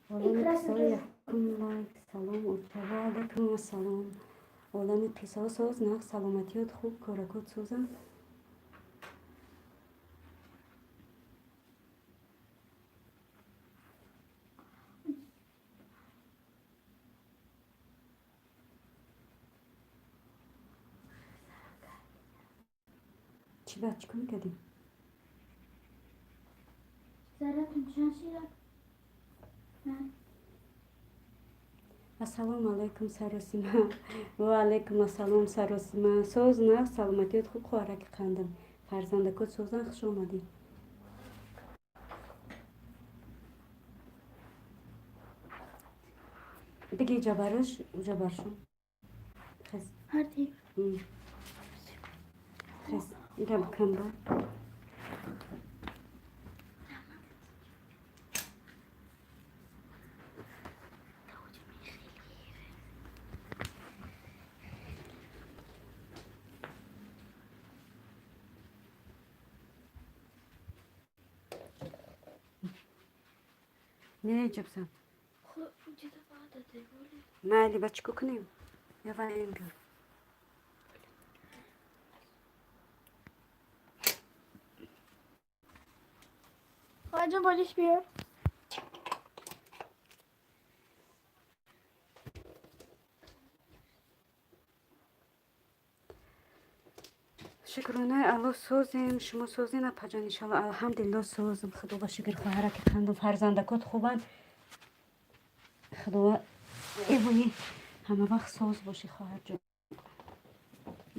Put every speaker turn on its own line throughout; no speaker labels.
Олами қиссаҳо, якум лайк. Салом, оча. Ва алайкум ассалом. Олами қиссаҳо, соз, нағз, саломатиёт хуб, коракот созанд? Чӣ баъд, чӣ кор мекардем?
Заратон чанд ширак? Не.
Ассалому алайкум, Саросима. Ва алайкум ассалом, Саросима. Соз, нағз, саломатиёт хуб, хоҳараки қандам, фарзандакот созан? Хуш омадӣ. Биги, ҷабараш, ҷабаршон. Хез.
Ҳарди.
Хез, ира бикан ба. Не ҷабсан. Майли, ба чӣ кор кунем? Яваем, биёр.
Хоҳарҷон, болиш биёр.
Шукронаи Аллоҳ, созем. Шумо созен, апаҷон? Иншалло, алҳамдулилло, созм, худо ба шукр. Хоҳараки қандум, фарзандакот хубанд? Худо эвои, ҳама вақт соз бошӣ, хоҳарҷон.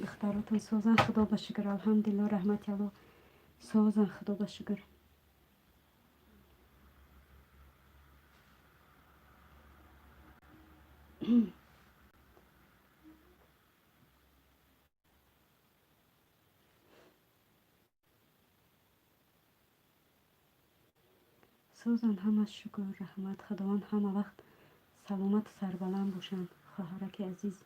Духтаротон созанд? Худо ба шукр, алҳамдулилло, раҳмати Аллоҳ, созанд, худо ба шукр. Созанд ҳама, шукр, раҳмат Худованд. Ҳама вақт саломату сарбаланд бошанд, хоҳараки азиз.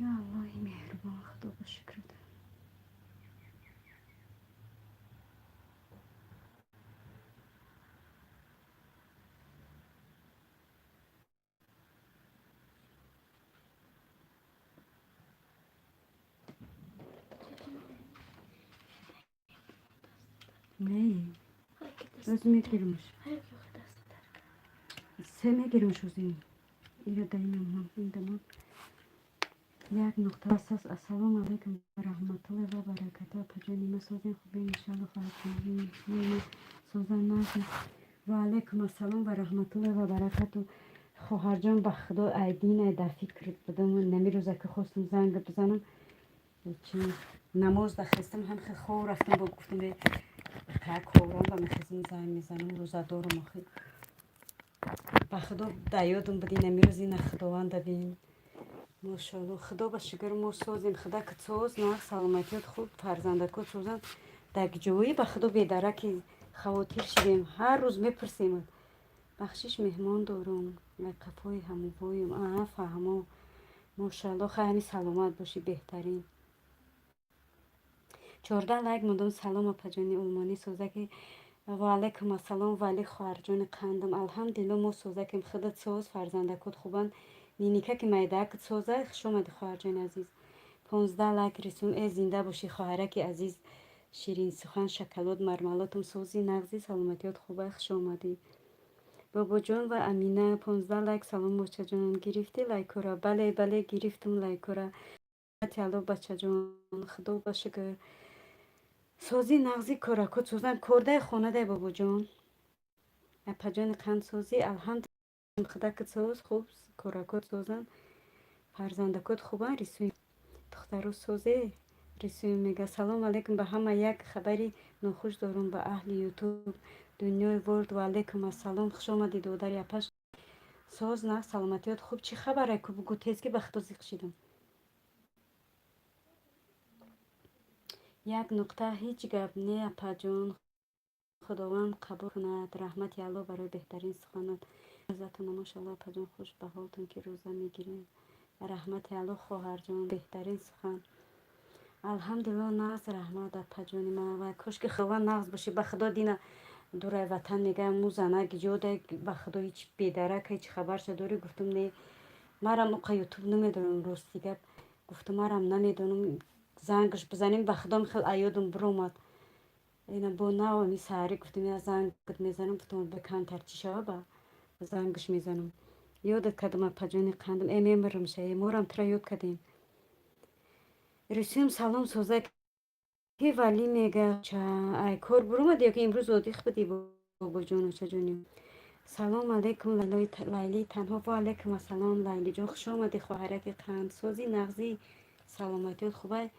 Ё Аллоҳи меҳрубон, худо ба шукрат. Не, оз мегирмш, се мегирмш озин. Ира даинамам, индамам як нуқта асас. Ассалому алайкум ва раҳматуллоҳи ва баракату, апаҷони ма, созен, хубен? Иншалло, хоҳарҷони созан, нағз. Ва алайкум ассалом ва раҳматуллоҳи ва баракату, хоҳарҷон. Ба худо, айдина дар фикр будам. Намирӯза ки хостум занг бизанам, чи намоз дахестам, ҳам хел хов рафтам, бо гуфтам, так ховрам ба мехезам, занг мезанам. Рӯза дорам охи. Ба худо, дар ёдам буди намирӯз. Ина худованда бин, мошоалло, худо ба шукр, мо созем. Худа ки соз, нағз, саломатиёт хуб, фарзандакот созанд. Дар ҷои, ба худо, бедараки хавотир шидем, ҳар рӯз мепурсем. Бахшиш, меҳмон дорум, қафои ҳамувоюм. Аа, фаҳмо, мошоалло, хай, ҳами саломат бошӣ, беҳтарин. 14 лайк мондам. Салом, апаҷони олмонӣ, созаки? Ва алайкум ассалом, вали, хоҳарҷони қандам. Алҳамдулилло, мо созакем. Худат соз, фарзандакот хубанд? Ниникаки майдаак соза? Хуш омадӣ, хоҳарҷони азиз. 15 лайк рисум. Э, зинда бошӣ, хоҳараки азиз, ширинсухан, шоколад, мармелодам. Сози, нағзи, саломатиёт хуба? Хуш омадӣ, бобоҷон ва Амина. 15 лайк. Салом, бачаҷон, гирифтӣ лайкора? Бале, бале, гирифтум лайкора. Алло, бачаҷон, худо ба шукр, созӣ, нағзи, коракот созан? Кордаи хонадай, бобоҷон. Апаҷони қанд, созӣ? Алҳамдулилла, худакат соз, хуб, коракот созанд, фарзандакот хубанд? Рисуи духтаро созе? Рисуем мега: «Салом алейкум ба ҳама, як хабари нохуш дорум ба аҳли Ютуб». Дунёи ворд, ва алейкум ассалом, хуш омадӣ, додари апаш. Соз, на, саломатиёт хуб? Чӣ хабаре ку, бугӯ тез, ки ба худо зиқ шидам. Як нуқта: ҳеҷ гап не, апаҷон, Худованд қабул кунад. Раҳмати Аллоҳ барои беҳтарин суханот. Рӯзатона, мошалло, апаҷон, хуш ба ҳолтон, ки рӯза мегирем. Раҳмати Аллоҳ, хоҳарҷон, беҳтарин сухан. Алҳамдулилло, нағз, раҳмат, апаҷони ман. Вай, кошки Худованд нағз бошӣ. Ба худо, дина дурай ватан мегаям, му занак ҷода, ба худо, ҳеҷ бедарак, ҳеҷ хабарша дорӣ? Гуфтум: не, марам уқа Ютуб намедонам, рости гап. Гуфтум: марам намедонам, зангаш бизанем. Ба худо, хел аёдум биромад. Ина бо навами саҳарӣ гуфтум: я зангат мезанам. Гуфтум: ба камтар чӣ шава, ба зангаш мезанам. Ёдат кардам, апаҷони қандам. Э, мемирам ша, э, морам тура ёд кардем. Русиям, салом, соза ки Валӣ мега: ай кор буромади ё ки имрӯз одих будӣ, бобоҷону чаҷони? Салом алейкум, Лайли танҳо. Ва алейкум ассалом, Лайлиҷон, хуш омадӣ, хоҳараки қандсози, нағзӣ, саломатиёт хубай?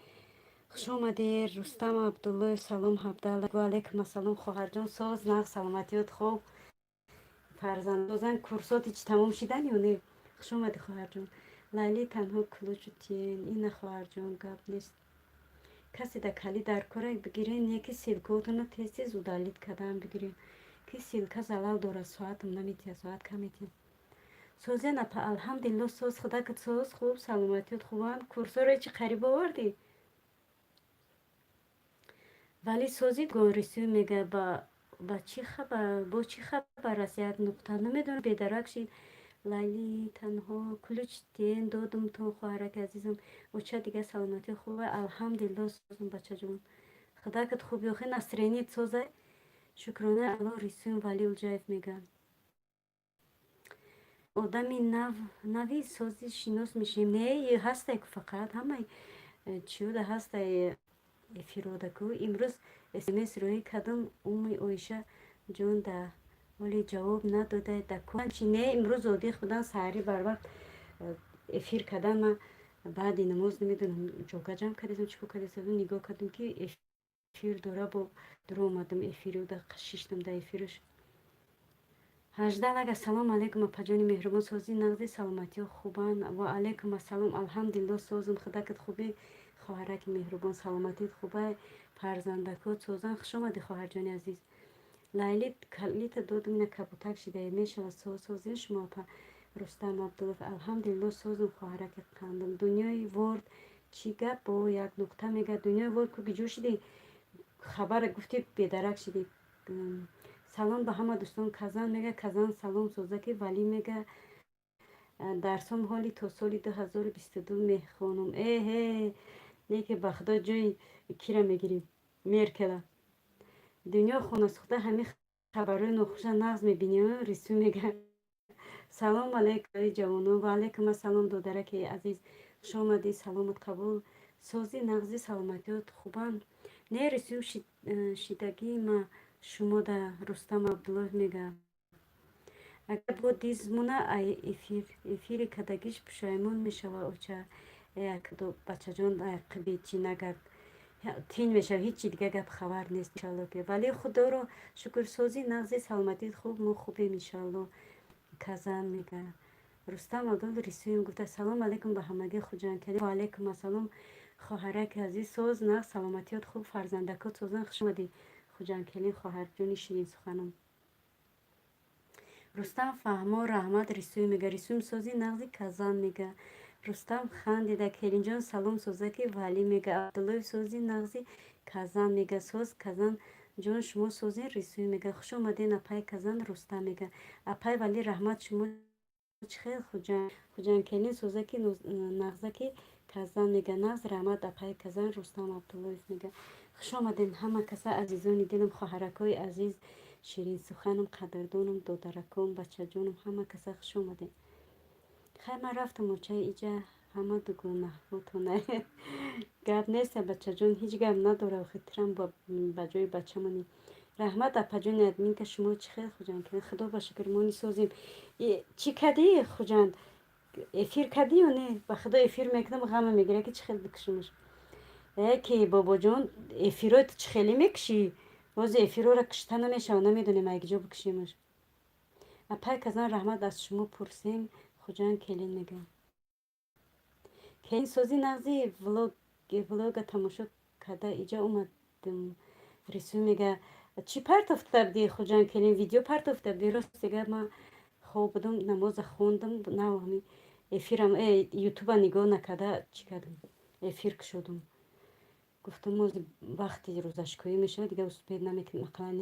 Хуш омадӣ. Рустам Абдуллоев, салом, ҳабдала. Ва алейкум ассалом, хоҳарҷон, соз, нағз, саломатиёт хуб, фарзандозан, курсоти чӣ тамом шидан ё не? Хуш омадӣ, хоҳарҷон. Лайли танҳо, ключу тен ина, хоҳарҷон, гап нест. Касе да кали дар кора бигирен, яки ссылкаотона тез тез удалить кардан бигирен, ки ссылка залал дорад, соатам наметиҳад, соат кам метиҳад. Созен, апа? Алҳамдулилло, соз, худакат соз, хуб, саломатиёт хубанд. Курсоро чӣ қариб овардӣ? Вале созид. Рисӯ мега: ба чӣ хабар, бо чӣ хабар аст? Як нуқта: намедонам, бедарак шид. Лайли танҳо, ключ тен додум то, хоҳараки азизам. Оча, дига саломатӣ хуба? Алҳамдулилло, созум, бачаҷон, худакат хуб ёхе, настроеният созай, шукрона Аллоҳ. Рисӯм Вали Улҷаев мега: одами нав нави сози шинос мешем. Не, ҳастай ку, фақат ҳамаи чиёда ҳастай, эфирода ку. Имрӯз смс роҳӣ кардам, умми Оиша ҷон, да ҳоле ҷавоб надода. Да чи не, имрӯз одих будан, саҳарӣ барвақт эфир кардан. Ма баъди намоз, намедонам, ҷога ҷамъ кардесам, чӣ кор кардесам, нигоҳ кардам, ки эфир дора, бо дуромадам эфирода, шиштам да эфираш. 18 лайк. Ассалому алайкум, апаҷони меҳрубон, сози, нағзи, саломатиҳо хубанд? Ва алайкум ассалом, алҳамдулилло, созум, худакат хубӣ, хоҳараки меҳрубон, саломатит хубай, фарзандакот созан? Хуш омадӣ, хоҳарҷони азиз. Лайли калита додум, ина кабутак шидае мешавад. Созин шумо, апа? Рустам Абдуллов, алҳамдулилло, созум, хоҳараки қандам. Дунёи ворд, чӣ гап? Бо як нуқта мега: дунёи ворд ку, гиҷо шидӣ? Хабара гуфтӣ, бедарак шидӣ. Салом ба ҳама дӯстон. Казан мега: Казан, салом, созаки. Валӣ мега: дарсом ҳоли то соли 2022 мехонам. Эҳе, неке, ба худо, ҷои кира мегирем, Меркела. Дунё хонасӯхта, ҳамин хабарҳои нохуша нағз мебинӣ. Рисӯ мега: салом алейкум, ҷавонон. Ва алайкум ассалом, додараки азиз, хуш омадӣ, саломат қабул. Сози, нағзи, саломатиёт хубанд? Не, рисӯ шидагии ма шумо да. Рустам Абдуллоев мега: агар бо дизмуна ай эфир эфири кадагиш пушаймон мешава. Оча, бачаҷон, қиби чӣ нагард, тин мешава, ҳечи дига гап хабар нест, иншалло ки. Вале худоро шукр, сози, нағзи, саломатит хуб, мо хубем, иншалло. Казан мега: Рустам Абдул Рисуем гуфта: салом алейкум ба ҳамагӣ хуҷандкарӣ. Ва алейкум ассалом, хоҳараки азиз, соз, нағз, саломатиёт хуб, фарзандакот созан? Хуш омадӣ, хуҷандкелин, хоҳарҷони ширинсуханам. Рустам фаҳмо, раҳмат. Рисуй мега: Рисуем, сози, нағзи? Казан мега: Рустам хандида. Келинҷон, салом, созаки. Валӣ мега: Абдуллоев, сози, нағзи? Казан мега: соз, Казан ҷон, шумо созин? Рисуй мега: хуш омаден, апай Казан. Рустам мега: апай Валӣ, раҳмат, шумо чӣ хел? Хуҷандкелин, созаки, нағзаки? Казан мега: нағз, раҳмат, апай Казан. Рустам Абдуллоев мега: хуш омаден, ҳама каса, азизони дилам, хоҳаракҳои азиз, ширинсуханам, қадрдонам, додараком, бачаҷонам, ҳама каса хуш омадем. Хай, ман рафтам, очаи, иҷа ҳама дугонаҳотона. Гап нест, бачаҷон, ҳеҷ гап надора, охи тирам ба ҷои бачамони. Раҳмат, апаҷони админка, шумо чӣ хел, Хуҷанд? Худо ба шукр, мо нисозем. Чӣ кардӣ, Хуҷанд, эфир кардӣ ё не? Ба худо, эфир мекунам, ғама мегира, ки чӣ хел бикушумаш. Э, ки бобоҷон, эфиро чӣ хеле мекушӣ? Бози эфирора кушта намешава, намедонем, айгиҷо бикушемаш. Апай Казан, раҳмат, аз шумо пурсем, Хуҷанд келин мега. Келин, сози нағзи, влога тамошо карда иҷа омадам, Рисӯ мега. Чӣ партофта будӣ, Хуҷанд келин? Видео партофта будӣ? Рости гап, ман хоб будам, намоза хондам, нав эфирам ютуба нигоҳ накарда, чӣ кардам, эфир кушодум. Гуфтам, мози вақти рӯзашкӯӣ мешавад, дига успеть намекунем, ақаллан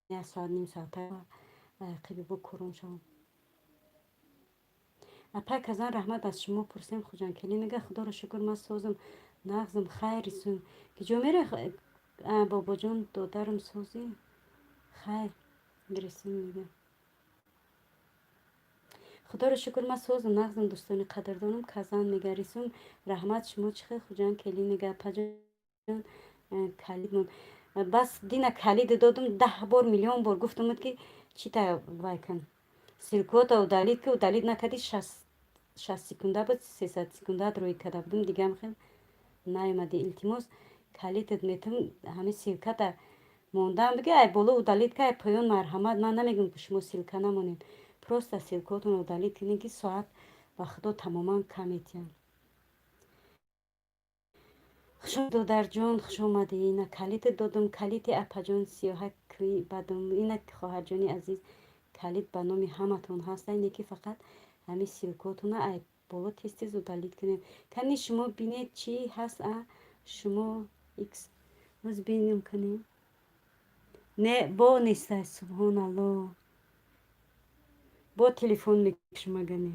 як соат, ним соата қиби бо корон шавам. Апай Казан, раҳмат, аз шумо пурсем, Хуҷанд келин мега. Худоро шукр, ман созам, нағзам, хайр, Рисӯм. Киҷо мере, бобоҷон? Додарам, созӣ, хайр, Рисӯм мега. Худоро шукр, ман созам, нағзам, дӯстони қадрдонам, Казан мега. Рисӯм, раҳмат, шумо чӣ хел, Хуҷанд келин мега? Апаҷон, калидмон бас, дина калиди додум, 10 бор, миллион бор гуфтамуд, ки чита вай кун, ссылкота удалить ки, удалить накардӣ. 60 секунда буд, 300 секундаат рӯй карда будум, дигам хел наёмадӣ. Илтимос, калидат метам, ҳамин ссылката мондаам, биги, ай боло удалить ка, ай поён, марҳамат. Ман намегӯм, ки шумо ссылка намонед, просто ссылкотонро удалить кунед, ки соат ба худо тамоман кам метиҳанд. Хуш, додарҷон, хуш омадӣ. Ина калиди додум, калиди апаҷон сиёҳакӣ бадум. Ина, хоҳарҷони азиз, калид ба номи ҳаматон ҳаст, не ки фақат ҳамин ссылкотона ай боло тез тез удалить кунед. Кани, шумо бинед, чӣ ҳаст, а шумо икс боз бинем, кани. Не, бо нестай, субҳоналло, бо телефон мекушам, агане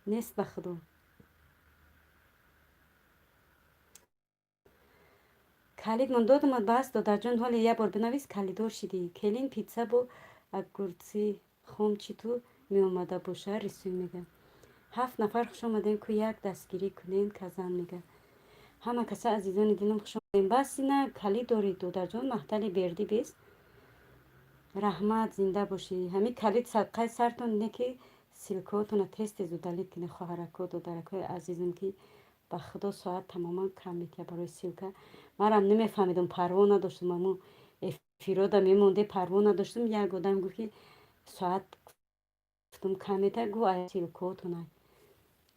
нест, ба худо. Калид мон додамад, бас, додарҷон, ҳоле як бор бинавис, калидор шидӣ. Келин, питса бо огурцы хом чӣ ту меомада боша, Рисӯй мега. Ҳафт нафар хуш омадем ку, як дастгирӣ кунен, Казан мега. Ҳама каса, азизони дилам, хуш омадем. Бас, ина калид дорӣ, додарҷон, маҳтали бердӣ бес. Раҳмат, зинда бошӣ. Ҳамин калид садқаи сартон, не ки ссылкаотона тез тез удалить кунед, хоҳарако, додаракҳои азизам, ки ба худо соат тамоман кам метиҳад барои ссылка. Манам намефаҳмидам, парво надоштам, аммо эфирода мемонде, парво надоштам. Як одам гуфт, ки соат, гуфтам, кам метиҳад, гуфт, ай ссылкаотона,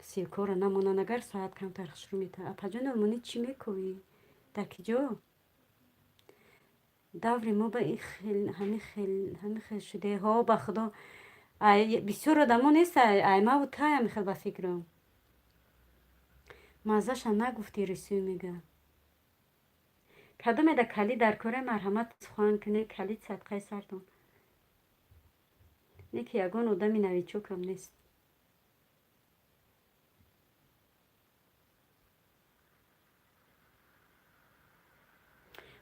ссылкаро намонанд, агар соат камтар хушрӯ метиҳад. Апаҷони олмонӣ, чӣ мекӯӣ, дар киҷо? Даври мо ба ҳамин хел шуде ҳо, ба худо, бисёр одамо нест, аймаву тай ҳамин хел, ба фикрам. Маззаша нагуфтӣ, Рисӯй мега. Кадомеда калид дар кора, марҳамат, сухан кунед, калид садқаи сартон. Не ки ягон одами новичокам нест.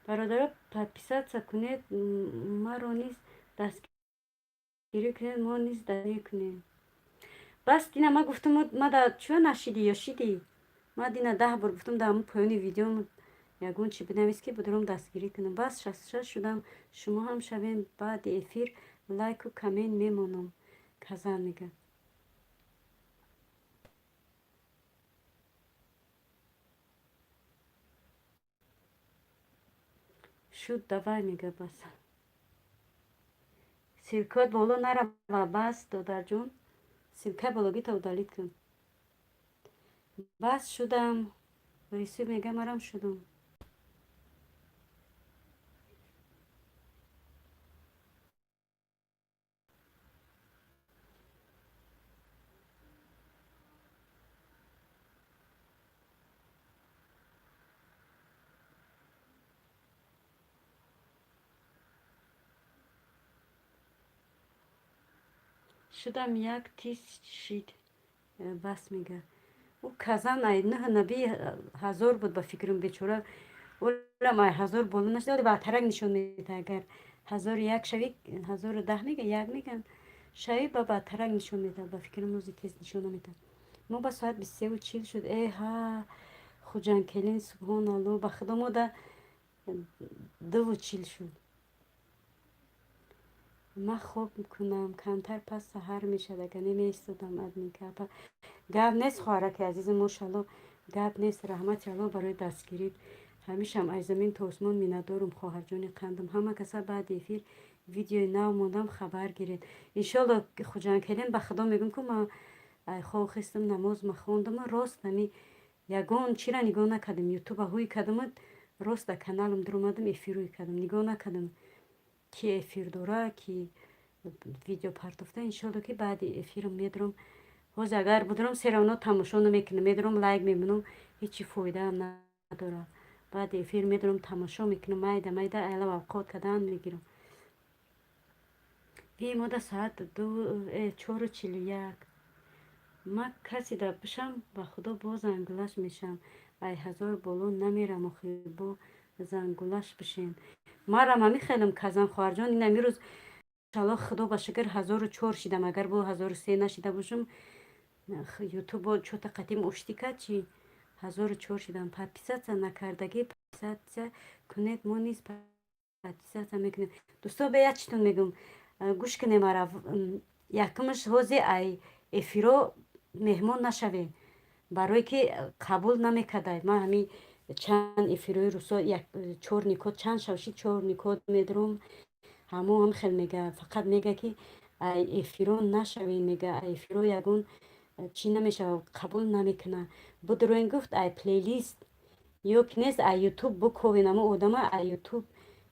Бародаро, подписаться кунед, маро низ дастгирӣ кунед, мо низ дастгирӣ кунем. Бас, дина ма гуфтам, мада чӯ нашидӣ ё шидӣ? Ма дина 10 бор гуфтам, дар ҳамун поёни видеом ягон чи бинавис, ки бударом дастгирӣ кунам. Бас, 66 шудам, шумо ҳам шавем. Баъди эфир лайку коммент мемонам, Казан мега. Шуд, давай, мега. Бас, ссылкаот боло нарава. Бас, додарҷон, ссылкаи бологита удалить кун. Бас, шудам, Рисӯ мега, марам шудам. Шудам, як тиз шид, бас, мега. Ӯ Казан ай нӯҳ наби ҳазор буд, ба фикрам, бечора, олам ай ҳазор боло нашуда, баъдтарак нишон медиҳад. Агар 1001 шавӣ, 1010 мега, як меган шавӣ, ба баъдтарак нишон медиҳад, ба фикрам, рӯзи тез нишон намедиҳад. Мо ба соат 23:40 шуд. Э ҳа, Хуҷанкелин, субҳоналло, ба худо, мо да 2:40 шуд. Ман хоб кунам камтар, пас саҳар мешавад, агар не меистодам. Админка, гап нест, хоҳараки азизу, мошалло. Гап нест, раҳмати Аллоҳ барои дастгирӣ. Ҳамишам аз замин то осмон миннатдорум, хоҳарҷони қандам. Ҳама каса баъди эфир видеои нав мондам, хабар гиред. Иншолло, Хуҷанкелин, ба Худо мегӯм, ку ма хоб хестам, намоз ма хондам, рост ҳами ягон чира нигоҳ накардам. Ютуба ҳуй кардаму рост дар каналам дуромадам, эфир ҳуй кардам. Нигоҳ накардам, ки эфир дора, ки видео партофта. Иншолло, ки баъди эфирам медурам. Ҳозир агар будурам, всё равно тамошо намекунам. Медурам, лайк мемонам, ҳечи фоидаам надорад. Баъди эфир медурам, тамошо мекунам, майда майда айлаб авқот кардан мегирам. Бемода соат 4:41. Ма касе да бишам, ба Худо, бо зангулаш мешавам. Ай 1000 боло намерам охи, бо зангулаш бишем. Марам ҳами хелам, казан хоҳарҷон. Ин амирӯз, иншалло, Худо ба шукр, 1004 шидам. Агар бо 1003 нашида бошам, Ютубо чота қатим оштӣ кард чи, 1004 шидам. Подписаться накардагӣ подписаться кунед, мо низ подписаться мекунем. Дӯсто, бе як читон мегӯм, гӯш кунем ара. Якумаш, ҳози ай эфиро меҳмон нашавем, барое ки қабул намекардай. Ман ҳами чанд эфирои рӯсо, чор никот чанд шавши, чор никот медурам, ҳамоам хел мега. Фақат мега, ки ай эфиро нашавем, мега, ай эфиро ягон чӣ намешавад, қабул намекунад. Будуроин, гуфт, ай плейлист ё ки нест, ай Ютуб буковен ҳамо одама. Ай Ютуб,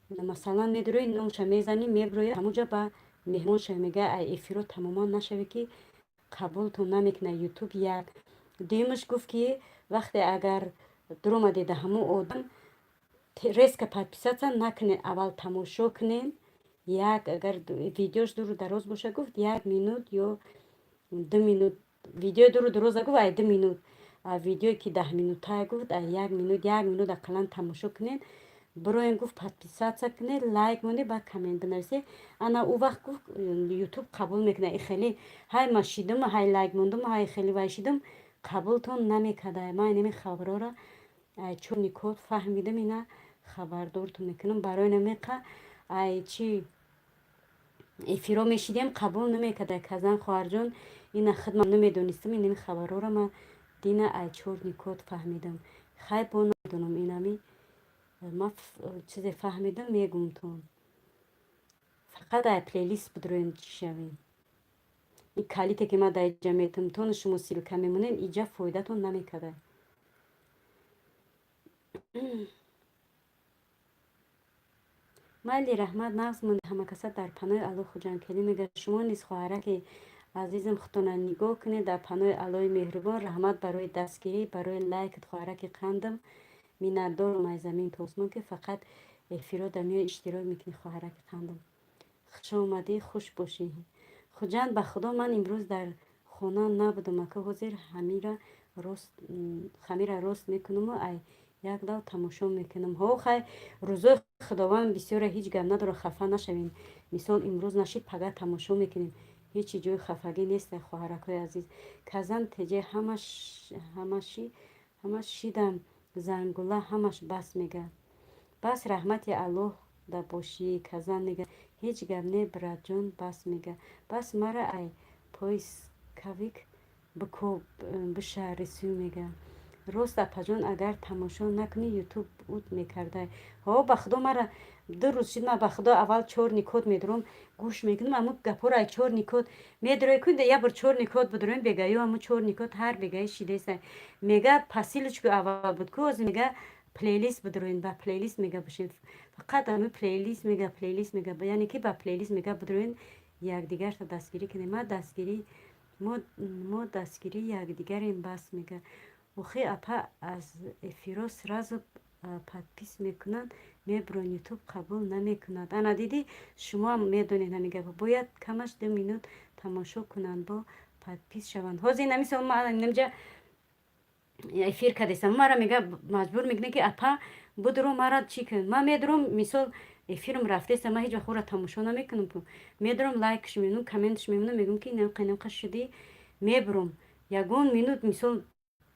масалан, медурои, номша мезанӣ, мебурои, ҳамуҷа ба меҳмон шавӣ. Мега, ай эфиро тамоман нашавӣ, ки қабултон намекунад Ютуб. Як дуюмаш, гуфт, ки вақте агар дуромадеда ҳамун одам, резко подписаться накунед, аввал тамошо кунед. Як агар видеош дуру дароз боша, гуфт, як минут ё 2 минут. Видеои дуру дароза, гуфт, ай 2 минут, а видеое ки 10 минутая, гуфт, ай як минут, як минут ақаллан тамошо кунед, бироен, гуфт, подписаться кунед, лайк монед, баъд коммент бинависед. Ана ӯ вақт, гуфт, Ютуб қабул мекунад. И хеле ҳай ма шидум, ҳай лайк мондум, ҳай хеле вай шидум, қабултон намекарда. Ман инами хабарора чорни код фаҳмидам, ина хабардортон мекунам. Барои намеқа ай чи эфиро мешидем, қабул намекарда. Казан хоҳарҷон, ина хидмат намедонистам. Инами хабарора ман дина ай чорни код фаҳмидам. Хай, бо намедонам, инами ма чизе фаҳмидам, мегумтон. Фақат ай плейлист бидроем, чӣ шавем. Ин калите ки ман дар иҷа метамтон, шумо ссылка мемонед, иҷа фоидатон намекарда. Майли, раҳмат, нағз монед ҳамакаса, дар паноҳи Аллоҳ. Хуҷанкелӣ мега, шумо низ, хоҳараки азизам, худтона нигоҳ кунед, дар паноҳи Аллоҳи меҳрубон. Раҳмат барои дастгирӣ, барои лайкат, хоҳараки қандам. Миннатдорум аз замин то осмон, ки фақат эфиро дар миён иштирок мекунӣ. Хоҳараки қандам, хушомадӣ, хуш бошӣ. Хуҷанд, ба Худо, ман имрӯз дар хона набудам, ака. Ҳозир хамира рост мекунаму ай як дав тамошо мекунам. Ҳо, хай, рӯзои Худованд бисёре, ҳеҷ гап надорад, хафа нашавем. Мисол, имрӯз нашид, пага тамошо мекунем, ҳечи ҷои хафагӣ нест, хоҳаракҳои азиз. Казан теҷе ҳамаш шидам, зангула ҳамаш бас мега. Бас, раҳмати Аллоҳ да бошӣ. Казан мега, ҳеҷ гап не, братҷон, бас мега. Бас, мара ай поисковик бикоб, биша рисӯ мега. Рост, апаҷон, агар тамошо накунӣ, Ютуб ут мекардай. Ҳо, ба Худо, мара 2 рӯз шид. Ман, ба Худо, аввал чорни код медурам, гӯш мекунам аму гапҳоро. Ай чорни код медурои кун, як бор чорни код бидуроем, бегаю аму чорни код ҳар бегаи шидеса. Мега, по ссылочку аввал буд ку, ҳозир мега, плейлист бидуроен, ба плейлист мега бошем. Фақат ами плейлист мега, плейлист мега, яъне ки ба плейлист мега бидуроен, якдигарта дастгирӣ кунем. Ма дастгирӣ, мо дастгирии якдигарем, бас мега. Охи, апа, аз эфиро сразу подпись мекунанд, мебурон, Ютуб қабул намекунад. Ана дидӣ, шумоам медонед ҳамин гапа. Бояд камаш 2 минут тамошо кунанд, бо подпись шаванд. Ҳозир инами сол ма инамҷа эфир кардестам, мара мега, маҷбур мекунад, ки апа, будуро, мара чӣ кун. Ман медурам, мисол, эфирам рафтеста, ман ҳеҷ вақт ӯра тамошо намекунам. Медурам, лайкш мемонам, комментш мемонам, мегӯям, ки инамқа, инамқа шудӣ, мебурам. Ягон минут, мисол,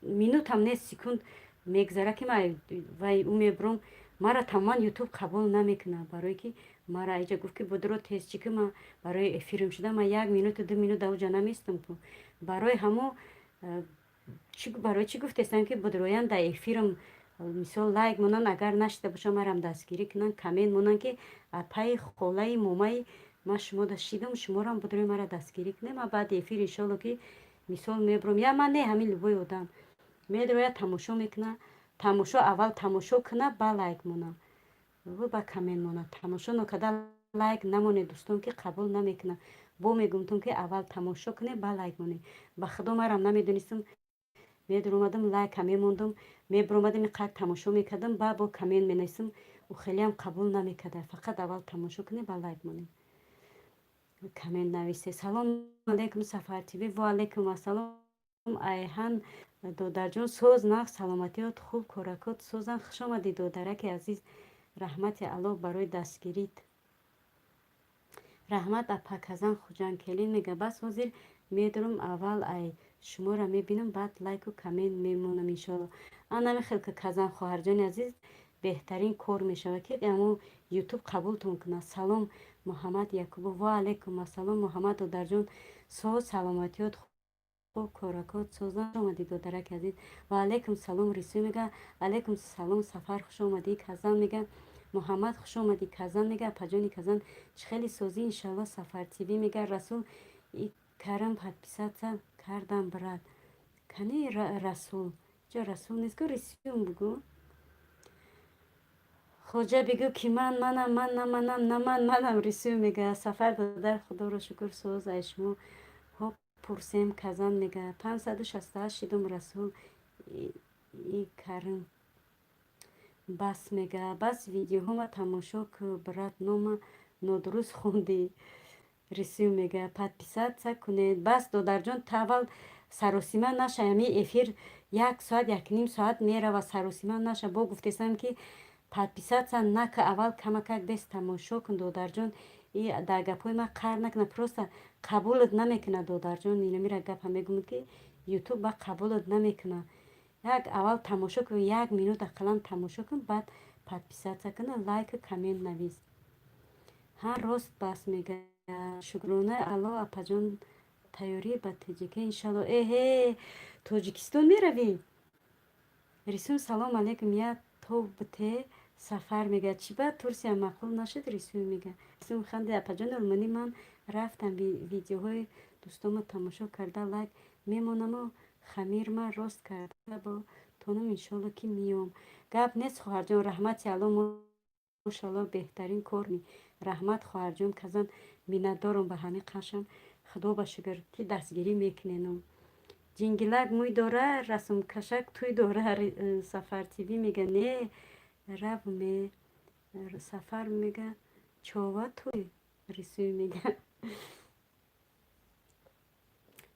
минутам нест, секунд мегзара, ки ман вай ӯ мебурам. Мара тамоман Ютуб қабул намекунад, барое ки мара иҷа гуфт, ки будуро, тез чӣ ки, ман барои эфирам шуда, ман як минуту 2 минут дар оҷа наместам ку. Барои ҳамо. Барои чӣ гуфтестам, ки будроян дар эфирам, мисол, лайк монанд, агар нашида бошам, марам дастгирӣ кунанд, коммент монанд, ки апаи, холаи, момаи ман шумода шидам, шуморам будрои мара дастгирӣ кунем. Ман баъди эфир, иншолло, ки мисол мебурам. Я ман не, ҳамин любой одам медрояд, тамошо мекуна, тамошо, аввал тамошо куна, ба лайк мона, ба коммент мона. Тамошо нокарда лайк намонед, дӯстон, ки қабул намекунад. Бо мегумтон, ки аввал тамошо кунед, ба лайк монед. Ба худо, марам намедонистам, медуромадам, лайка мемондам, мебуромадам, иқадр тамошо мекардам, ба бо коммент менависам, ӯ хелеам қабул намекарда. Фақат аввал тамошо кунед, ба лайк монед, коммент нависе. Салом алейкум, Сафар ТВ. Ва алейкум ассалом, Айҳан додарҷон. Соз, нағз, саломатиёт хуб, коракот созан. Хуш омадӣ, додараки азиз. Раҳмати Аллоҳ барои дастгирит. Раҳмат, апаказан. Хуҷанкелин мега: «Бас, ҳозир медурам, аввал ай шуморо мебинам, баъд лайку коммент мемонам, иншоалло». Анами хел ки, казан хоҳарҷони азиз, беҳтарин кор мешавад, ки амо Ютуб қабултон кунад. Салом, Муҳаммад Якубов. Ва алайкум ассалом, Муҳаммад додарҷон. Соз, саломатиёт хуб, коракот созан. Омадӣ, додараки азиз. Ва алайкум салом, Рисӯ мега. Алайкум салом, Сафар, хуш омадӣ, казан мега. Муҳаммад, хуш омадӣ, казан мега. Апаҷони казан, чӣ хеле созӣ, иншалло. Сафар ТВ мега: «Расул и карам, подписаться кардам, брат». Кани Расул? Ҷо Расул нест ку, Рисюм бугӯ. Хоҷа, бигӯ, ки ман манам, ман наманам, на ман манам. Рисӯ мега: «Сафар додар, худоро шукр, соз, ай шумо ҳо пурсем». Казан мега: «568 шидум, Расул и карим». Бас мега: «Бас, видеоҳома тамошо ку, брат, нома нодуруст хондӣ». Рисӯ мега: «Подписаться кунед». Бас, додарҷон, та аввал саросима наша, ами эфир як соат, якним соат мерава, саросима наша. Бо гуфтесам, ки подписаться нака, аввал камакак бес тамошо кун, додарҷон. И дар гапҳои ман қар накуна, просто қабулат намекунад, додарҷон. Инамира гапа мегӯмад, ки Ютуб ба қабулат намекунад. Як аввал тамошо кун, як минут ақаллан тамошо кун, баъд подписаться куна, лайку коммент навис. Ҳа, рост. Бас мега: «Шукронаи Алло, апаҷон, тайёрӣ ба ТҶК, иншалло». Эҳе, Тоҷикистон меравӣ, Рисун? Салом алейкум, я тобте. Сафар мега: «Чӣ ба Турсия маъқул нашуд?» Рисун мега. Рисун ханде: «Апаҷони олмонӣ, ман рафтам, видеоҳои дӯстонро тамошо карда, лайк мемонаму хамирма рост карда бо тонам, иншолло, ки миём». Гап нест, хоҳарҷон, раҳмати Алло, мошалло, беҳтарин кор. Раҳмат, хоҳарҷон казан, миннатдорам ба ҳамин қашам. Худо ба шукр, ки дастгирӣ мекунену. Ҷингилак мӯй дора, расмкашак тӯй дора. Сафар ТВ мега: «Не рав ме». Сафар мега: «Чова тӯй?» Рисӯй мега.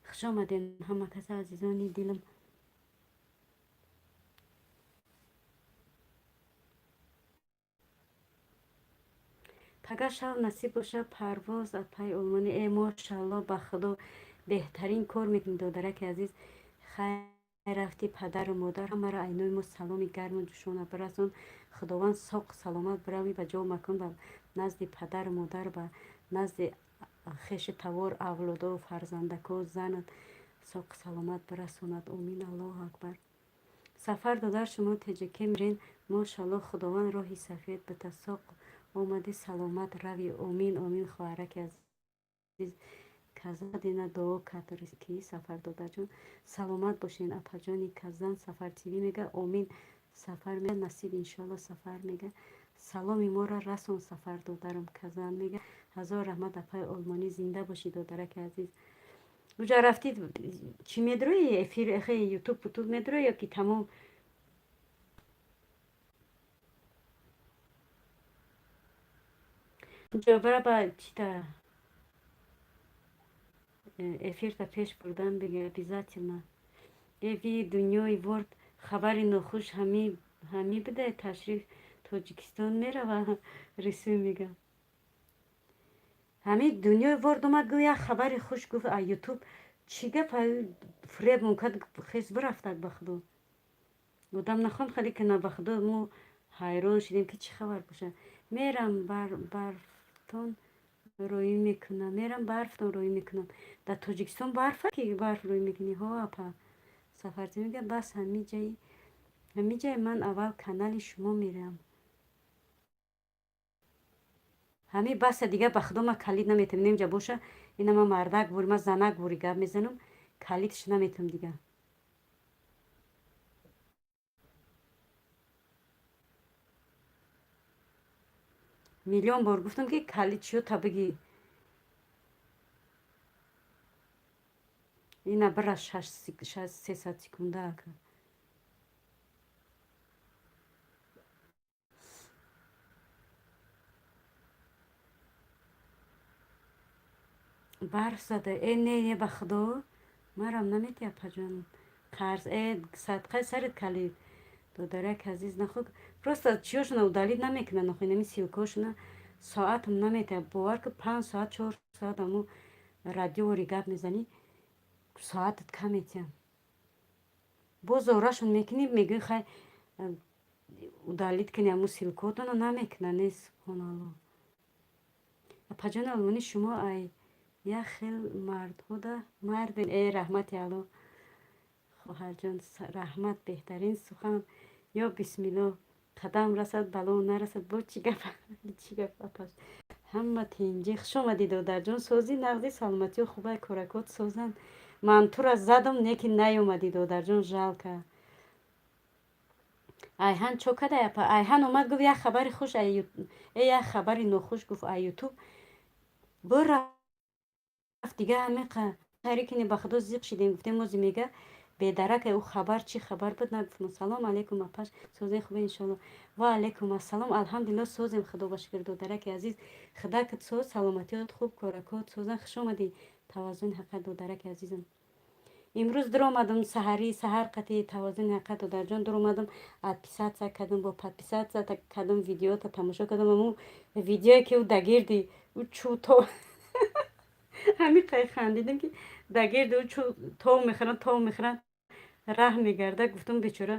Хуш омадем, ҳама каса, азизони дилам. Пага шав насиб боша, парвоз, апаи олмонӣ. Э, мошалло, ба худо, беҳтарин кор мекунӣ, додараки азиз. Хайр рафти, падару модар ҳамаро айнои мо саломи гарму ҷӯшона бирасон. Худованд соқ саломат биравӣ ба ҷо макон, ба назди падару модар, ба назди хеши тавор, авлодо, фарзандако, занат соқ саломат бирасонад. Омин, Аллоҳу акбар. Сафар додар, шумо ТҶК мирен? Мошалло, худованд роҳи сафед бита, соқ омадӣ, саломат равӣ. Омин, омин, хоҳараки азиз казадина дуо кард, ки Сафар додарҷон, саломат бошен, апаҷони казан. Сафар ТВ мега: «Омин». Сафар мега: «Насиб, иншоалло». Сафар мега: «Саломи моро расон, Сафар додарам». Казан мега: «Ҳазор раҳмат, апаи олмонӣ, зинда бошӣ, додараки азиз». Уҷа рафтид, чӣ медрои, эфир, Ютуб путуб медрои ё ки тамом? Ҷобара ба чита эфирта пеш бурдан биге обязательно. Эви дунёи ворд хабари нохуш ҳами биде, ташриф Тоҷикистон мерава. Рисӯ мега: «Ҳами дунёи ворд омад, гӯ як хабари хуш гуфт, а Ютуб чӣ гап фреб мумкад, хес бирафтад». Ба худо, одам нахоҳам хеле кина, ба худо, мо ҳайрон шудем, ки чӣ хабар бошад. Мерам, барфтон рӯӣ мекунам, мерам, барфтон рӯӣ мекунам. Дар Тоҷикистон барфа, ки барф рӯӣ мекунӣ? Ҳо, апа. Сафартӣ мега, бас ҳамиҷаи ман аввал канали шумо мерам. Ҳами баса, дига ба худо ма калид наметам. Немҷа боша, ина ма мардак бури, ма занак бури гап мезанам, калидш наметам дига. Миллион бор гуфтам, ки калид чиё та бигӣ. Ина бира 300 секунда ака. Барф зада. Э, не, не, ба худо марам наметия, апаҷон, қарз. Э, садқаи сарит калид, додарак азиз, нахо, просто чиёшона удалить намекунад, нахо, инами ссылка ошона соатам наметия. Бовар ки, 5 соат, 4 соат аму радиори гап мезанӣ, соатат кам метиям. Боз зорашон мекунӣ, мегӯӣ, хай, удалить кунӣ аму ссылка отона, намекунад. Не, субҳоналло. Апаҷони олмонӣ, шумо ай як хел мардҳода марден. Э, раҳмати алло, хоҳарҷон, раҳмат, беҳтарин сухан. Ё бисмилло, қадам расад, бало нарасад. Бо чӣ гап, чӣ гап, апаш? Ҳама тинҷӣ. Хуш омадӣ, додарҷон. Созӣ, нағзи, саломатиё хубай, коракот созанд. Ман тура задам, не ки наёмадӣ, додарҷон, жалко. Айҳан чо кадай, апа? Айҳан омад, гуфт, як хабари хуш, э, як хабари нохуш гуфт, ай Ютуб бурафт дига. Ҳамиқа хайри кини, ба худо, зиқ шидем, гуфтем, ози мега бедарак. Ӯ хабар чӣ хабар буд, нагуфтм. Салом алейкум, апаш, созен, хубе, иншоалло. Ва алейкум ассалом, алҳамдулилло, созем, худо ба шукр. Додараки азиз, худакат соз, саломатиёт хуб, коракот созан. Хуш омадӣ, таваззуни ҳаққат, додараки азизам. Имрӯз дуромадам саҳарӣ, саҳар қати тавозуни ҳаққат, додарҷон, дуромадам, отписаться кардам, бо подписаться кардам, видеота тамошо кардам. Аму видеое ки ӯ дагирди ӯ чӯто ҳамин қай хандидам, ки дагирди ӯ чӯ тов мехӯранд, тов мехӯранд, раҳ мегарда. Гуфтам, бечора,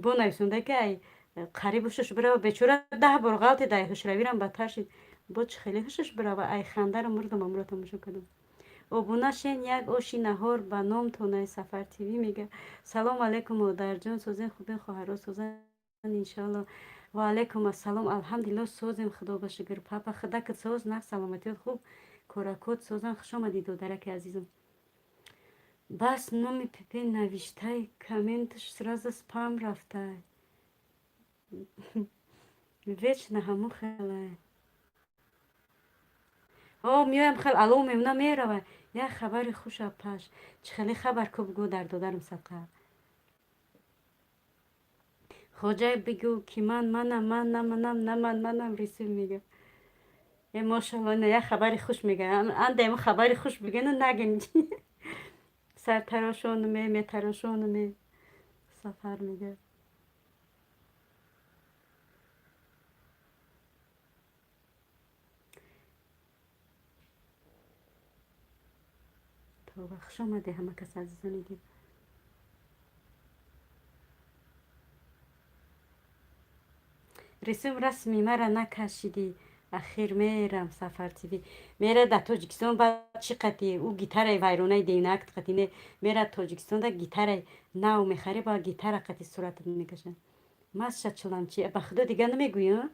бо нависонда, ки ай қариб ҳушаш бирава. Бечора 10 бор ғалтид, ай ҳушравирам бадтар шид. Бо чӣ хеле ҳушаш бирава? Ай хандаро мурдам, амро тамошо кардам. Обуна шен, як оши наҳор ба номтонай. Сафар ТВ мега, салом алейкум, модарҷон, созен, хубен, хоҳаро созан, иншоалло. Ва алейкум ассалом, алҳамдулилло, созем, худо ба шукр. Папа, худакат соз, нақ, саломатиёт хуб, коракот созан. Хуш омадӣ, додараки азизам. Бас номи пепе навиштай, комменташ сразу спам рафтай. Вечно ҳамун хелай. О, меоям, хел ало мемона, мерава. Як хабари хуш, апаш. Чӣ хеле хабар ку, бигӯ, дар додарам садқа. Хоҷай, бигӯ, ки ман манам, ман наманам, на ман манам. Рисум мега, э, мошалло, ина як хабари хуш мега. Андаему хабари хуш бигену нагем. Сартарошонуме, метарошонуме. Сафар мега, тоба. Хуш омадӣ, ҳама кас, азизони дил. Рисум, расми мара накашидӣ ахир. Мерам, Сафар ТВ мера дар Тоҷикистон. Баъд чӣ қатӣ ӯ гитараи вайронаи девнакт қатӣ не мера. Тоҷикистонда гитараи нав мехарӣ, ба гитара қатӣ суратат мекашад. Масша чиламчи, ба худо, дига намегӯӣ.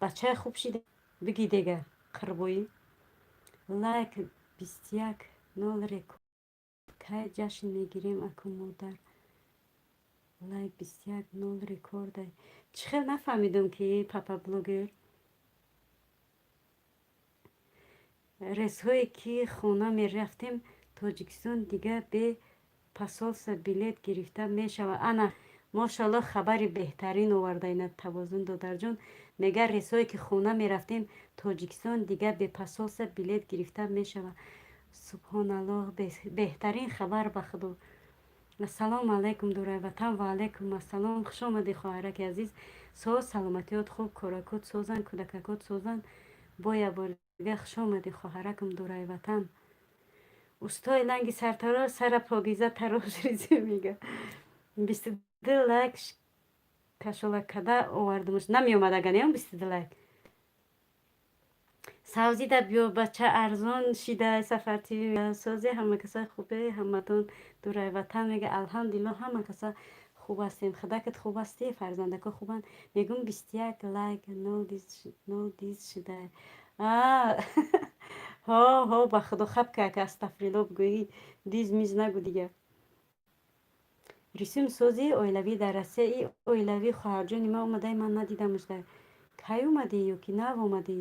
Бачаи хуб шида, бигӣ дега қирбоӣ. Лайк 21-0 рекорд. Кай ҷашн мегирем, аку модар? Лайк 21-0 рекордай. Чӣ хел нафаҳмидум, ки папа блогер. Рейсҳое ки хона мерафтем Тоҷикистон, дига бе посольство билет гирифта мешавад. Ана, мошалло, хабари беҳтарин оварда ина тавозун, додарҷон. Мега, рейсҳое ки хона мерафтем Тоҷикистон, дига бе посольство билет гирифта мешавад. Субҳоналлоҳ, беҳтарин хабар, ба худо. Ассалому алайкум, дурай ватан. Ва алайкум ассалом, хуш омадӣ, хоҳараки азиз. Соз, саломатиёт хуб, коракот созанд, кӯдакакот созанд. Бо як бори дига хуш омадӣ, хоҳаракам, дурай ватан. Устои ланги сартарош, сара покиза тарош. Ризе мега, 22 лайк кашолакада овардумаш, намеомад, ага неом 22 лайк. Савзӣ да биё, бача, арзон шида. Сафар ТВ созе, ҳама каса хубе, ҳаматон дурай ватан мега. Алҳамдулилло, ҳама каса хуб ҳастем. Худакат хуб ҳастӣ, фарзандако хубанд? Мегум, 21 лайк, нол диз шуда. Ҳо, ҳо, ба худо, хаб ка, астафрилло бигӯӣ, диз миз нагӯ дига. Рисум сози, оилавӣ дар Россия. И оилавӣ, хоҳарҷони ман, омадаи, ман надидамаш. Дар кай омадӣ ё ки нав омадӣ?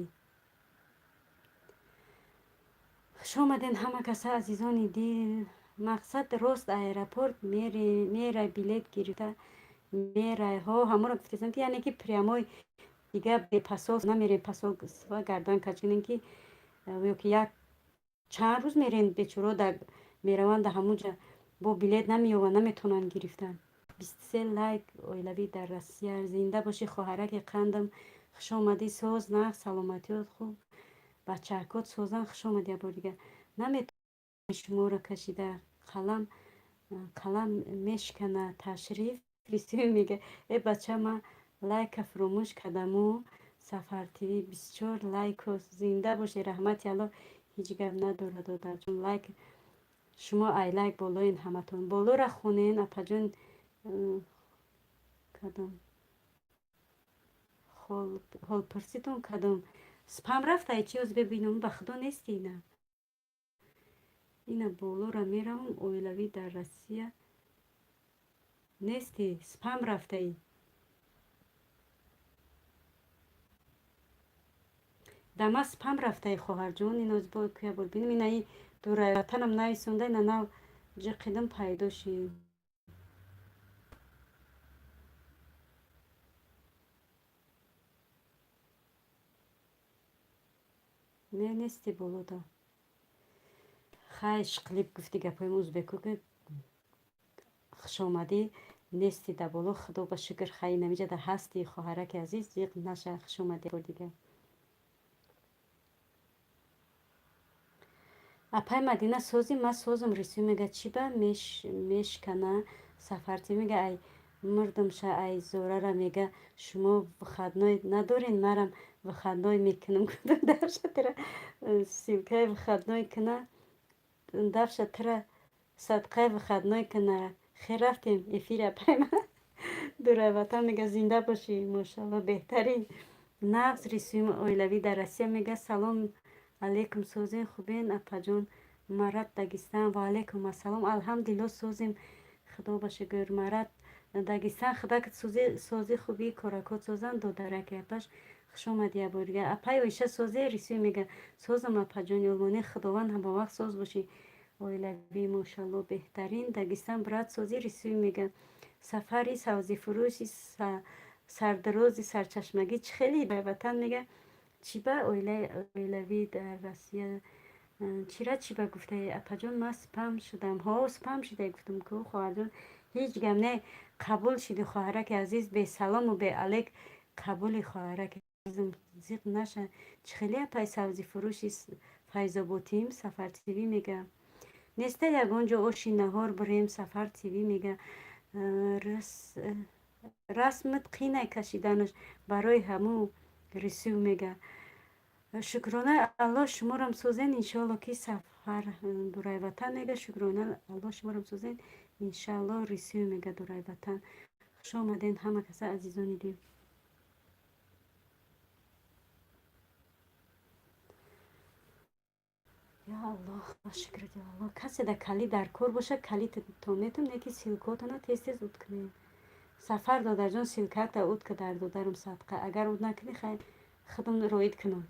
Хуш омаден, ҳама каса, азизони дил. Мақсад, рост аэропорт мерай, билет гирифта мерай. Ҳо, ҳамонро гуфтесам, ки яъне ки прямой дига бепасол намерем, посольство гардан каҷ кунем, ки ё ки як чанд рӯз мерем. Бечоро мераванд, да ҳамунҷа бо билет намеёванд, наметавонанд гирифтан. 23 лайк. Оилавӣ дар Россия, зинда бошӣ, хоҳараки қандам, хуш омадӣ. Соз, нағз, саломатиёт хуб, бачаакот созан. Хуш омадӣ як бор дигар. Наметавонам шуморо кашида, қалам қалам мешкана. Ташриф рисӯ мега. Э, бача, ман лайка фуромӯш кардаму. Сафар ТВ, 24 лайко, зинда бошӣ, раҳмати Аллоҳ. Ҳеҷ гап надорад, додарҷон, лайк шумо ай лайк болоин, ҳаматон болора хонен, апаҷон. Кадом ҳолпурситон, кадом спам рафта, чи оз бибинам? Ба худо, нести. Ина, ина, болора меравам. Оилавӣ дар Россия нести, спам рафтаӣ. Дама спам рафтаи, хоҳарҷон. Иноз бо куя бор бинам. Инаи дурай ватанам нависонда, ина нав ҷиқидам, пайдо шид. Не, нести болода. Хай, шиқлиб гуфти гапҳои узбеку ки хушомадӣ. Нести да боло, худо ба шукр, хай, намиҷада ҳасти, хоҳараки азиз, зиқ наша. Хуш омадӣ бор дигар. Апай Мадина, сози? Ма созам. Рисӯ мега, чӣ ба мешкана? Сафартӣ мега, ай мурдумша, ай зорара. Мега, шумо выходной надорен, марам выходной мекунам. Давша тира ссылка и выходной куна, давша тира садқаи выходной куна. Хер, рафтем эфири. Апай дурай ватан мега, зинда бошӣ, мошалло, беҳтарин, нағз. Рисӯи оилавӣ дар Россия мега, салом алейкум, созен, хубен, апаҷон? Марат Дагистан. Ва алейкум ассалом, алҳамдулилло, созем, худо ба шукр. Марат Дагистан, худакат сози, хубӣ, коракот созан, додараки апаш. Хуш омадӣ як бори дигар. Апай Оиша, созе? Рисӯй мега, созам, апаҷони олмонӣ, худованд ҳамавақт соз бошӣ. Оилавӣ, мошалло, беҳтарин. Дагистан, брат, созӣ? Рисӯй мега, сафари савзифурӯши сардарози сарчашмагӣ чӣ хеле ватан мега, чӣ ба оилавӣ дар Россия чира, чӣ ба гуфтаи, апаҷон, ман спам шудам. Ҳо, спам шудай, гуфтам ку, хоҳарҷон, ҳеҷ гап не, қабул шуди, хоҳараки азиз, бесалому беалек қабули, хоҳараки азизам, зиқ наша. Чӣ хеле, апай савзифурӯши Файзоботим? Сафар ТВ мега, неста ягон ҷо оши наҳор бурем. Сафар ТВ мега, расмат қинай кашиданаш барои ҳаму. Рисӯ мега, шукрона Аллоҳ, шуморам созен, иншоалло ки. Сафар дурай ватан мега, шукрона Аллоҳ, шуморам созен, иншаалло. Рисӯ мега, дурай ватан, хуш омаден, ҳама каса, азизони дил. Я Аллоҳ, ба шукрат, я Аллоҳ. Касе да калид дар кор бошад, калидто метум, не ки ссылка отона тез тез уд кунем. Сафар додарҷон, ссылка та уд ка, дар додарам садқа. Агар уд накунӣ, хайр, худам роид кунам.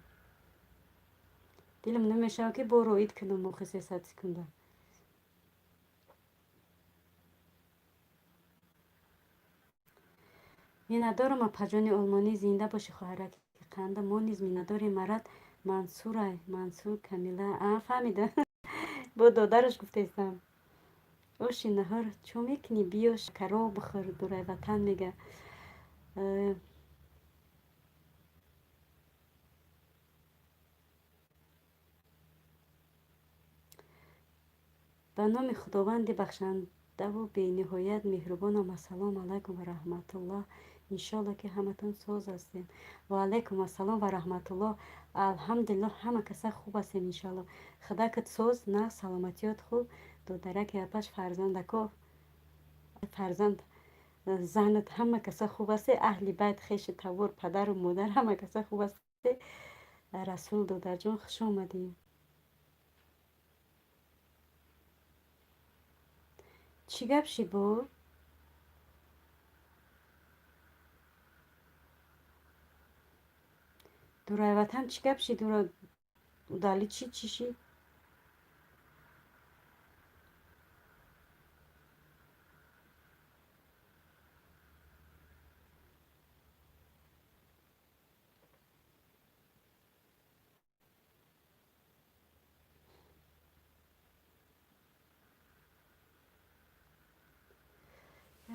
Дилам намешавад, ки бо роид кунам охи 300 секунда. Миннатдорам, апаҷони олмонӣ, зинда бошӣ, хоҳараки қанда. Мо низ миннатдорем. Марат Мансурай, Мансур Камила, а фаҳмида, бо додараш гуфтаистам. Оши наҳор чо мекунӣ? Биё, шакаро бихӯр. Дурай ватан мега. Ба номи Худованди бахшандаву бениҳоят меҳрубонам. Ассалому алайкум ва раҳматуллоҳ. Иншолло, ки ҳаматон соз ҳастем. Ва алайкум ассалом ва раҳматуллоҳ. Алҳамдулиллоҳ, ҳама каса хуб ҳастем, иншолло. Худакат соз, на саломатиёт хуб, додараки апаш, фарзандако, фарзанд, занат, ҳама каса хуб ҳасте, аҳли байт, хеши тавор, падару модар, ҳама каса хуб ҳасте. Расул додарҷон, хуш омадӣ. Чӣ гап шид бо? Дурай ватан, чӣ гап шид? Удалить шид, чӣ шид?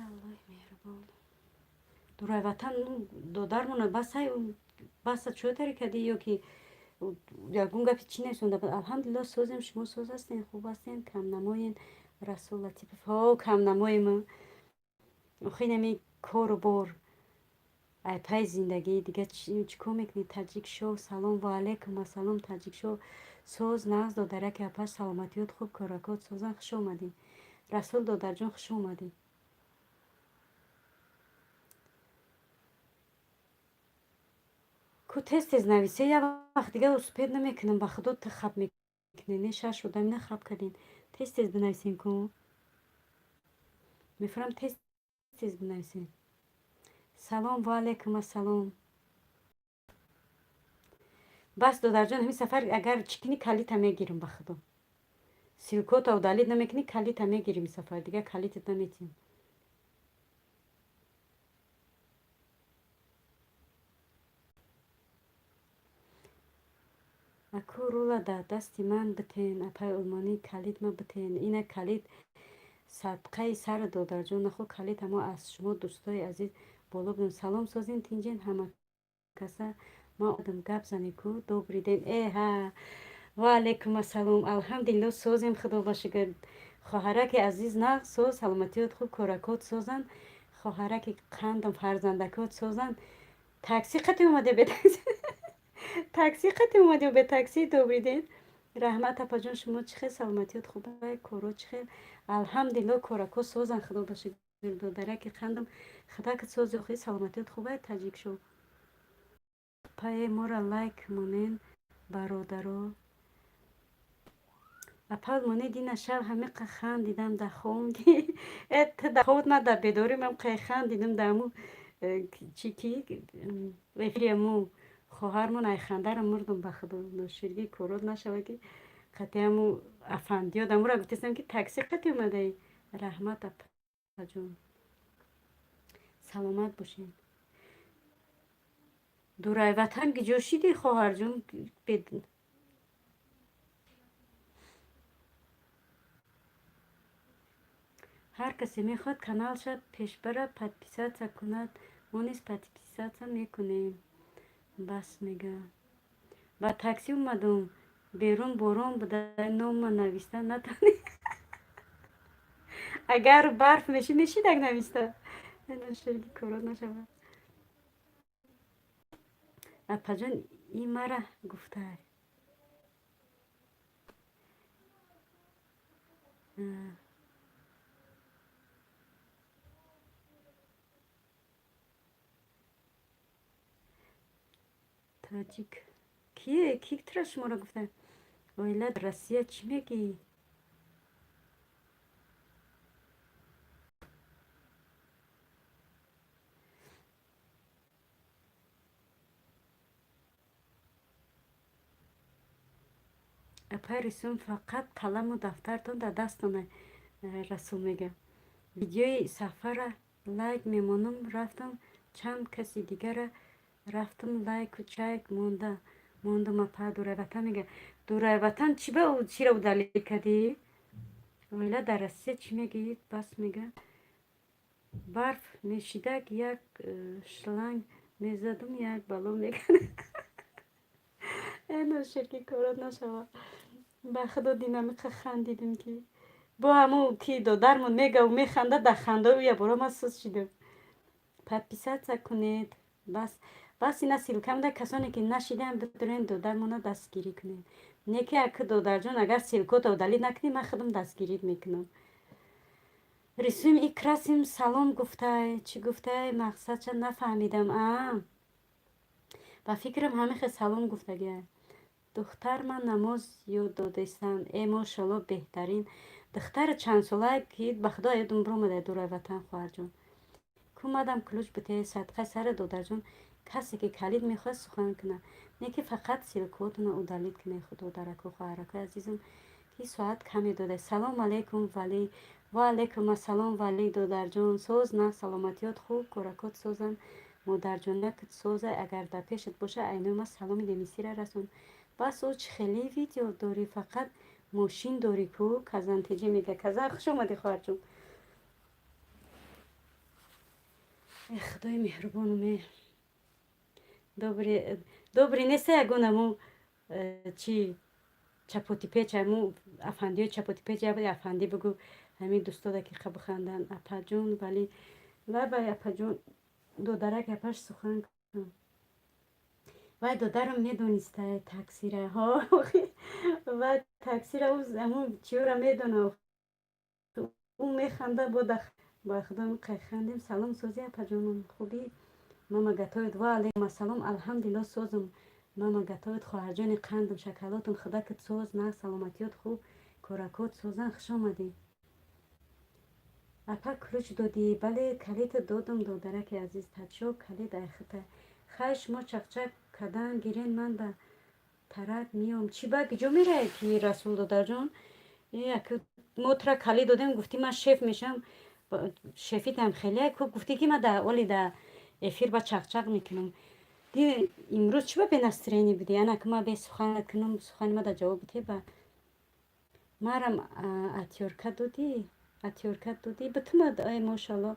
Я Аллоҳи меҳрубон. Дурай ватан додармона басай, баса чӯ тари кардӣ ё ки ягон гапи чӣ нависонда? Алҳамдулиллоҳ, созем, шумо соз ҳастен, хуб ҳастен, камнамоен. Расул Латипов, ҳо, камнамоем. Охи, инами кору бор, ай пай зиндагӣ, дига чӣ кор мекунӣ? Таҷик шоу, салом. Ва алайкум ассалом, Таҷик шоу. Соз, нағз, додараки апаш, саломатиёт хуб, коракот созан. Хуш омадӣ, Расул додарҷон, хуш омадӣ. Ку, тез тез нависе, як вақт дига успеть намекунам, ба худо, ту хаб мекунӣ. Не, шаш одами на хаб кардин. Тез тез бинависен ку, мефурам, тез тез бинависен. Салом, ва алайкум ассалом. Бас, додарҷон, ҳамин сафар агар чӣ кунӣ, калита мегирам, ба худо. Ссылкота удалить намекунӣ, калита мегирим, сафар дига калитат наметиҳам. Аку, рула дар дасти ман битен, апай Олмонӣ, калид ма битен. Ина калид садқаи сари додарҷон, нахо калид ҳамо аз шумо, дӯстои азиз, боло будем. Салом, созин, тинҷен ҳама каса? Ма одам гап зане ку. Добрый день. Э ҳа, ва алайкум ассалом. Алҳамдулилло, созем, худо ба шукр. Хоҳараки азиз, нағз, соз, саломатиёт хуб, коракот созанд. Хоҳараки қандам, фарзандакот созанд. Такси қати омаде, бе такси қати омадем, бе такси? Добрый день. Раҳмат, апаҷон, шумо чӣ хел, саломатиёт хуба, коро чӣ хел? Алҳамдулилло, корако созанд, худо ба шукр. Додараки қандам, худакат сози, охи, саломатиёт хуба. Таҷик шоу, пае мора лайк монен, бародаро. Апал моне, дина шаб ҳамиқа хандидам дар хом ки э дар хобот ма дар бедорим ам қай хандидам дар аму чи ки эфири аму хоҳармон, ай хандара мурдум, ба худо. Ноширгӣ корот нашава ки қати аму афандиёд амура гуфтестам ки такси қати омадаи. Раҳмат, апаҷон, саломат бошед. Дурай ватан, киҷо шидӣ, хоҳарҷон? Ҳар касе мехоҳад каналша пешбара, подписаться кунад. Мо низ подписаться мекунем. Бас, мега, ба такси омадум, берун борон буда, нома нависта натавонӣ. Агар барф мешид, мешидак нависта. Ширги корот нашавад. Апаҷон, и мара гуфтай. Тоҷик кие? Ки тра шуморо гуфта? Оила Россия, чӣ мегӯӣ? Апай Рисум, фақат қаламу дафтартон дар дастона. Расул мега, видеои сафара лайк мемонам, рафтам, чанд каси дигара рафтам, лайку чайк монда мондам. Апа Дурай ватан мега, Дурай ватан, чӣ ба чира удалить кардӣ? Оила дар Россия, чӣ мегӯед? Бас, мега, барф мешидак, як шланг мезадум, як бало мекард. Э, ноширки корот нашава, ба худо, динамиқа хандидим ки бо ҳамун ки додармон мегаву механда, дар хандаи ӯ ябора ман сус шидам. Подписаться кунед. Бас, бас, ина ссылка мда. Касоне ки нашидаам, бидурен, додармона дастгирӣ кунед. Не ки аки додарҷон, агар ссылка то удалить накунӣ, ман худам дастгирит мекунам. Рисуем и красим. Салом гуфтай, чӣ гуфтай, мақсадша нафаҳмидам. А ба фикрам, ҳамихе салом гуфтагия. Духтар, ман намоз ёд додестам. Э, мошалло, беҳтарин. Духтари чандсолае ки ба худо ёдум биромада. Дурай ватан, хоҳарҷон, кумадам ключ бите, садқаи сари додарҷон. Касе ки калид мехоҳад, сухан кунад, не ки фақат ссылка отона удалить кунед. Худодараку, хоҳаракои азизам, ки соат каме дода. Салом алейкум, Валӣ. Ва алейкум ассалом, Валӣ додарҷон. Соз на, саломатиёт хуб, коракот созанд, модарҷонакат созай. Агар дар пешат боша, айнои ма саломи демисира расон. Бас, ӯ чӣ хеле видео дорӣ, фақат мошин дорӣ ку. Казантеҷӣ мега. Казан, хуш омадӣ, хоҳарҷон. Э, худои меҳрубону ме добрый, добрый неста. Ягон аму чи чапотипеч, аму афандиё чапотипеч, я афандӣ бигӯ, ҳамин дӯстода ки биханданд. Апаҷон, вале лабай, апаҷон, додарак, апаш, сухан кун. Вай додарам медонистай таксира ҳо, ва таксира аму чиёра медона. Ӯ механда, бо ба худо қайхандем. Салом, сози, апаҷонам, хубӣ? Мама готовит. Ва алейкум ассалом, алҳамдулилло, созум. Мама готовит. Хоҳарҷони қандам, шакалотам, худакат соз на, саломатиёт хуб, коракот созан. Хуш омадӣ. Апа, ключ додӣ? Бале, калита додам, додараки азиз. Тадшо калид айхита. Хай, шумо чақчақ кардан гирен, ман ба тарак миём. Чӣ, ба киҷо меравед ки, Расул додарҷон? Мо тура калид додем, гуфтӣ ман шеф мешавам. Шефитам хеле ку, гуфтӣ ки ман да оли да эфир ба чақчақ мекунам. Ди имрӯз чӣ ба без настроение будӣ? Ана ки ман бе сухан кунам, сухани ма да ҷавоб бите. Ба марам отвёртка додӣ, отвёртка додӣ битума. Ай, мошалло,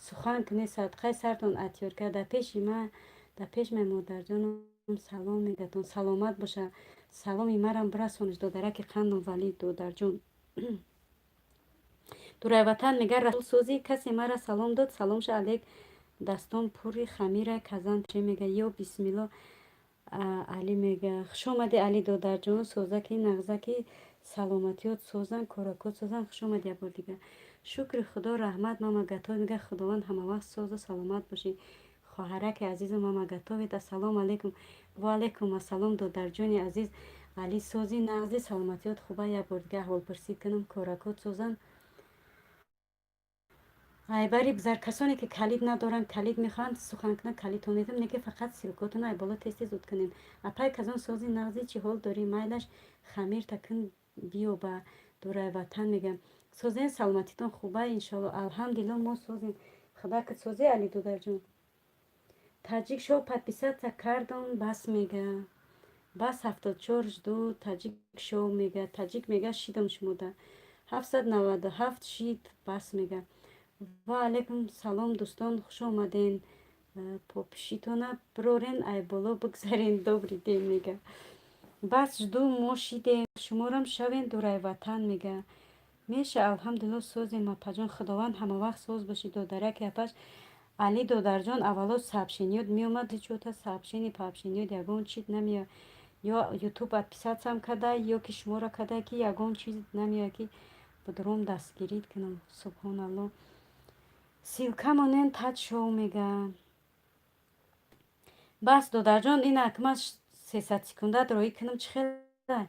сухан кунед, садқаи сартон. Отвёртка дар пеши ма, дар пеш май модарҷонам салом мегатон. Саломат боша, саломи марам бирасониш, додараки қандум, Валӣ додарҷон. Дурайватан мега. Расул, созӣ? Касе мара салом дод, саломша алек. Дастон пури хамира. Казан че мега? Ё бисмилло, Али мега. Хушомадӣ, Али додарҷон. Созаки, нағзаки, саломатиёт созан, коракот созан. Хушомадӣ як бор дигар. Шукри худо, раҳмат. Мама готовит мега. Худованд ҳамавақт созу саломат бошӣ, хоҳараки азизу. Мама готовит. Ассалому алайкум. Ва алайкум ассалом, додарҷони азиз Али. Сози, нағзи, саломатиёт хуба? Як бор дига аҳволпурсӣ кунам. Коракот созан. Айбари бизар. Касоне ки калид надоранд, калид мехоҳанд, сухан кунанд, калидтон медам, не ки фақат ссылка отона ай боло тез тез зуд кунем. Апай казон, сози, нағзи, чӣ ҳол дорӣ? Майлаш, хамирта кун, биё ба дурай ватан мегам. Созен, саломатитон хуба, иншоалло. Алҳамдулилло, мо созем. Худакат сози, Али додарҷон. Таҷик шоу, подписаться кардам, бас мега. Бас, 74 жду. Таҷик шоу мега. Таҷик мега, шидам шумода. 797 шид, бас мега. Ва алайкум салом, дӯстон, хуш омаден. Попишитона бирорен, ай боло бигзарен. Добрый день мега. Бас, жду, мо шидем, шуморам шавен. Дурай ватан мега. Меша, алҳамдулилло, созем, апаҷон. Худованд ҳамавақт соз бошӣ, додараки апаш Али додарҷон. Аввало сообщение ёт меомад, ҳечота сообщение пообщение ёт ягон чиз намеояд. Ё ютуб отписаться м када, ё ки шуморо када, ки ягон чиз намеояд, ки будром дастгирит кунам. Субҳоналло. Ссылка монен, таҷ шоу мега. Бас, додарҷон, ин акма 300 секундат роӣ кунам, чӣ хела?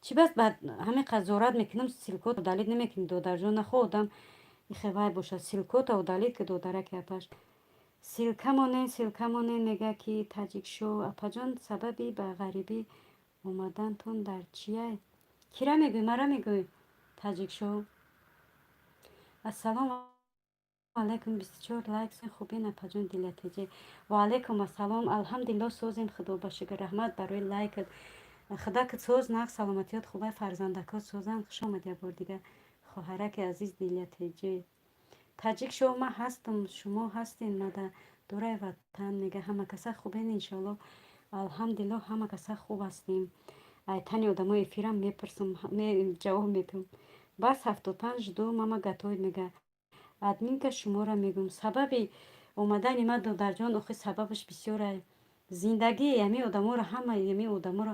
Чӣ бас, ба ҳамин қадр зорат мекунам, ссылка от удалить намекунӣ, додарҷон. Нахо одам ихе вай бошад, ссылка ота удалить ки, додараки апаш. Ссылка монен, ссылка монен мега ки таҷикшоу. Апаҷон, сабаби ба ғарибӣ омадантон дар чия? Кира мегӯй, мара мегӯй, таҷикшоу? Ассалому алайкум, 24 лайк. Хубен, апаҷон Дилятеҷе? Ва алайкум ассалом, алҳамдулилло, созем, худо ба шукр. Раҳмат барои лайкат. Худакат соз, нағз, саломатиёт хубай, фарзандакот созанд. Хуш омад як бор дигар, хоҳараки азиз Дилятеҷе. Таҷик шоу, ман ҳастам, шумо ҳастен мада. Дурай ватан мега. Ҳама каса хубен, иншоалло. Алҳамдулилло, ҳама каса хуб ҳастем. Ай тани одамои эфирам мепурсам, ҷавоб метавам. Бас, 75 жду. Мама готовит мега. Админка, шуморо мегӯм, сабаби омадани ман, додарҷон, охи сабабаш бисёра. Зиндагии ҳамин одаморо, ҳамаи ҳамин одаморо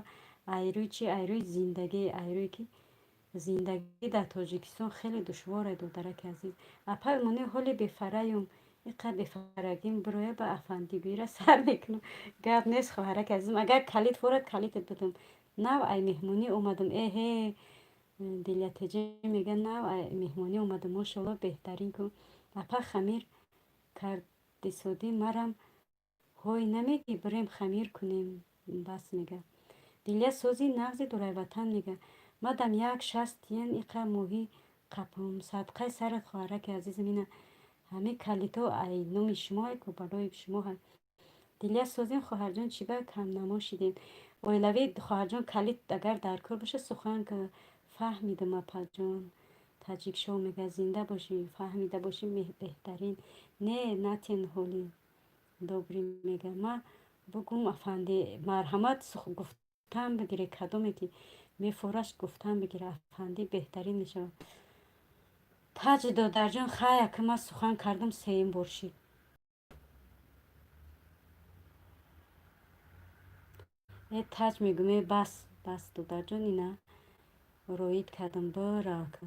айрӯи чи, айрӯи зиндагӣ, айрӯи ки зиндагӣ дар Тоҷикистон хеле душворе, додараки азиз. Апай мони ҳоли бефараюм, иқа бефарагим бироя, ба афандигӯира сар мекунам. Гап нест, хоҳараки азизм, агар калид форад, калидат бидам. Нав ай меҳмонӣ омадам. Эҳе, Дилятеҷа мега, нав ай меҳмонӣ омадам, мошалло, беҳтарин ку. Апа, хамир кардисодӣ, марам ҳой намегӣ, бирем хамир кунем, бас мега. Дилия сози нағзи, дурайватан мега. Мадам як 60 тиен иқа моҳӣ қапам. Садқаи сарат, хоҳараки азизам, ина ҳамин калидҳо ай номи шумо ку, барои шумо. Дилия созем, хоҳарҷон, чӣ ба камнамо шидем? Оилавӣ, хоҳарҷон, калид агар дар кор боша, сухан фаҳмидам, апаҷон. Таҷикшоҳ мега, зинда бошӣ, фаҳмида бошӣ, беҳтарин. Не, натен ҳоли добрый мега. Ма бугум, афанди, марҳамат, гуфтан бигире, кадоме ки мефораш, гуфтан бигире, афанди, беҳтарин мешавад. Таҷ, додарҷон, хай, ака, ман сухан кардам, сеюм бор шид. Э, Таҷ мегӯм, э, бас, бас, додарҷон, ина роид кардам, бира, ака.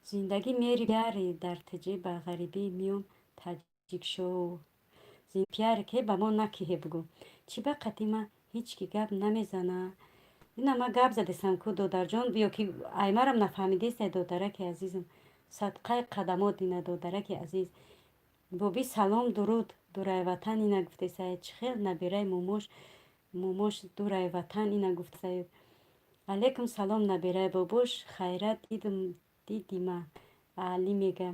Зиндагӣ мери пиари дар тиҷӣ, ба ғарибӣ миём. Таҷикшоу пиаре ке ба мо накиҳе, бугӯ. Чӣ ба қати ма ҳеҷ ки гап намезана? Ина ма гап задесам ку, додарҷон, ё ки аймарам нафаҳмидестай, додараки азизам? Садқаи қадамот, ина, додараки азиз. Боби, салом, дуруд, дурайватан ина гуфтесай. Чӣ хел набираи момош, момош, дурайватан ина гуфтесай. Алейкум салом, набираи бобош, хайрат дидим, дидима. Али мега,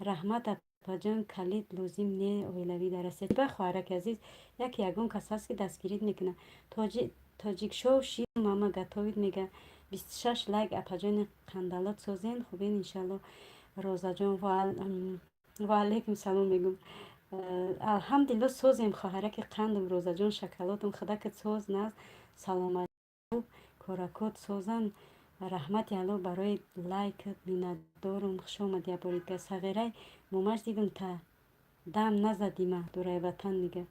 раҳмат, апаҷон, калид лозим не, оилавӣ дар Россия. Ба хоҳараки азиз, яке ягон кас ҳаст, ки дастгирит мекунад. Тоҷикшоу ши мама готовит мега. 26 лайк, апаҷони қандалот, созен, хубен, иншалло. Розаҷон, ва алейкум салом мегӯм. Алҳамдулилло, созем, хоҳараки қандам Розаҷон, шоколадам, худакат соз, наз, саломат, коракот созан. Раҳмати Алло барои лайкат, миннатдорум. Хуш омадӣ яборига. Сағирай момаш дидум, та дам назадима, дурайватан мега.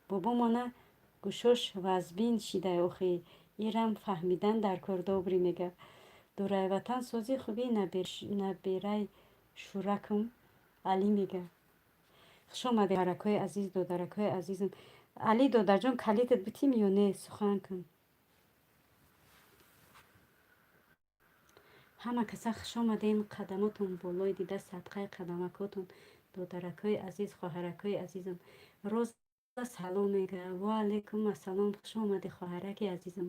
Бобомона гӯшош вазбин шидай, охи ирам фаҳмидан дар кор, добрый мега. Дурайватан, сози, хуби, набирай шуракум. Али мега, хуш омадед, хоҳаракҳои азиз, додаракҳои азизам. Али, додарҷон, калидат битим ё не, сухан кун. Ҳама каса хуш омадем, қадамотон болои дида, садқаи қадамакотон, додаракҳои азиз, хоҳаракҳои азизам. Роза, салом мега. Ва алайкум ассалом, хуш омадӣ, хоҳараки азизам.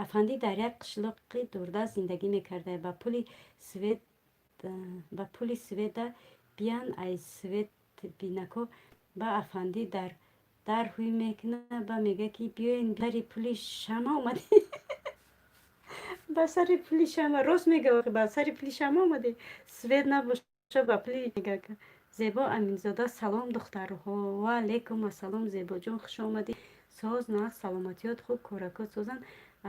Афандӣ дар як қишлоқи дурдаст зиндагӣ мекарда. Ба пули света биян, ай свет бинако, ба афандӣ дар дар ҳуй мекуна, ба мега, ки биёен, сари пули шама омадӣ, ба сари пули шама. Рост мега, ба сари пули шама омадӣ, свет набоша, ба пули мега. Зебо Аминзода, салом, духтарҳо. Ва алайкум ассалом, Зебоҷон, хуш омадӣ. Соз, нағз, саломатиёт хуб, корако созан.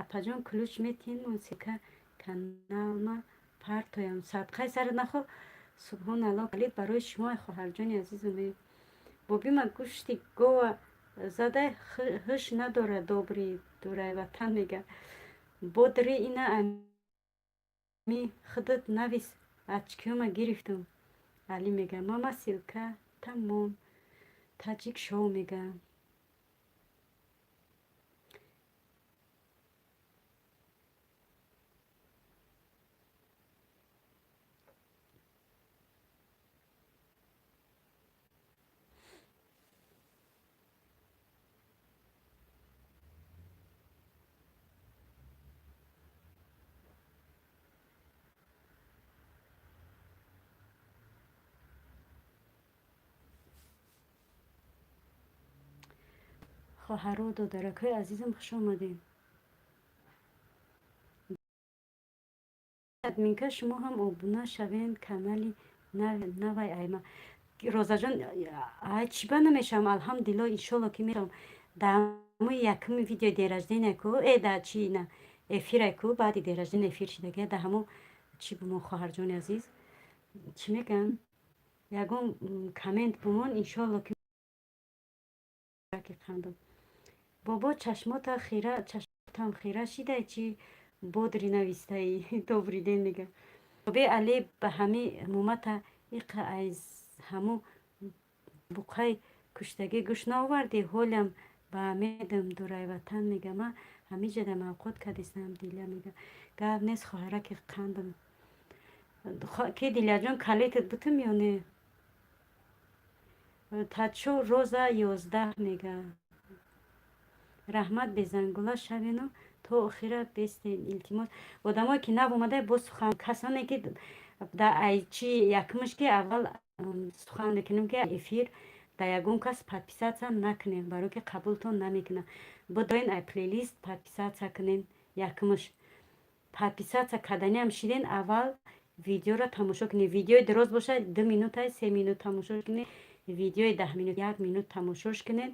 Апаҷон, ключ метиҳен, монсика каналма партоям. Садқаи сарат, нахо, субҳоналло, калид барои шумо, хоҳарҷони азизам. Бобима гӯшти гова зада, ҳуш надорад, добрый, дурайватан мега. Бодри, ина ами худат навис, очкиёма гирифтум. Али мега, мама, ссылка тамом. Таҷик шоу мега. Хоҳару додаракҳои азизам, хуш омадед. Админка, шумо ҳам обуна шавед канали навай айма. Розаҷон, ай, чӣ ба намешавам? Алҳамдулилло, иншолло, ки мешавам. Дар Ҳамои якуми видеои день рождения ку, э, да чи на эфира ку, баъди день рождения эфир шидагия, да ҳамо чӣ бумон, хоҳарҷони азиз, чӣ мегӯям, ягон коммент бумон, иншоалло ки қандам. Бобо, чашмота хира, чашмотам хира шидай, чи бодри навистаи? Добрый день мега. Бобе Али, ба ҳами мумата иқа айз ҳаму буқай куштагӣ гӯш наовардӣ? Ҳолям ба медам дурайватан мега. Ма ҳамиҷада мавқот кадистам. Диля мега: гап нест, хоҳараки қандам. Ки, Диляҷон, калитат бутум ё не? Тадшо Роза 11 мега: раҳмат, безангула шавену то охира бестен, илтимос. Одамое ки нав омада, бо сухан, касоне ки да айчи якумш ки аввал сухан мекунем, ки эфир да ягон кас подписаться накунем, барое ки қабултон намекунам. Будоин ай плейлист подписаться кунем. Якумш подписаться карданиам шиден, аввал видеоро тамошо кунед. Видеои дароз бошад, 2 минута, 3 минут тамошо кунед, видеои 10 минут, як минут тамошош кунед,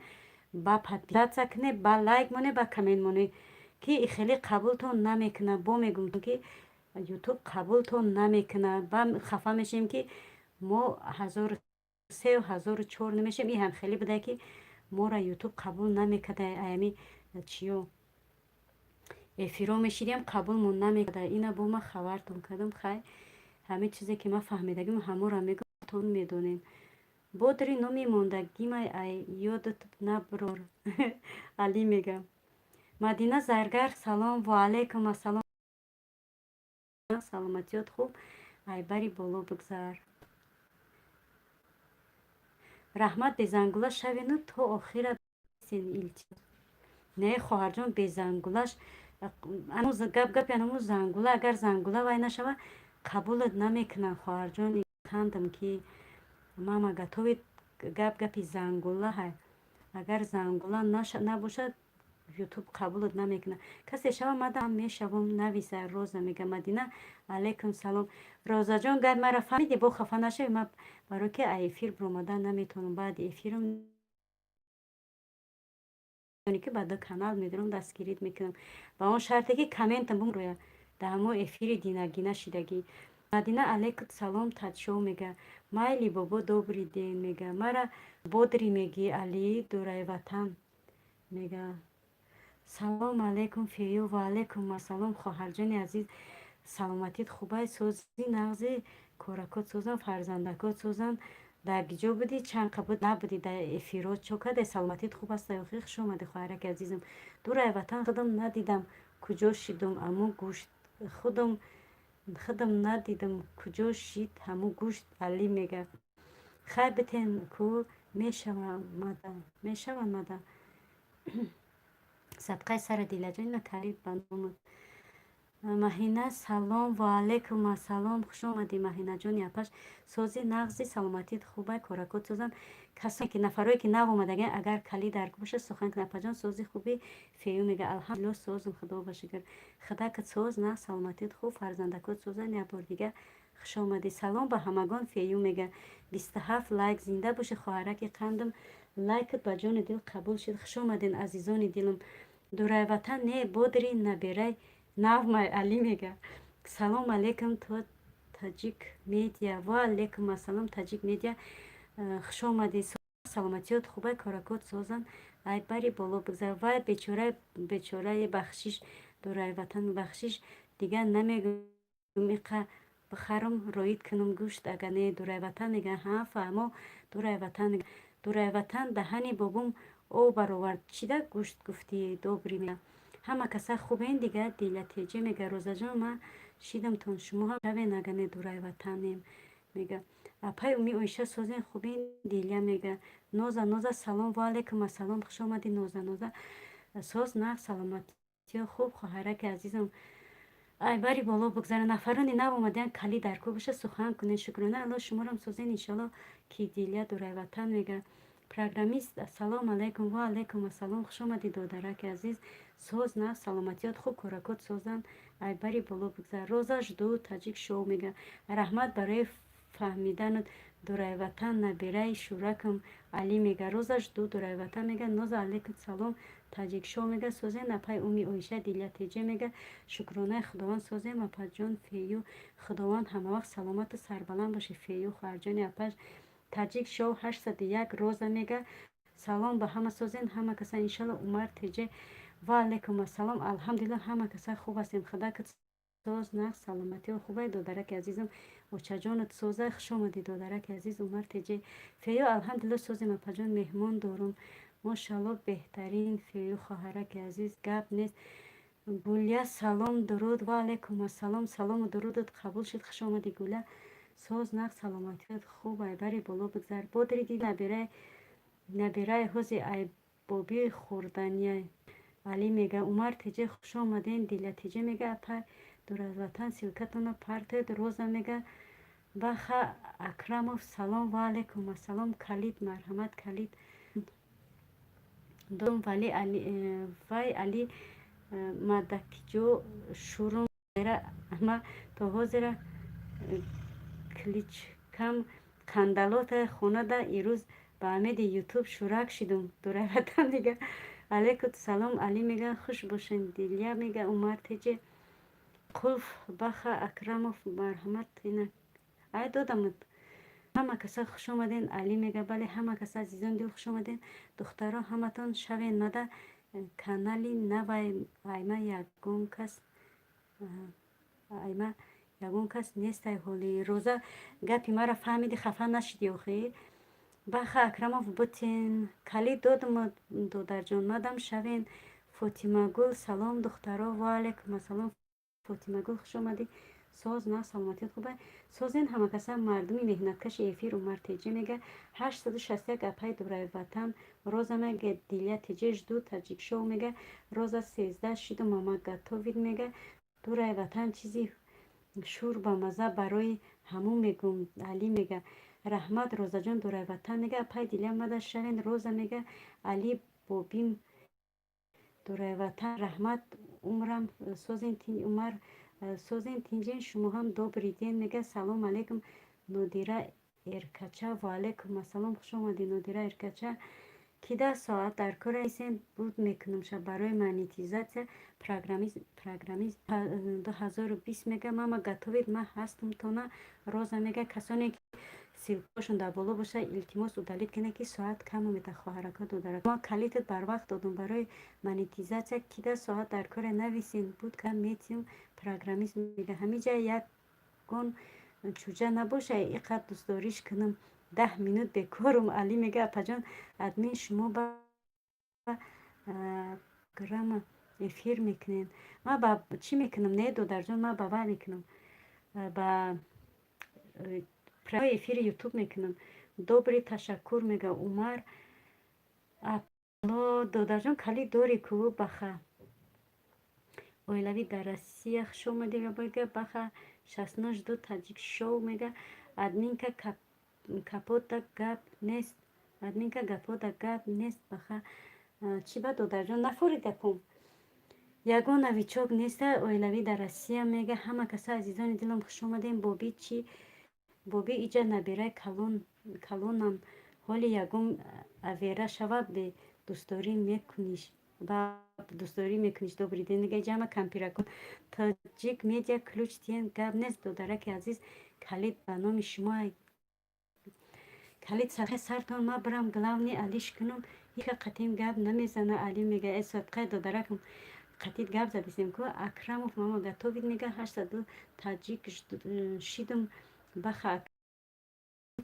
ба подписаться кунед, ба лайк монед, ба коммент монед, ки хеле қабултон намекунад. Бо мегӯм, ки Ютуб қабултон намекунад, ба хафа мешавем, ки мо 1003, 1004 намешавем. И ҳам хеле буда, ки моро Ютуб қабул намекарда. Аями чиё эфиро мешидем, қабулмон намекарда. Ина бо ма хабартон кардам. Хай, ҳамин чизе ки ман фаҳмидагим, ҳаморо мегӯм, медонем. Бодри номи мондагимай ай ёдат наброр, Али мега. Мадина Заргар, салом. Ва алайкум ассалом, саломатиёт хуб, айбари боло бигзар. Раҳмат, безангула шавену то охира, илтимос. Не, хоҳарҷон, безангулаш гап гапи анаму зангула, агар зангула вай нашава, қабулат намекунам. Хоҳарҷон, хандам ки мама готовит. Гап гапи зангула ҳай, агар зангула набошад, Ютуб қабулат намекунад. Касе шава, мадам мешавам, нависа. Роза мега: Мадина, алайкум салом. Розаҷон, гап мара фаҳмиди, бо хафа нашавӣ. Ма барои ки эфир биромадан наметавонам, баъди эфирам ки ба ду канал медорам, дастгирит мекунам, ба он шарте ки комментам бумроя дар ҳамо эфири динагина шидагӣ. Мадина, алайкум салом. Тадшо мега: майли бобо, добрый день мега. Мара бодри мегӣ, Али дурайватан мега. Салом алайкум, Фею. Ва алайкум ассалом, хоҳарҷони азиз, саломатит хубай, сози, нағзи, коракот созан, фарзандакот созан. Дар гиҷо будӣ? Чанд қа буд набудӣ дар эфирот, чо каде? Саломатит хуб аст? Охи, хуш омадӣ, хоҳараки азизам. Дурай ватан худам надидам, куҷо шидум аму гӯшт, худам худам надидам, куҷо шид ҳаму гӯшт. Али мега: хай битен ку, мешавамада, мешаванд мада. Садқаи сара, Дилаҷон, ина калид ба номат. Маҳина, салом. Ва алайкум ассалом, хуш омадӣ, Маҳинаҷони апаш. Сози, нағзи, саломатит хубай, коракот созам. Касоне ки, нафарое ки нав омадаган, агар калид дар боша, сухан кун. Апаҷон, сози, хуби? Фею мега: алҳамдулилло, созум, худо ба шукр. Худакат соз, нағз, саломатит хуб, фарзандакот созан. Як бор дига хуш омадӣ. Салом ба ҳамагон. Фею мега: 27 лайк. Зинда бошӣ, хоҳараки қандам, лайкат ба ҷони дил қабул шуд. Хуш омаден, азизони дилам. Дурайватан не, бодри наберай навмай. Али мега: салом алейкум, то Таҷик Медиа. Ва алейкум ассалом, Таҷик Медиа, хуш омадӣ. Саломатиёт хубай, коракот созан, айбари боло бигзар. Вай бечора, бечораи, бахшиш, дурайватан, бахшиш, дигар намегӯм. Иқа бихарам, роид кунам гӯшт, ага не. Дурайватан мега: ҳа, фаҳмо, дурайватан, дурайватан, даҳани бобом об баровард, чида гӯшт гуфтӣ? Добрый мега: ҳама каса хубен дига? Дилатеҷе мега: Розаҷон, ман шидамтон, шумо ҳам шавен, ага не дурайватанем мега. Апай уми Оиша, созен, хубин? Диля мега. Ноза, Ноза, салом. Ва алайкум ассалом, хуш омадӣ, Ноза. Ноза, соз, нағз, саломатиё хуб, хоҳараки азизам, айбари боло бигзара. Нафарони нав омадаян, кали дар ку боша, сухан кунед. Шукрона Алло, шуморам созен, иншалло ки. Диля дурайватан мега: программист, ассалому алайкум. Ва алайкум ассалом, хуш омадӣ, додараки азиз. Соз, нағз, саломатиёт хуб, коракот созан, айбари боло бигзар. Роза жду Таҷик Шоу мега: раҳмат барои фаҳмиданат. Дурайватан, набираи шӯракам Алӣ мега. Роза жду, Дурайватан мега. Ноза, алейкум салом. Таҷикшоу мега: созем, апай Уми Оиша. Дилия Теҷе мега: шукронаи Худованд, созем, апаҷон. Фею, Худованд ҳамавақт саломату сарбаланд бошед, Фею, хоҳарҷони апаш. Таҷик Шоу 801. Роза мега: салом ба ҳама, созен ҳама каса, иншалло. Умар Теҷе, ва алайкум ассалом. Алҳамдулилла, ҳама каса хуб ҳастем. Худак соз, нағз, саломатио хубай, додараки азизам. Очаҷонат соза, хуш омадӣ, додараки азиз. Умар Теҷе. Фею, алҳамдулилла, созем, апаҷон, меҳмон дорум. Мошалло, беҳтарин. Фею, хоҳараки азиз, гап нест. Гулия, салом, дуруд. Ва алайкум ассалом, салому дурудат қабул шуд, хуш омадӣ, Гуля. Соз, нағз, саломатият хуб ай, бари боло бигзар. Бодри ди набираи ҳози айбоби хӯрдания. Алӣ мега. Умар Теҷе, хуш омаден. Диля Теҷе мега: апай Дуразватан, ссылка тона партед. Роза мега. Баха Акрамов, салом, ва алайкум ассалом. Калид, марҳамат, калид дом. Вали вай Али мадакиҷо шурум ма то ҳозира кличкам кандалота хонада. Ирӯз ба амеди Ютуб шӯрак шидум. Дурайватан мега: алейкум салом. Алӣ мега: хуш бошен. Дилия мега. Умар Теҷе, қулф. Баха Акрамов, марҳамат, ина ай додамад. Ҳама каса хуш омаден. Алӣ мега: бале, ҳама каса, азизон дил, хуш омаден. Духтаро, ҳаматон шавен мада канали навай айма, ягон кас нестай ҳоли. Роза, гапи маро фаҳмиди, хафа нашиди охир? Баха Акрамов, бутен калид додам, додарҷон, мадам шавен. Фотимагул, салом, духтаро. Ва алайкум ассалом, Фотимагул, хуш омадӣ. Соз, на, саломатият хуба, созен ҳама каса, мардуми меҳнаткаши эфир. Умар Теҷе мега: 861, апай Дурайватан. Роза мега. Дилия Теҷе, жду. Таҷикшоу мега: Роза, 13 шиду, мама готовит мега. Дурайватан, чизи шур ба маза, барои ҳамун мегум. Алӣ мега: раҳмат, Розаҷон. Дурайватан мега: апай Дилия, мада шавен. Роза мега: Али бобим. Дурайватан, раҳмат, умрам созен. Умар, созен, тинҷен, шумо ҳам. Добрый день мега. Салом алейкум, Нодира Эркача. Ва алейкум ассалом, хуш омадӣ, Нодира Эркача. Кида соат дар кор ҳастем, буд мекунам ша барои монетизатсия. Программист 2020 мега: мама готовит, ман ҳастум тона. Роза мега: касоне ки ссылка ошон дар боло боша, илтимос, удалить кунед, ки соат кам омеда. Хоҳарако, додарако, ма калитат барвақт додум барои монетизатсия. Кида соат дар коре, нависен, буд ка метим. Программист мега: ҳамиҷа ягон чӯҷа набоша, иқад дӯстдориш кунам, 10 минут бекорум. Алӣ мега: апаҷон админ, шумо ба грама эфир мекунед? Ма ба чӣ мекунам? Не, додарҷон, ма ба вай мекунам, ба эфири Ютуб мекунам. Добрый, ташаккур мега. Умар, ало, додарҷон, калид дорӣ ку? Баха, оилавӣ дар Россия, хуш омадӣ мега. Баха шастно, жду. Таҷик Шоу мега: админка, капота гап нест. Админка, гапода гап нест. Баха, чӣ ба, додарҷон, нафорид гапом? Ягон новичок неста. Оилавӣ дар Россия мега: ҳама каса, азизони дилам, хуш омадем. Боби чӣ, боби иҷа набирай калонам, ҳоли ягон авера шава, бе дӯстдорӣ мекуниш, ба дӯстдорӣ мекуниш. Добрый день мега. Иҷа ҳама кампиракон. Тоҷик Медиа, ключ тиен, гап нест, додараки азиз, калид ба номи шумо, калид садқаи сартон. Ма бирам главный алиш кунам, ҳичка қатим гап намезана. Али мега: э, садқаи додаракам, қатид гап задисем ку. Акрамов, мама готовит мега. 800 таҷик шидум. Баха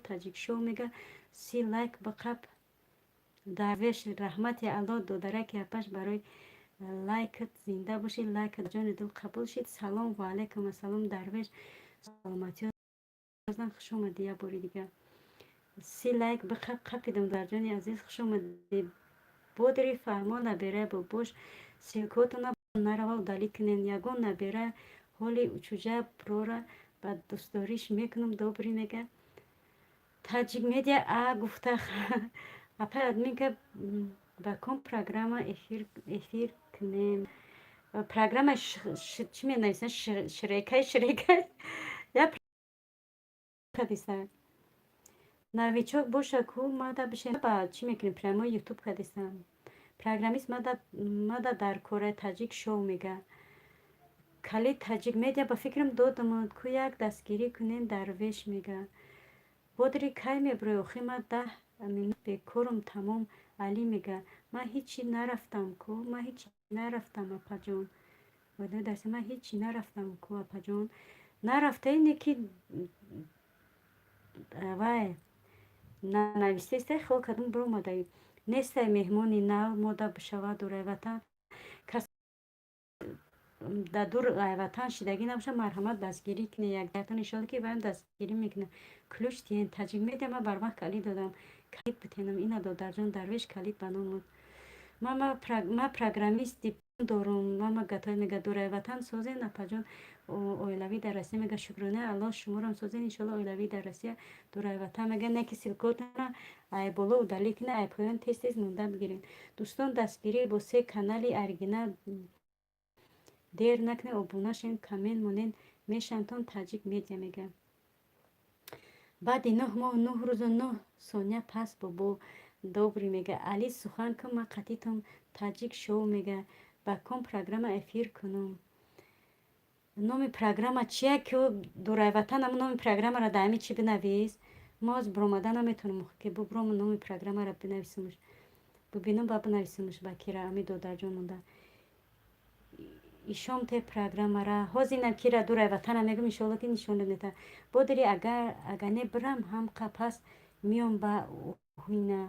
Таҷикшоу мега: 30 лайк бақаб. Дарвеш, раҳмати Алло, додараки апаш, барои лайкат, зинда бошӣ. Лайкат ҷони дил қабул шид. Салом, ва алайкум ассалом, Дарвеш, саломатӣ, хуш омадӣ як бори дигар. 30 лайк бақаб, қапидам, дарҷони азиз, хуш омадӣ. Бодри фаҳмо, набера бобош, ссылка отона нарава, удалить кунен. Ягон набера ҳоли чуҷа брора ба дӯстдориш мекунам. Добрый мега. Таҷик Медиа а гуфта: апай админка, ба ком программа эфир кунем? Программа чӣ менависанд? Шрекай, шрекай я кадиса. Новичок боша ку мада бишен ба чӣ мекунем, прямой ютуб кадистам. Программист мада дар кораи Таҷик шоу мега. Калид Таҷик медиа ба фикрам додам ку, як дастгирӣ кунем, Дарвеш мега. Бодри, кай мебурӣ охи? Ма 10 минут бекорум тамом. Алӣ мега, ман ҳичи нарафтам ку, ман ҳичи нарафтам, апаҷон. Ман ҳичи нарафтам ку, апаҷон. Нарафта ине ки вай нанавистеста, хиёл кардам биромадаи. Нестай меҳмони нав мода бишавад дурай ватан. Кас дар дур ватан шидагӣ набошад, марҳамат, дастгирӣ кунед якдиятон. Иншолло, ки ваям дастгирӣ мекунад. Ключ тиен Таҷик медиа, ман барвақт калид додам. Калид битенам ина, додарҷон Дарвеш, калид ба ном. Ма программист дорум, мама гатои мега, дурай ватан созен, апаҷон, оилавӣ дар Россия мега. Шукронаи Аллоҳ, шуморам созен, иншолло, оилавӣ дар Россия, дурай ватан мега. Не ки ссылка отона ай боло удалить кунед, ай поён тез тез монда бигиред. Дӯстон, дастгирӣ бо се канали оригинал дер накунед, обуна шавед, коммент монед, мешавантон. Таҷик медиа мега, баъди 9 моҳ, 9 рӯзу 9 сония пас. Бобо добрый мега. Али, сухан кун, ман қатитон. Таҷик шоу мега, ба ком программа эфир кунум? Номи программа чия ки дурай ватан? Ама номи программаро дар ҳами чӣ бинавис. Мо аз биромада наметавонем ки бубром, номи программаро бинависимш, бубинам, ба бинависимш ба кира ами додарҷон монда ишом те программара. Ҳозир инам кира дурай ватана мегӯм, иншолло, ки нишон мета. Бодири, агар не бирам ҳамқа пас миём ба ҳуйна.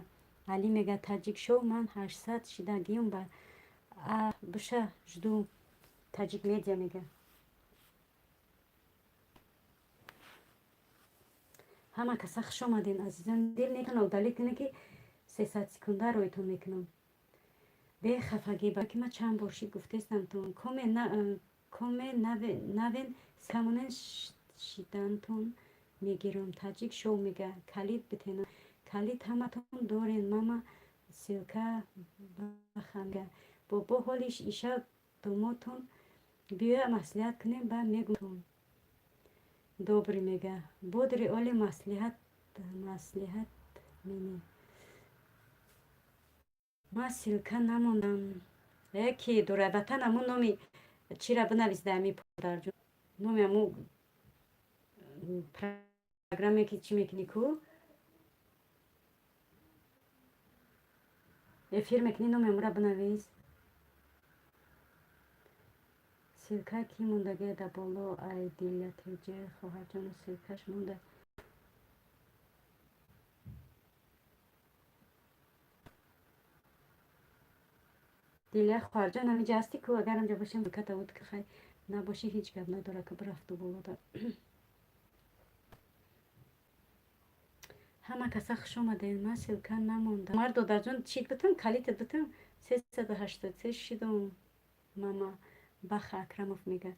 Али мега, Таҷик шоу, ман 800 шидагиюм ба буша, жду. Таҷик медиа мега, ҳама каса хуш омадем, азизон дил. Некана удалить кунед, ки 300 секунда роитон мекунам бехафагӣ, ки ман чанд бор шид гуфтестамтон. Коме навен камонен шидантон мегирам. Таҷик шоу мега, калид битена. Калид ҳаматон дорен, мама ссылка бахамга. Бобо, ҳоли иша домотон биёя, маслиҳат кунем, ба мегӯтон. Добрый мега, бодри оли маслиҳат маслиҳат мене. Ман ссылка намондам. Яки дурай ватан, ҳамун номи чира бинавис дар ҳами подарҷон, номи ҳамун программе ки чӣ мекунӣ ку, эфир мекунӣ, номи ҳамура бинавис. Ссылка ки мондагия дар боло? Ай Дилия теҷе, хоҳарҷону ссылка ш монда. Дилия хоҳарҷон, ҳамиҷа ҳастӣ ку? Агар ҳамҷа бошем, ката буд ки хай набошӣ, ҳеҷ гап надора, ки бирафту болода. Ҳама каса хуш омадем. Ман ссылка намондам. Мар додарҷон, чит бутам, калитат бутам, 383 шидум. Мама Баха Акрамов мега,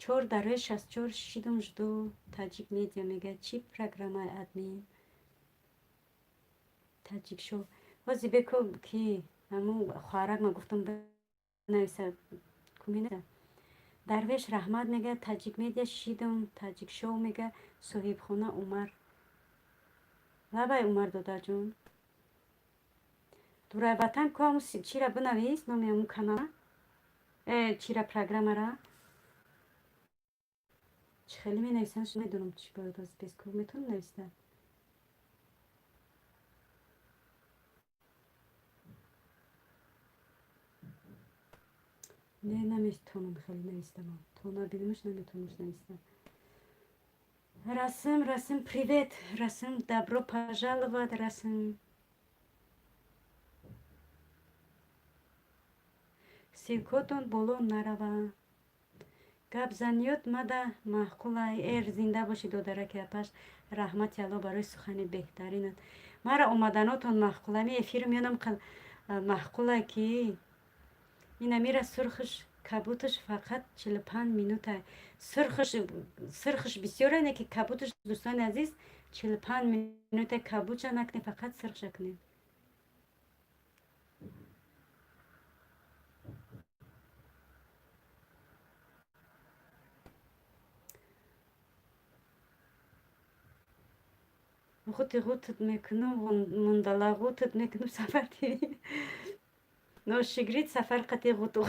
чор дарои 64 шидум, жду. Таҷик медиа мега, чӣ программаи админ? Таҷик шоу, ҳозир беку ки ҳамун хоҳарак ма гуфтам бинависа кумина. Дарвеш Раҳмат мега, Таҷик медиа шидум. Таҷик шоу мега, соҳибхона Умар лабай. Умар додарҷон, дурай ватан ку, ҳамун чира бинавис, номи ҳамун канала, чира, программара чӣ хеле менависам, медонам чӣ бояд аз беску метавонам нависта. Не, наметавонам хеле навистам, то набинамаш наметавонамш нависта. Расм, Расм, привет, Расм, добро пожаловать, Расм. Ссылка отон боло нарава. Гапзаниёт мада маъқулай. Эр, зинда бошӣ, додараки апаш, раҳмати Алло барои сухани беҳтаринат. Мара омаданотон маъқула, ми эфиру меёнам маъқула, ки ина мира сурхш кабуташ фақат 45 минута. Сурхш, сурхш бисёре, не ки кабуташ, дӯстони азиз, 45 минута. Кабуча накунед, фақат сурхша кунед. Ғути ғутат мекунам, мундала ғутат мекунам, Сафар ТВ. Ношигрид Сафар қати ғуту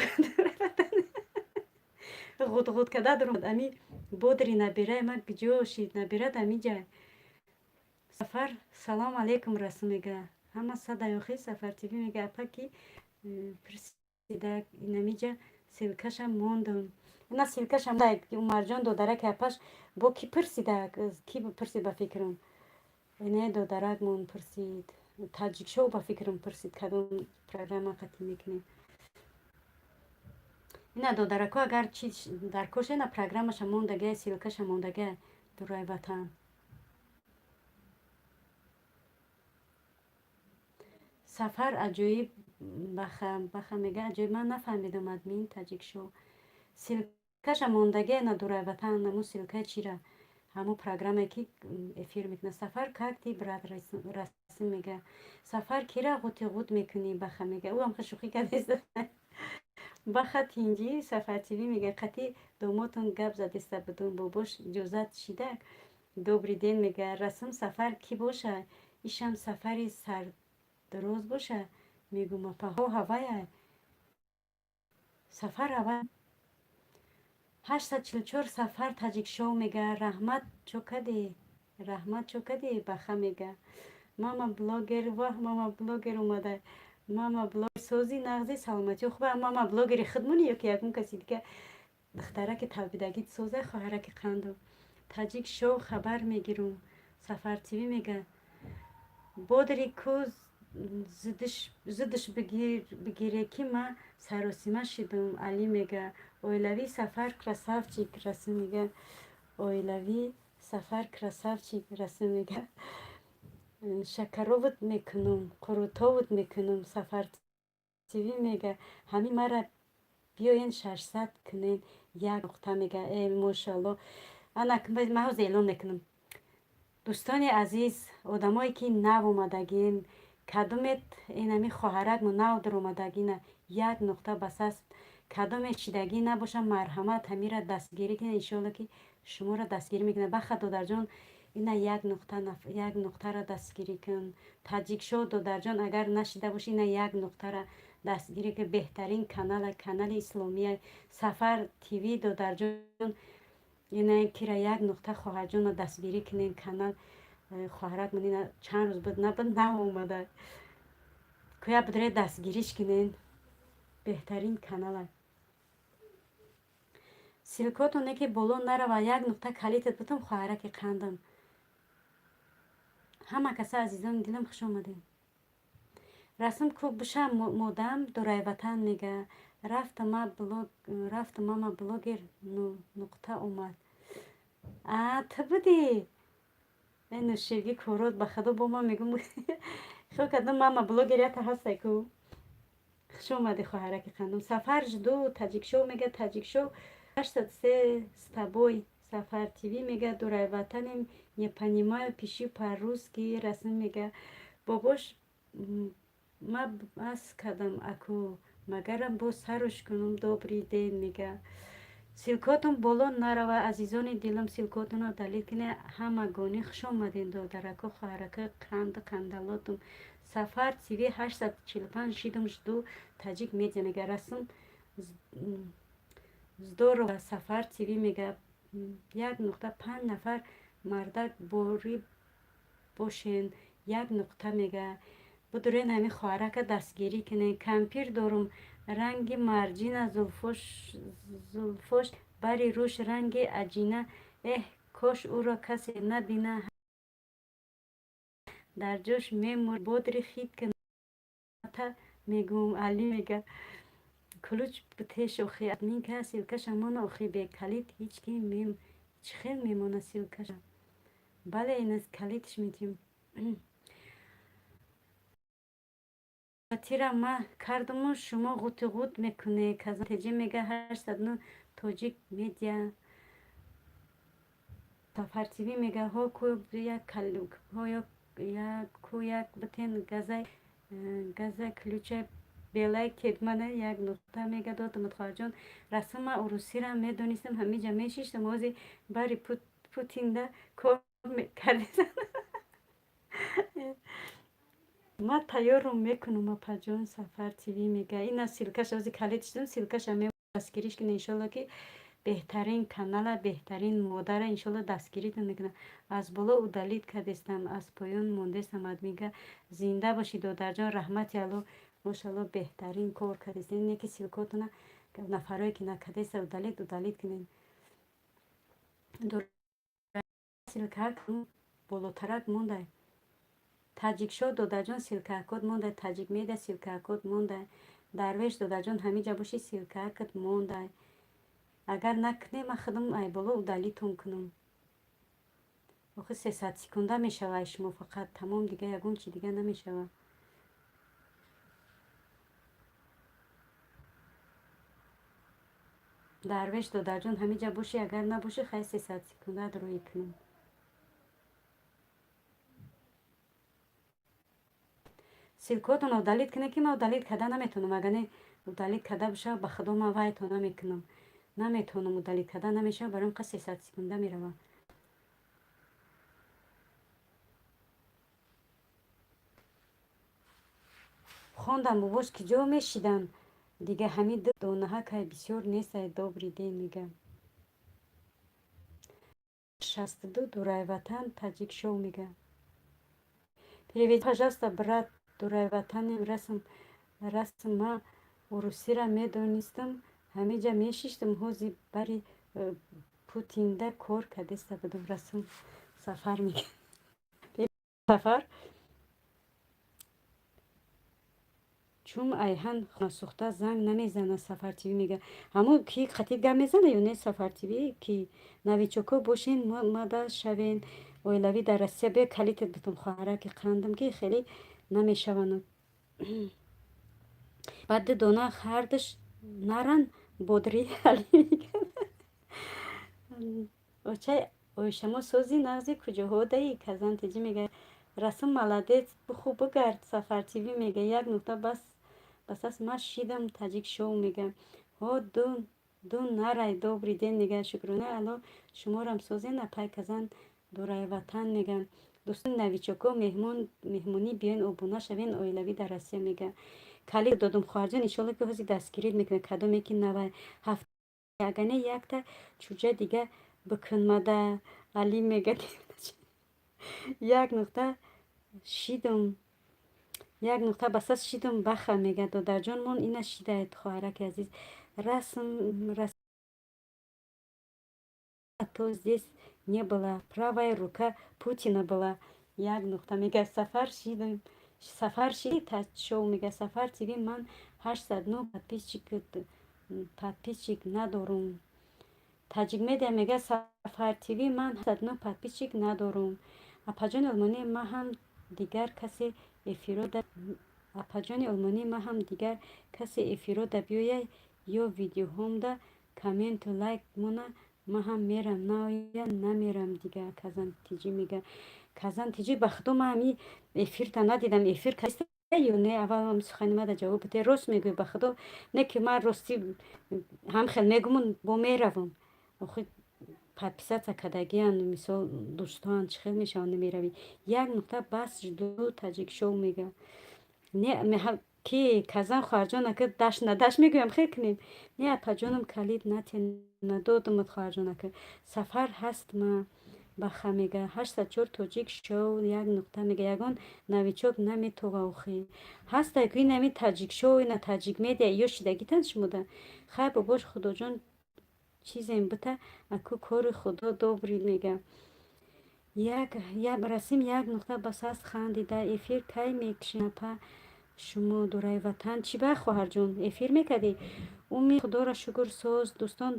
ғут ғут када даромад. Ами бодри набирай ма куҷо шид? Набирад амиҷа. Сафар, салом алейкум, расм мега. Ҳама садаёхи Сафар ТВ мега, апа, ки пирсида, инамиҷа ссылка ша мондум. Ина ссылка ша Умарҷон додараки апаш бо ки пирсида, ки пирсид, ба фикрам, ине додаракмон пирсид, Таҷикшоу, ба фикрам, пирсид, кадом программа қатӣ мекунем. Ина, додарако, агар чи дар коша, ина программаша мондага, ссылка ша мондага, дурай ватан. Сафар аҷоиб, баха баха мега, аҷоиб. Ман нафаҳмидам, админ Таҷикшоу ссылка ша мондага на дурай ватан, наму ссылка и чира, ҳамун программе ки эфир мекунад. Сафар, как ты, брат, расм мега. Сафар, кира ғути ғут мекунӣ, баха мега. Ӯ ҳам шӯхӣ кардест. Баха, тинҷӣ? Сафар ТВ мега, қати домотон гап задеста будум, бобош иҷозат шида. Добрый день мега. Расм, Сафар кӣ боша? Ишам Сафари сардароз боша, мегум, апаҳо ҳавая Сафар ҳава. 844 Сафар Таҷикшоу мега, раҳмат, чо кадӣ? Раҳмат, чо кадӣ, баха мега. Мама блогер, ваҳ, мама блогер омада. Мама блогер, сози, нағзи, саломатӣ, хуба? Мама блогери худмони ё ки ягон каси дига? Духтараки талбидагит соза, хоҳараки қанду. Таҷик шоу хабар мегирум. Сафар ТВ мега, бодри ку зудш бигире, ки ма саросима шидум. Али мега, оилавӣ Сафар красавчик, расм мега. Оилавӣ Сафар красавчик, расм мега. Шакаровут мекунум, қурутовут мекунум. Сафар ТВ мега, ҳамин мара биёен, 600 кунен, як нуқта мега. Э, мошалло, ана ман ҳозир эълон мекунам. Дӯстони азиз, одамое ки нав омадагин, кадомет инами хоҳаракмо нав даромадагина, як нуқта басаст. Кадоме шидагӣ набоша, марҳамат, ҳамира дастгирӣ кунед, иншоалло, ки шуморо дастгирӣ мекунад. Баха, додарҷон, ина як нуқта, як нуқтаро дастгирӣ кун. Таҷикшоу, додарҷон, агар нашида бошӣ, ина як нуқтара дастгирӣ кун. Беҳтарин канала, канали исломия. Сафар ТВ, додарҷон, ина кира як нуқта, хоҳарҷонро дастгирӣ кунен. Канал хоҳарак ман ина чанд рӯз буд, набуд, нав омада. Кӯя бидре, дастгириш кунен, беҳтарин канала. Ссылка отоне ки боло нарава, як нуқта калитат бутам, хоҳараки қандам. Ҳама каса, азизони дилам, хуш омадем. Расм ку буша, модам дурай ватан мега. Рафта мама блогер нуқта омад. А, ту будӣ? Э, нуширги корот, ба худо, бо ман мегум, хел кардам, мама блогер ята ҳастай ку. Хуш омадӣ, хоҳараки қандам. Сафар, жду Таҷикшоу мега. Таҷикшоу 83 с тобой. Сафар ТВ мега, дурай ватанем, не понимаю, пиши по-русски, расм мега. Бобош, ма бас кардам аку, магарам боз саруш кунум. Добрый день мега. Ссылка отон боло нарава, азизони дилам, ссылка отонро далил кунед. Ҳамагонӣ хуш омадем, додарако, хоҳарако, қанду қандалотум. Сафар ТВ 845 шидум, жду Таҷик Медиа мега. Расм здорово. Сафар ТВ мега, як нуқта, панҷ нафар мардак борӣ бошен, як нуқта мега. Будурен, ҳамин хоҳарака дастгирӣ кунед. Кампир дорум, ранги марҷина, зулфош бари рӯш ранги аҷина. Эҳ, кош ӯро касе набина, дар ҷош мемур. Бодри хит куната мегум. Али мега, ключ бутеш охи, админка, ссылка ша мона охи, бе калид ҳеҷ ки чӣ хел мемона ссылка ша? Бале, инас калидш метиҳем. Тира ма кардуму, шумо ғути ғут мекунед. Казан теҷи мега, 809 Тоҷик Медиа. Сафар ТВ мега, ҳо ку ку як битен, газа газа ключа белай кетмана, як нуқта мега додамад, хоҳарҷон. Расм, ма урусира медонистам, ҳамиҷа мешиштам, ҳози бари Путинда кор кардесам. Ма тайёрум мекунум, апаҷон. Сафар ТВ мега, ина ссылка ша ози калид шидам, ссылка ша дастгириш кунед, иншолло, ки беҳтарин канала, беҳтарин модара, иншолло, дастгиритон мекунам. Аз боло удалить кардестам, аз поён мондестам. Админка, зинда бошӣ, додарҷон, раҳмати Алло, мошалло, беҳтарин кор кардестем. Ине ки ссылка отона нафарое ки накардеста, удалить кунед. Ссылка болотарак мондай. Таҷикшо, додарҷон, ссылка код мондай. Таҷик Медиа, ссылка код мондай. Дарвеш, додарҷон, ҳамиҷа бошӣ, ссылка код мондай. Агар накунем, ман худам ай боло удалить тон кунам. Охи, 300 секунда мешава ай шумо фақат, тамом, дига ягон чи дига намешава. Дарвеш, додарҷон, ҳамиҷа бошӣ, агар набошӣ, хай, 300 секунда рӯй кунам. Ссылка отон удалить кунед, ки ман удалить карда наметавонам. Агар не удалить карда боша, ба худо, ман вайтон намекунам, наметавонам, удалить карда намешава. Барои қа 300 секунда мерава. Хондам, бобош, ки ҷо мешидам дига. Ҳамин донаҳа кай бисёр нестай. Добрый день, мега, 62 дурайватан. Таҷик шоу мега: переведи, пожалуйста, брат. Дурайватанем, расм, расм. Ма урусира медонистам, ҳамиҷа мешиштам. Ҳози бари Путинда кор кардеста будам. Расм сафар мега, сафар чум айҳан хонасӯхта занг намезана. Сафар ТВ мега, ҳамун ки қатид гап мезана ё не? Сафар ТВ, ки новичок ҳо бошен, мада шавен. Оилавӣ дар Россия бе калитет бутум, хоҳараки қандам, ки хеле намешаванд. Баъд ду дона ҳардуш наран бодри. Али, очай, ойшамо, сози нағзи, куҷоҳо даи? Казан тиҷи мега: расм, молодец, бихӯ, бигард. Сафар ТВ мега: як нуқта бас, бас аст, ман шидам. Таҷик шоу мега: ҳо, ду нарай. Добрый день, мега, шукрона Алло, шуморам созен, апай Казан. Дурайватан мега: дӯстони новичок ҳо, меҳмонӣ биёен, обуна шавен. Оилавӣ дар Россия мега: калид додум, хоҳарҷон, иншолло, ки ҳози дастгирит мекунад. Кадоме ки навай ҳафт, агар не, якта чӯҷа дига бикунмада. Али мега: як нуқта шидум, як нуқта басас шидум, баха, мега. Додарҷонмон, ина шидаед, хоҳараки азиз. Расм, то здесь не была, правая рука Путина была. Як нуқта, мега, сафар шидум, сафар шиди. Шоу мега: Сафар ТВ, ман 809 подписчик надорум. Таҷик Медиа мега: Сафар ТВ, ман 809 подписчик надорум. Апаҷони олмонӣ, ман ҳам дигар касе эфирода, апаҷони олмонӣ, ман ҳам дигар касе эфирода биёяд ё видеоҳомда комменту лайк мона, ман ҳам мерам, наоя, намерам дига. Казан тиҷи мега: Казан тиҷи, ба худо, ман ҳами эфирта надидам. Эфир ё не? Аввал сухани мада ҷавоб биде. Рост мегӯй, ба худо, не ки ман ростӣ ҳам хел мегумун, бо меравам. Охи, подписаться кардагиан, мисол, дӯстоан, чӣ хел мешаванд, намеравӣ? Як нуқта бас, жду. Таҷик шоу мега: не, ки Казан, хоҳарҷон, ака, даш надаш мегӯям, хел кунем. Не, апаҷонам, калид натен, надодумад, хоҳарҷон, ака. Сафар ҳаст, ма баха, мега. 804 тоҷик шоу, як нуқта, мега: ягон новичок наметова. Охи, ҳастай ку инами Таҷик шоу, ина Таҷик Медиа, ё шидагитан шумода. Хай, бобош, худоҷон, чизем бита, аку кори худо. Добрый, мега. Як расим, як нуқта басаст, хандида. Эфир кай мекушем, апа, шумо дурайватан? Чӣ ба, хоҳарҷон, эфир мекардӣ? Уми, худоро шукр, соз. Дӯстон,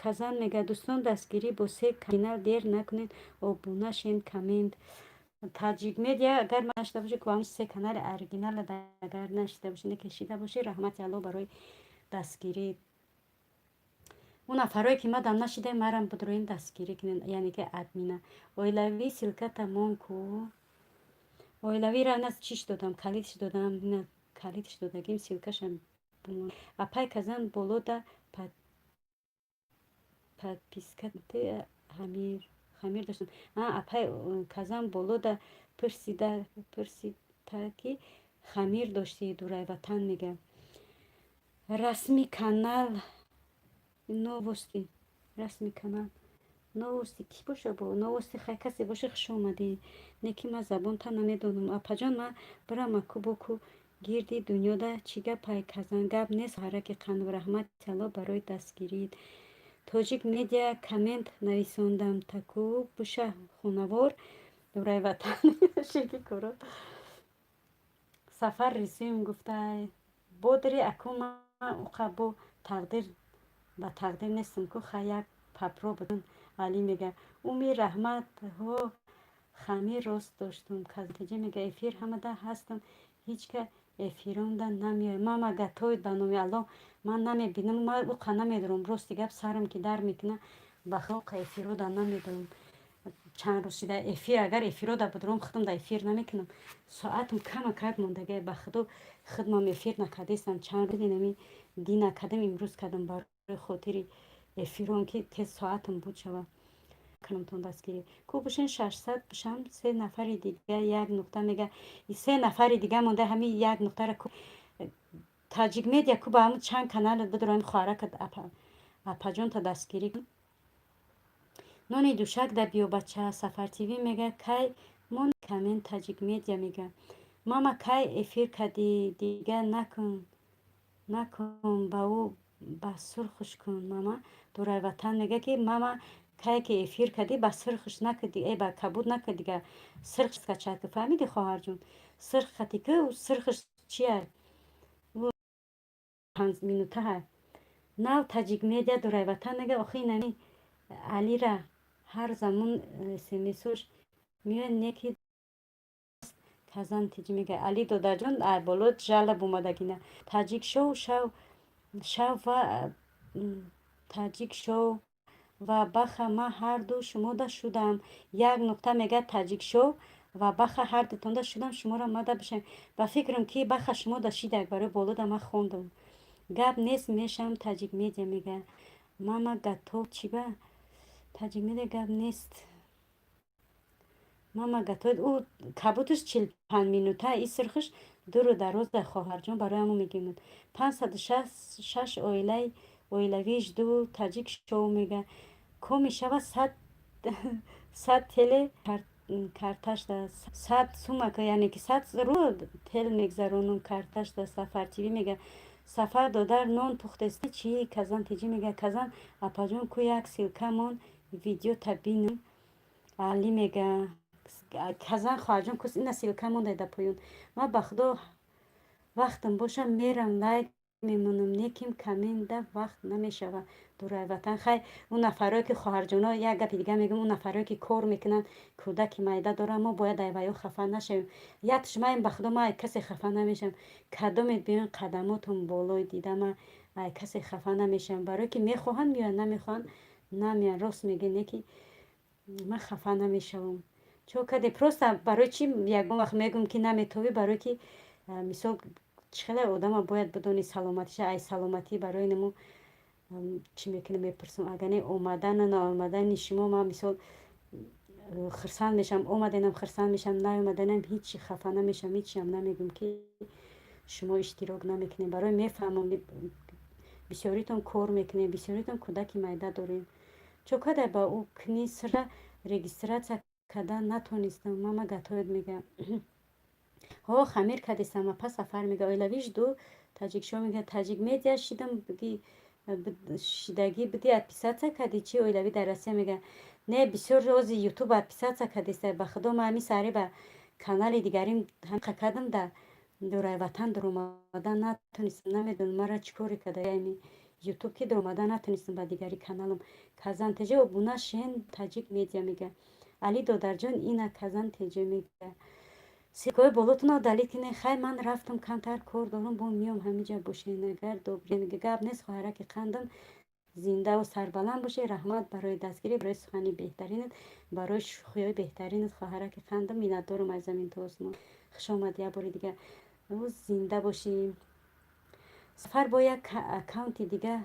Казан мега: дӯстон, дастгирӣ бо се канал, дер накунед, обуна шен, коммент. Таҷик Медиа, агар нашида бошӣ, ку се канали оригинал агар нашида бошӣ, накешида бошӣ, раҳмати Алло барои дастгирӣ. Он нафарое ки мадам нашидаем, марам будроин дастгирӣ кунед, яъне ки админа. Оилавӣ, ссылка тамом ку. Оилавиро на чиш додам, калидш додам, калидш додагим, ссылка шам. Апай Казан, болода подписка ҳамир. Хамир доштам. Апай Казан болода пурсида, ки хамир дошти, Дурай Ватан мега. Расми канал новости, расми канал новости кӣ боша? Бо новости хай касе боша, хуш омадӣ. Не ки ман забонта намедонам, апаҷон. Ман бирам аку боку гирди дунёда чӣ гапай? Казан гап нест, ҳараки қанду раҳмати Алло барои дастгирит. Тоҷик Медиа коммент нависондам таку буша хунавор. Дурай Ватан шики куро сафар рисуем гуфтай бодри аку. Ман уқа бо тақдир ба тақдир нестам ку. Хай, як попробуй. Али мега: уми раҳмат, ҳо, хамир рост доштум. Казтеҷа мега: эфир ҳамада ҳастам, ҳичка эфиронда намеояд. Мама готовит, ба номи Аллоҳ, ман намебинам, ман уқа намедорам. Рости гап, сарам ки дар мекуна, ба уқа эфирода намедорам. Чанд рӯз шида эфир, агар эфирода будурам, худам да эфир намекунам. Соатам кама как мондагай, ба худо, худмам эфир накардестам. Чанд рӯз инами дина кардам, имрӯз кардам, барои хотири эфирон, ки тез соатам буд шава. Кунамтон дастгирӣ ку бошен, 600 бошам, се нафари дига, як нуқта мега, се нафари дига монда. Ҳамин як нуқтара ку. Таҷик Медиа ку, ба ҳамн чанд каналат бидорам. Хоҳаракат, апаҷонта дастгирӣ. Нони душак да биё, бача. Сафар ТВ мега: кай мон коммент. Таҷик Медиа мега: мама, кай эфир кардӣ? Дига накун, накун, ба ӯ ба сурхуш кун. Мама Дурай Ватан мега, ки мама, кае ки эфир кардӣ, ба сирхуш накарди, э, ба кабуд накард, дига сирх скачать ки. Фаҳмидӣ, хоҳарҷон? Сирх хати ки сирхш чия? 5 минутаҳа нав. Таҷик Медиа Дурай Ватан мега: охи, инами Алира ҳар замон смсош меояд, неки. Казан тиҷ мега: Али додарҷон, боло жалоб омадагина. Таҷик шоу шав шав ва Таҷик шоу ва баха, ман ҳарду шумода шудам. Як нуқта мега. Таҷик шоу ва баха, ҳардутонда шудам, шуморо мада бишам. Ба фикрам, ки баха шумода шидак, барои болода ман хондам. Гап нест, мешам. Таҷик Медиа мега: мама готов чиба? Таҷик Медиа гап нест, мама готов. Ӯ кабуташ 45 минута, и сирхиш дуру дароза, хоҳарҷон, барои ҳамон мегӯем. 566 оилаи оилавии жду. Таҷик шоу мега: ко мешавад 100 теле карташда 100 сума, яъне ки 100 ру тел мегзаронум карташда. Сафар ТВ мега: Сафар додар, нон пухтеста чӣ? Казан тиҷӣ мега: Казан апаҷон, ку як ссылка мон, видеота бинам. Али мега: Казан хоҳарҷон, кус ина ссылка монда да поён. Ман, ба худо, вақтам боша, мерам, лайк мемонам, неким коммента вақт намешава. Дурай Ватан хай, ӯ нафарое ки, хоҳарҷоно, як гапи дига мегӯям: ӯ нафарое ки кор мекунанд, кӯдаки майда доранд, мо бояд айваё хафа нашавем. Як шумаем, ба худо, ман ай касе хафа намешавам. Кадомед биён, қадамотон болои дида, ман ай касе хафа намешавам, барое ки мехоҳанд меоянд, намехоҳанд намеянд. Рост мегӯ, не ки ман хафа намешавам. Чо каде? Просто барои чӣ ягон вақт мегӯм, ки наметовӣ? Барое ки, мисол, чӣ хеле одама бояд бидони саломатиша, ай саломатӣ барои намо чӣ мекунам, мепурсам. Агар не, омадану наомадани шумо, ман, мисол, хурсанд мешавам. Омаденам хурсанд мешавам, наомаданам ҳичи хафа намешавам, ҳичиам намегӯм, ки шумо иштирок намекунед. Барои мефаҳмам, бисёритон кор мекунед, бисёритон кӯдаки майда доред. Чо кадай ба ӯ книсра регистрация кардан натонистам? Мама готовит мега: ҳо, хамир кардистам, апа. Сафар мега: оилавиш ду. Таҷикшо мега: Таҷик Медиа шидам, биги шидагӣ биди, отписаться кардӣ чӣ? Оилавӣ дар Россия мега: не, бисёр рози Ютуб отписаться кардиста. Ба худо, ман ҳамин саҳари ба канали дигарим ҳамқа кардам, да Дурай Ватан дуромада натонистам. Намедонам, мара чӣ коре карда ами Ютуб, ки дуромада натонистам ба дигари каналам. Казан теҷа обуна шен. Таҷик Медиа мега: Али додарҷон, ина. Казан теҷа мега: ссылка ҳои болотонро далид кине. Хай, ман рафтам, камтар кор дорам, бо миём, ҳамиҷа бошен, агар добре. Мега: гап нест, хоҳараки қандам, зиндаву сарбаланд бошед. Раҳмат барои дастгирӣ, барои сухани беҳтаринат, барои шӯхиҳои беҳтаринат, хоҳараки қандам. Миннатдорам аз замин то осмон. Хуш омад як бори дига, зинда бошӣ. Сафар, бо як аккаунти дига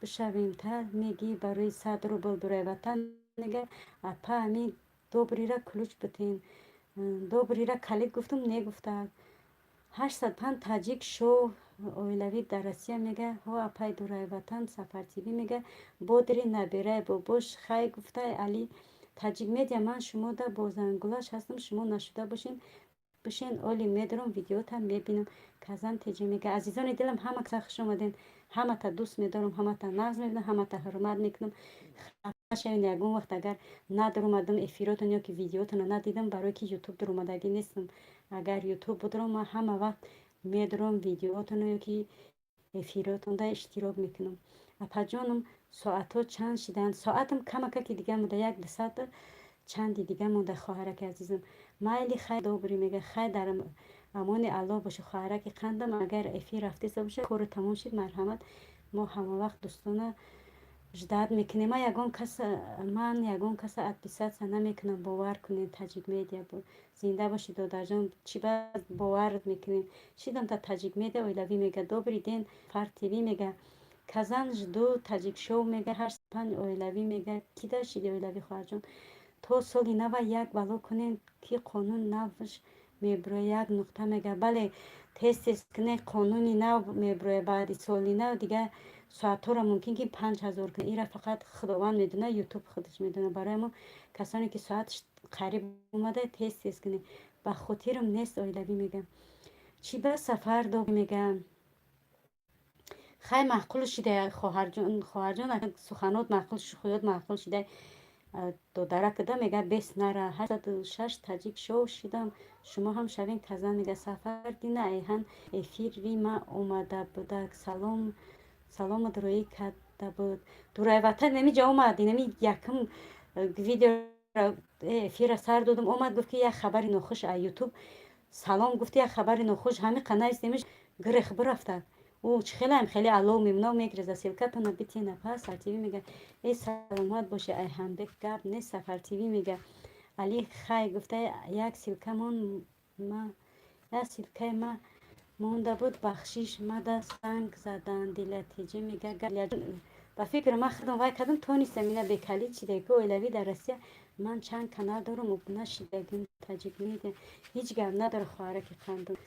бишавем, та мегӣ барои 100 рубл. Дурай Ватан. Мега, апа, ами добрира ключ битен, добрира калид гуфтум, не гуфта. 805 таҷик шоу оилавӣ дар Россия мега. Ҳо, апай дураи ватан. Сафар ТВ мега, бодри набирай бобош хай гуфтай. Али Таҷик Медиа, ман шумода бо зангулаш ҳастам, шумо нашуда бошен, бишен, оли медорам, видеота мебинам. Казан теҷи мега. Азизони дилам, ҳама каса хуш омаден. Ҳамата дӯст медорам, ҳамата нағз мебинам, ҳамата ҳурмат мекунам. Хафа ягон вақт агар надуромадам эфиротон ё ки видеотонро надидам, барое ки Ютуб дуромадагӣ нестам. Агар Ютуб будурам, ман ҳама вақт медурам, видеотонро ё ки эфиротонда иштирок мекунам. Апаҷонам, соатҳо чанд шиданд? Соатам камакаки дига монда, як дусаат чанди дига монда, хоҳараки азизам. Майли, хай. Добрый мега, хай, дар амони Аллоҳ боши, хоҳараки қандам. Агар эфир рафтеса боша, кору тамом шид, марҳамат, мо ҳамавақт дӯстона ждать мекунем. Ман ягон каса отписаться намекунам, бовар кунед. Таҷик Медиа, зинда бошӣ, додарҷон. Чӣ ба бовар мекунем? Шидам та Таҷик Медиа оилавӣ мега. Добрый день. Фар ТВ мега, Казан жду таҷик шоу мега. 85 оилавӣ мега. Кида шиди оилавӣ, хоҳарҷон? То соли нава як бало кунем, ки қонун навш мебурояд, як нуқта мега. Бале, тез тез куне, қонуни нав мебурояд баъди соли нав. Дигар соатҳоро мумкин ки 5000 кунад. Ира фақат Худованд медонад, Ютуб худаш медонад. Барои мо касоне ки соат қариб омада, тез тез кунед. Ба хотирам нест. Оилавӣ мега. Чӣ ба сафар до мега. Хай, маъқул шида, хоҳарҷон. Хоҳарҷон, суханот маъқул, шӯхиёт маъқул шида. Додаракада мега, бес нара. 86 таҷик шоу шидам, шумо ҳам шавем. Казан мега. Сафар дина айҳан эфири ма омада будак, салом, саломат рӯӣ карда буд. Дураи ватан инамиҷа омад, инами якум видео эфира сар додум, омад, гуфт ки як хабари нохуш а Ютуб. Салом гуфти, як хабари нохуш ҳами қанайстемиш, гирех бирафта. Ӯ чӣ хелаам, хеле алло мемно мегиреза. Ссылкатона битена пас. Сафар ТВ мега. Э, саломат боши, айҳанбек, гап нест. Сафар ТВ мега. Али хай гуфта, як ссылка мон ма, як ссылкаи ма монда буд, бахшиш, мада санг задан. Дилатиҷӣ мега. Ба фикри ман худам вай кардам, тонистам ина бекалид шида ки оилавӣ дар Россия. Ман чанд канал дорам, обуна шидагим. Таҷик Медиа ҳеҷ гап надора, хоҳараки қандум.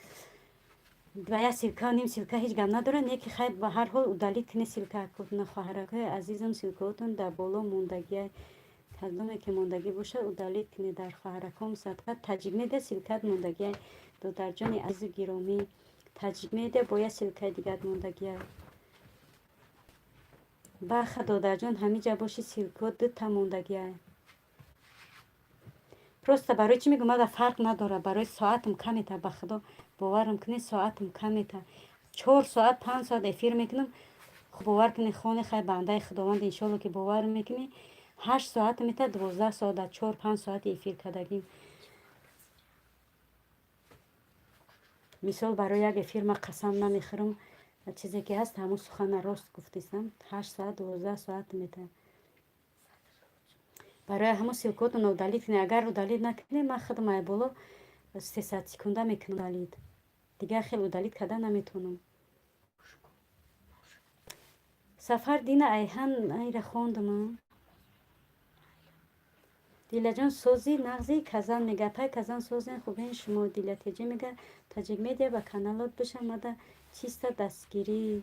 Ба як ссылка, ним ссылка ҳеҷ гап надора, не ки хай, ба ҳар ҳол удалить кунӣ ссылка кутна. Хоҳаракҳои азизам, ссылкаотон дар боло мондагия, кадоме ки мондагӣ бошад, удалить кунед. Дар хоҳаракҳом садқа. Таҷик Медиа, ссылкат мондагия, додарҷони азизу гиромӣ. Таҷик Медиа бо як ссылкаи дигар мондагия. Баха, додарҷон, ҳамиҷа боши, ссылкао дута мондагия. Просто барои чӣ мегӯм, мада фарқ надорад, барои соатам камета. Ба Худо, боварам кунед, соатам камета. 4 соат, 5 соат эфир мекунам, бовар кунед, хоне хай, бандаи Худованд, иншолло ки бовар мекунӣ, 8 соат мета, 12 соат дар 4-5 соати эфир кардагим. Мисол, барои як эфир ман қасам намехӯрам, чизе ки ҳаст, ҳамун сухана рост гуфтистам. 8 соат, 12 соат мета. Барои ҳамун ссылкаотон удалить кунед. Агар удалить накунед, ман худам ай боло 300 секунда мекунам удалить, дигар хел удалить карда наметавонам. Сафар дина айҳан айра хондам. Дилаҷон, сози нағзи. Казан мега. Пай Казан, созен, хубен шумо? Дилатеҷӣ мега. Таҷик Медиа, ба каналот бишамада, чиста дастгирӣ.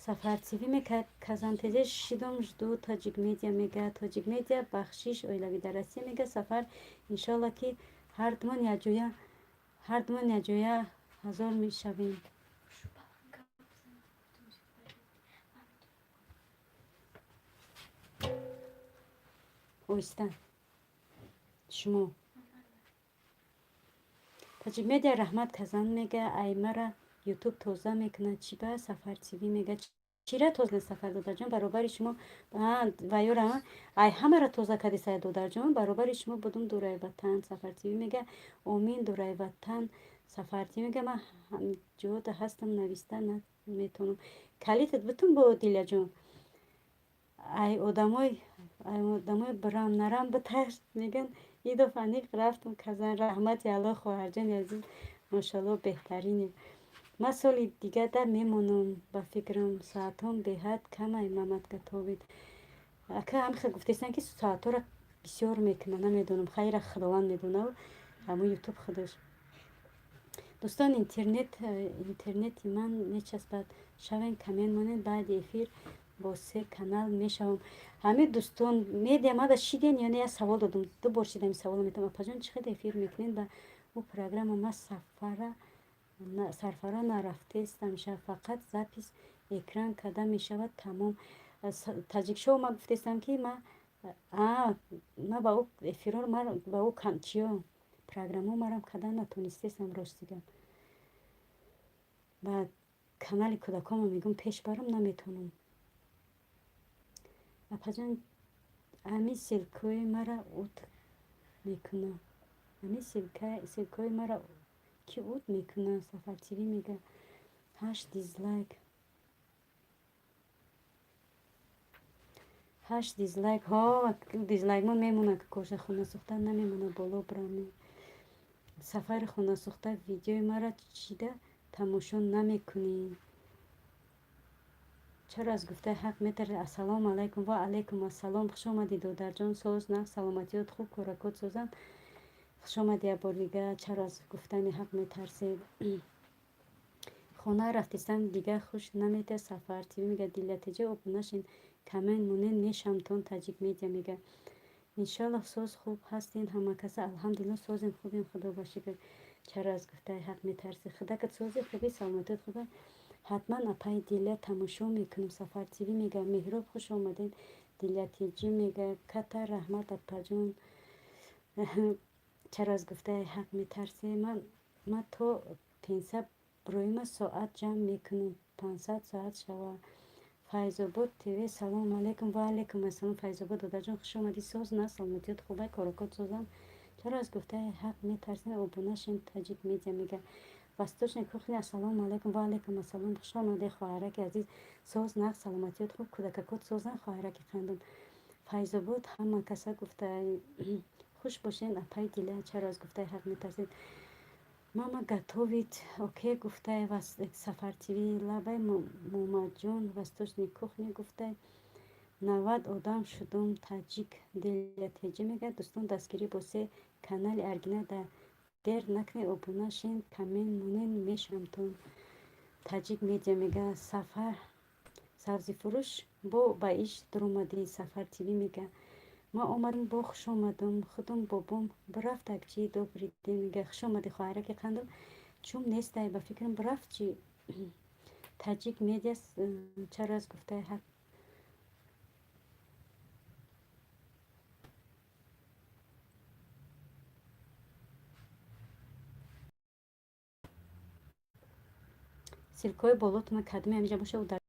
Сафар ТВ мега. Казантеҷе шидом, жду Таҷик Медиа мега. Тоҷик Медиа, бахшиш. Оилавӣ дар Россия мега. Сафар, иншолло ки ҳардумон якҷоя, ҳардумон якҷоя ҳазор мешавем. Оҳиста шумо. Таҷик Медиа, раҳмат. Казан мега. Аймара Ютуб тоза мекунад, чӣ ба? Сафар ТВ мега. Чира тоза, Сафар додарҷон? Баробари шумо ваёра ай ҳамаро тоза кардӣ, сая додарҷон. Баробари шумо будум, дураи ватан. Сафар ТВ мега. Омин, дураи ватан. Сафар ТВ мега. Ман ҷода ҳастам, нависта наметавонам. Калитат бутун бо, Дилаҷон. Ай одамой, ай одамои бирам нарам битарс меган. Идо фаниқ рафтум. Казан, раҳмати Аллоҳ, хоҳарҷони азиз, мошалло, беҳтаринем. Ман соли дигада мемонам, ба фикрам, соатҳом беҳад камай. Мамадгатобид. Ака ҳамихел гуфтестан, ки соатҳоро бисёр мекунад. Намедонам, хайра, Худованд медонад, ҳамун Ютуб худаш. Дӯстон, интернети ман мечаспад. Шавен, коммент монед, баъди эфир бо се канал мешавам. Ҳамин дӯстон медиа мада шиден ё не? Я савол додум, ду бор шидам, савол метам. Апаҷон, чӣ хел эфир мекунед ба ӯ программа? Ма сарфара нарафтестам, фақат запись экран карда мешавад, тамом. Таҷикшоу, ма гуфтестам, ки ма ба ӯ эфирҳоро, ба ӯ чиё программао марам карда натонистестам, ростига. Ба канали кӯдаконма мегӯм, пеш барам наметавонам. Апаҷон, ами ссылкаҳои мара ут мекуна? Ами ссылкаҳои мара ки ут мекуна? Сафар ТВ мега, ҳашт дизлайк, ҳашт дизлайк. Ҳо, дизлайкмо мемонад, ки коша хонасӯхта намемонад боло брами. Сафари хонасӯхта, видеои мара чида тамошо намекунӣ? Чаро аз гуфтаи ҳақ метарсӣ? Ассалому алайкум. Ва алайкум ассалом. Хуш омадӣ, додарҷон. Соз, нағз, саломатиёт хуб, кӯракот созанд. Хуш омадӣ як бор дига. Чаро аз гуфтани ҳақ метарсед? Хона рафтистам, дига хуш наметиҳад. Сафар ТВ мега, Дилятиҷа, обуна шин, коммент монед, мешавам. Таҷик Медиа мега, иншоаллоҳ соз, хуб ҳастен ҳама каса. Алҳамдулилло, созем, хубем, Худо ба шукр. Чаро аз гуфтаи ҳақ метарсӣ? Худакат сози, хуби, саломатият хуба. Ҳатман, апаи Диля, тамошо мекунем. Сафар ТВ мега, Меҳроб, хуш омадед. Дилятиҷӣ мега, ката раҳмат, апаҷон. Чаро аз гуфтаи ҳақ метарсӣ? Ма то пенсия броима соат ҷамъ мекунем, 500 соат шава. Файзобод ТВ, салому алайкум. Ва алайкум ассалом, Файзобод додарҷон, хуш омадӣ. Соз, на, саломатиёт хубай, корокот созанд. Чаро аз гуфтаи ҳақ метарсед? Обуна шин. Таҷик Медиа мега, Восточная кухня, ассалому алайкум. Ва алайкум ассалом, хуш омадед, хоҳараки азиз. Соз, нағз, саломатиёт хуб, кӯдакакот созанд, хоҳараки қандум. Файзобод ҳама каса гуфта, хуш бошед, апаи Диля. Чаро аз гуфтаи ҳақ метарсед? Мама готовит, окей, гуфтай Сафар ТВ. Лабай, Муҳаммадҷон. Восточная кухня гуфтай, 90 одам шудум. Таҷик Диля Теҷӣ мегӯяд, дӯстон, дастгирӣ бо се канали аргина да дер накунед, обуна шин, коммент монед, мешавамтон. Таҷик Медиа мега, Сафар сабзифурӯш бо ба иш дуромадӣ. Сафар ТВ мега, ма омадам, бо хуш омадам, худум бобом бирафтак чи. Добрый день мега, хуш омадӣ, хоҳараки қандум. Чум нестай, ба фикрам, бирафт чи. Таҷик Медиа, чаро аз гуфтаи ҳақ. Ссылкаҳои болотона кадме ҳаминҷа боша. Дар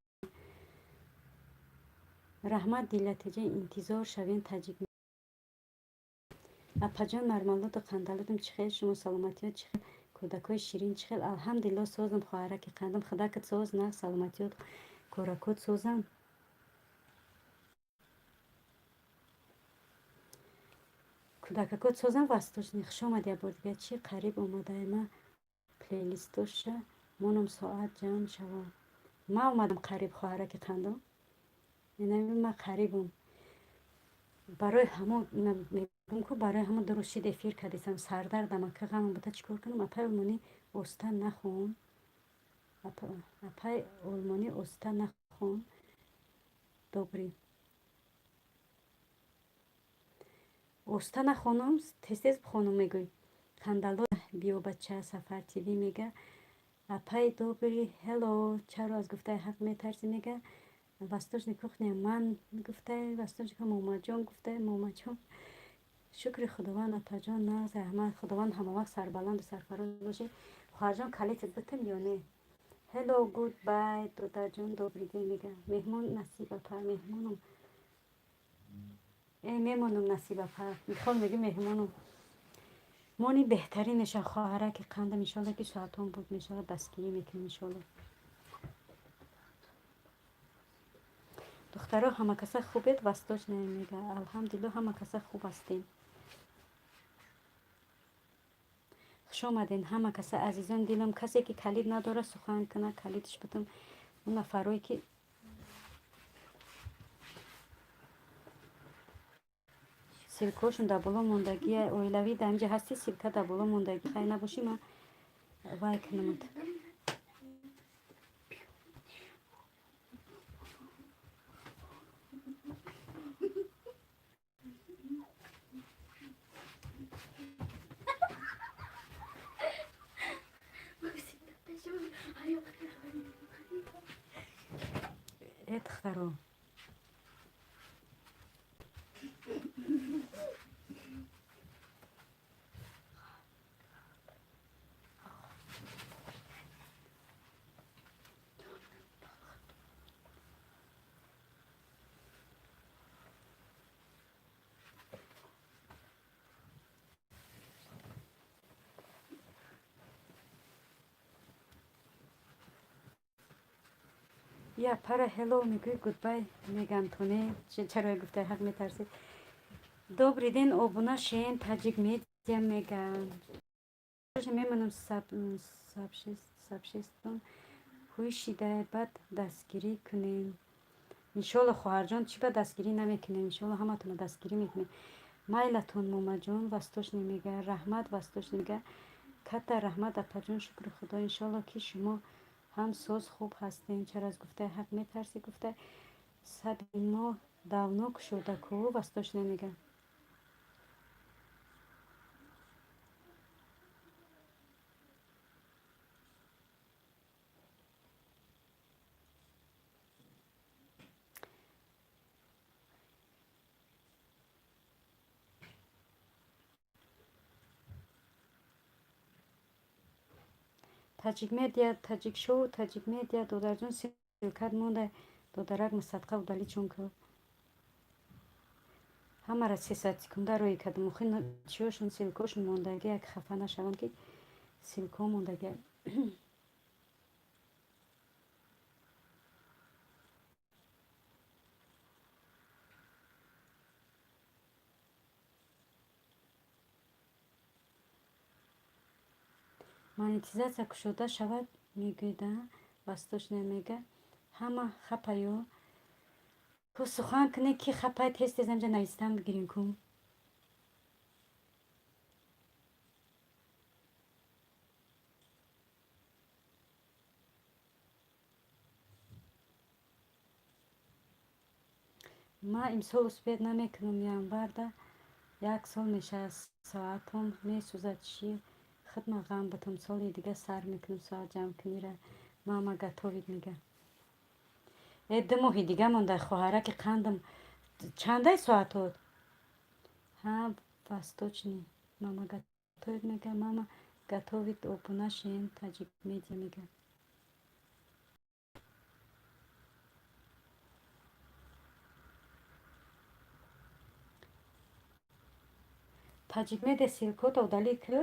раҳмат, Дилатиҷа, интизор шавем. Таҷик апаҷон, мармалоду қандалодум чӣ хел? Шумо саломатиёт чӣ хел? Кӯдакҳои ширин чӣ хел? Алҳамдулилло, созам, хоҳараки қандам. Худакат соз, нағз, саломатиёт, коракот созам. Кӯдакакот созам. Восточный, хуш омадӣ як бор дига. Чӣ қариб омадай? Ма плейлистоша монам, соат ҷамъ шавам. Ма омадам қариб, хоҳараки қандум. Инами ма қарибум. Барои ҳамон мегӯм, ку барои ҳамон дуруст шид эфир кардисам. Сардардам, ака, ғамам бута, чӣ кор кунам? Апай олмонӣ, оста нахон. Апай олмонӣ, оста нахон. Добрый, оста нахонам, тез тез бихонам, мегӯй. Қандало биё, бача. Сафар ТВ мега, апай добрый, ҳелло. Чаро аз гуфтаи ҳақ метарсӣ, мега. Восточная кухня ман гуфтай, Восточная Момаҷон гуфтай. Момаҷон, шукри Худованд, апаҷон, нағз, раҳмат. Худованд ҳамавақт сарбаланду сарфароз бошед. Хоҳарҷон, калитат бутам ё не? Hello, good bye, додарҷон, добрый день, мега. Меҳмон Насиб апа, меҳмонам, э мемонам. Насиб апа, михол меги, меҳмонам мони, беҳтарин меша, хоҳараки қандам. Иншолло, ки соатон буд мешавад, дастгирӣ мекунем, иншолло. Духтаро, ҳама каса хубед? Восточная мега, алҳамдулилло, ҳама каса хуб ҳастем. Хуш омаден, ҳама каса, азизон дилам. Касе ки калид надорад, сухан кунад, калидш бутам. Он нафарое ки Ссылкошон дар боло мондагия. Оилавӣ дар инҷа ҳасти, ссылка дар боло мондагӣ. Хай, набошӣ, ман вай кунамад. Э, духтаро, я пара hello мегӯй, goodbye мегам. Тоне чаро гуфта ҳақ метарсед? Добрый день, обуна шен, Таҷик Медиа мегам, мемонам. Сабшестон ҳуй шида, баъд дастгирӣ кунем, иншолло. Хоҳарҷон, чӣ ба дастгирӣ намекунем? Иншолло, ҳаматонро дастгирӣ мекунем. Майлатон, момаҷон. Восточный мега, раҳмат. Восточный мега, катта раҳмат, апаҷон. Шукри Худо, иншолло, ки шумо ҳам соз хуб ҳастем. Чаро аз гуфтаи ҳақ метарсӣ? Гуфта саби мо давно кушода ку. Восточный мега, Таҷик Медиа, Таҷик Шоу, Таҷик Медиа. Додарҷон, ссылкат монда, додарак, садқа удалить чун ку. Ҳамара 300 секунда рӯй кардам. Охи чиёшон, ссылкошон мондаги, як хафа нашаванд, ки ссылко мондаги. Монетизатсия кушода шавад, мегӯяд. Восточная мега, ҳама хапаю ку сухан кунед, ки хапай. Тез тез амҷа навистан бигирем ку. Ма имсол успеть намекунам, январда як сол мешавад. Соатом месӯзад, чӣ хидма ғам бутум. Соли дига сар мекунам соат ҷамъкунира. Мама готовит мега. Э, 2 моҳи дига монда, хоҳараки қандам. Чандай соатот? Ҳа, восточный, мама готовит мега. Мама готовит. Обуна шен, Таҷик Медиа мега. Таҷик Медиа, ссылкото удалить ку.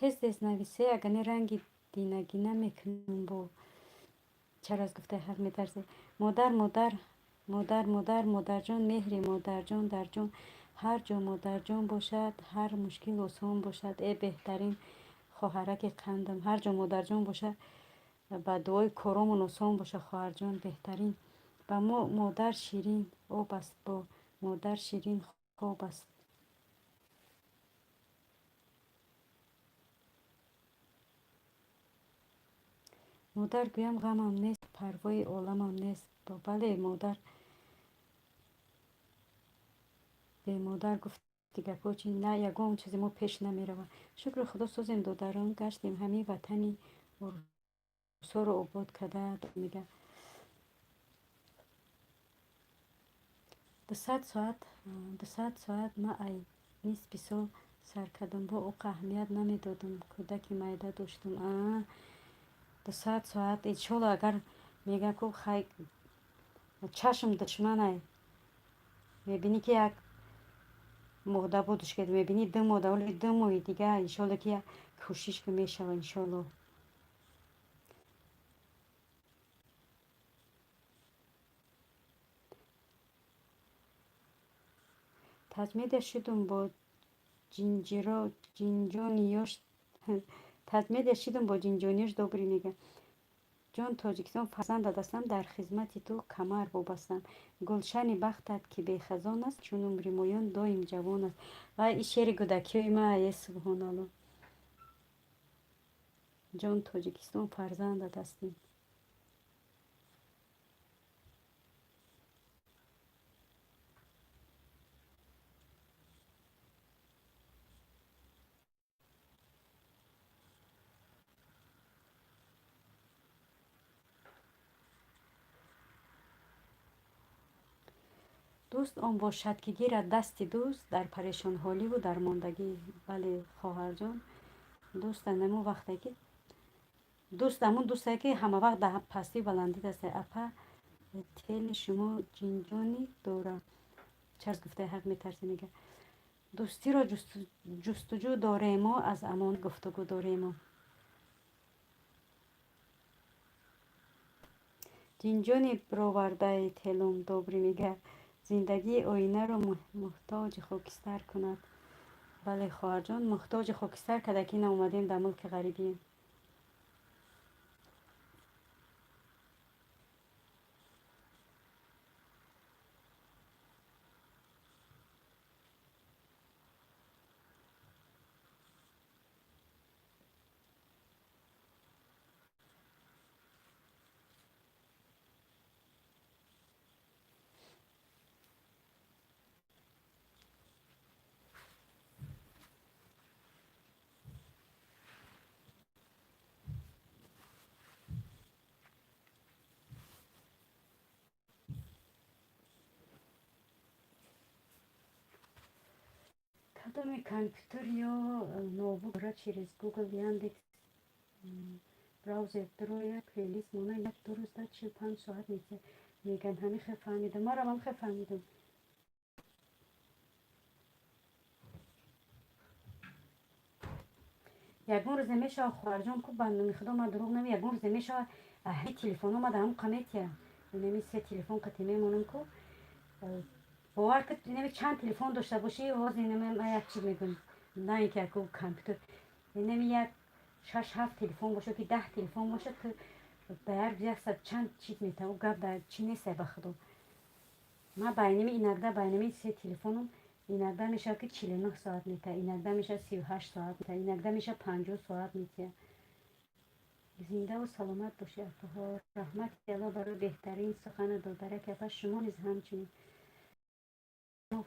Тез тез нависе, агар не ранги динагина мекунам. Бо чаро аз гуфтаи ҳақ метарсед? Модар, модар, модар, модар, модарҷон, меҳри модарҷон дар ҷон. Ҳар ҷо модарҷон бошад, ҳар мушкил осон бошад. Э, беҳтарин хоҳараки қандам. Ҳар ҷо модарҷон бошад, ба дуои коромон осон бошад, хоҳарҷон, беҳтарин. Ба мо модар ширин об аст, бо модар ширин хоб аст. Модар гӯям, ғамам нест, парвои оламам нест. Бале, модар, бемодар гуфти гапҳо чи на, ягон чизе мо пеш намеравад. Шукри Худо, созем, додарон, гаштем, ҳамин ватани урусҳоро обод карда мега. 200 соат, 200 соат. Ма ай нисфи сол сар кардам, бо оқа аҳамият намедодам, кӯдаки майда доштам. 200 соат, иншолло. Агар мегӯям ку, хай, чашм душманай. Мебинӣ, ки як моҳда будуш ки мебинӣ, 2 моҳ, вале 2 моҳи дига, иншолло, ки як кӯшиш ки мешава, иншолло. Таҷмеда шудум бо ҷинҷониёш, таҷмеда шудум бо ҷинҷониёш. Добрый мега. Ҷон Тоҷикистон, фарзандат ҳастам, дар хизмати ту камар бобастам. Гулшани бахтат, ки бехазон аст, чун умри моён доим ҷавон аст. Вай, ин шеъри кӯдакиҳои ма е, субҳоналло. Ҷон Тоҷикистон, фарзандат ҳастем. Дӯст он бошад, ки гирад дасти дӯст дар парешонҳоливу дармондагӣ. Бале, хоҳарҷон, дӯст анамун вақте ки дӯст, ҳамун дӯсте, ки ҳамавақт дар пастию баландӣ даст. Апа, тели шумо ҷинҷони дора чарз гуфтаи ҳақ метарсӣ мега. Дӯстиро ҷустуҷӯ доремо, аз амон гуфтугӯ доремо. Ҷинҷони бировардаи телум. Добрый мега. Зиндагии оинаро муҳтоҷи хокистар кунад. Бале, хоҳарҷон, муҳтоҷи хокистар карда, ки ина омадем дар мулки ғарибӣ. Кадоме компютер ё ноутбук дорад, через Google, Яндекс браузер дурояд, плейлист мона, як ду рӯзда 45 соат метиҳад, мегӯянд. Ҳамин хел фаҳмидам, марам ҳам хел фаҳмидам. Ягон рӯзе мешавад, хоҳарҷон, ку ба номи Худо, ман дурӯғ наме, ягон рӯзе мешавад, ҳами телефон омада, ҳамун қаметия, инами се телефон қати мемонам ку. Бовар ки, инами чанд телефон дошта бошӣ, ҳозир инами ман як чиз мегӯям, на ин ки яку компютер, инами як шаш ҳафт телефон бошад, ки 10 телефон бошад, ту ба як рӯз яксад чанд чиз метавон. Гап дар чӣ нестай, ба Худо. Ман ба инами иногда ба инами се телефонам иногда мешавад, ки 49 соат метиҳад, иногда мешавад 38 соат метиҳад, иногда мешавад 50 соат метиҳад. Зиндаву саломат бошед, апаҳо. Раҳмати Алло барои беҳтарин сухани додараки апа, шумо низ ҳамчунин.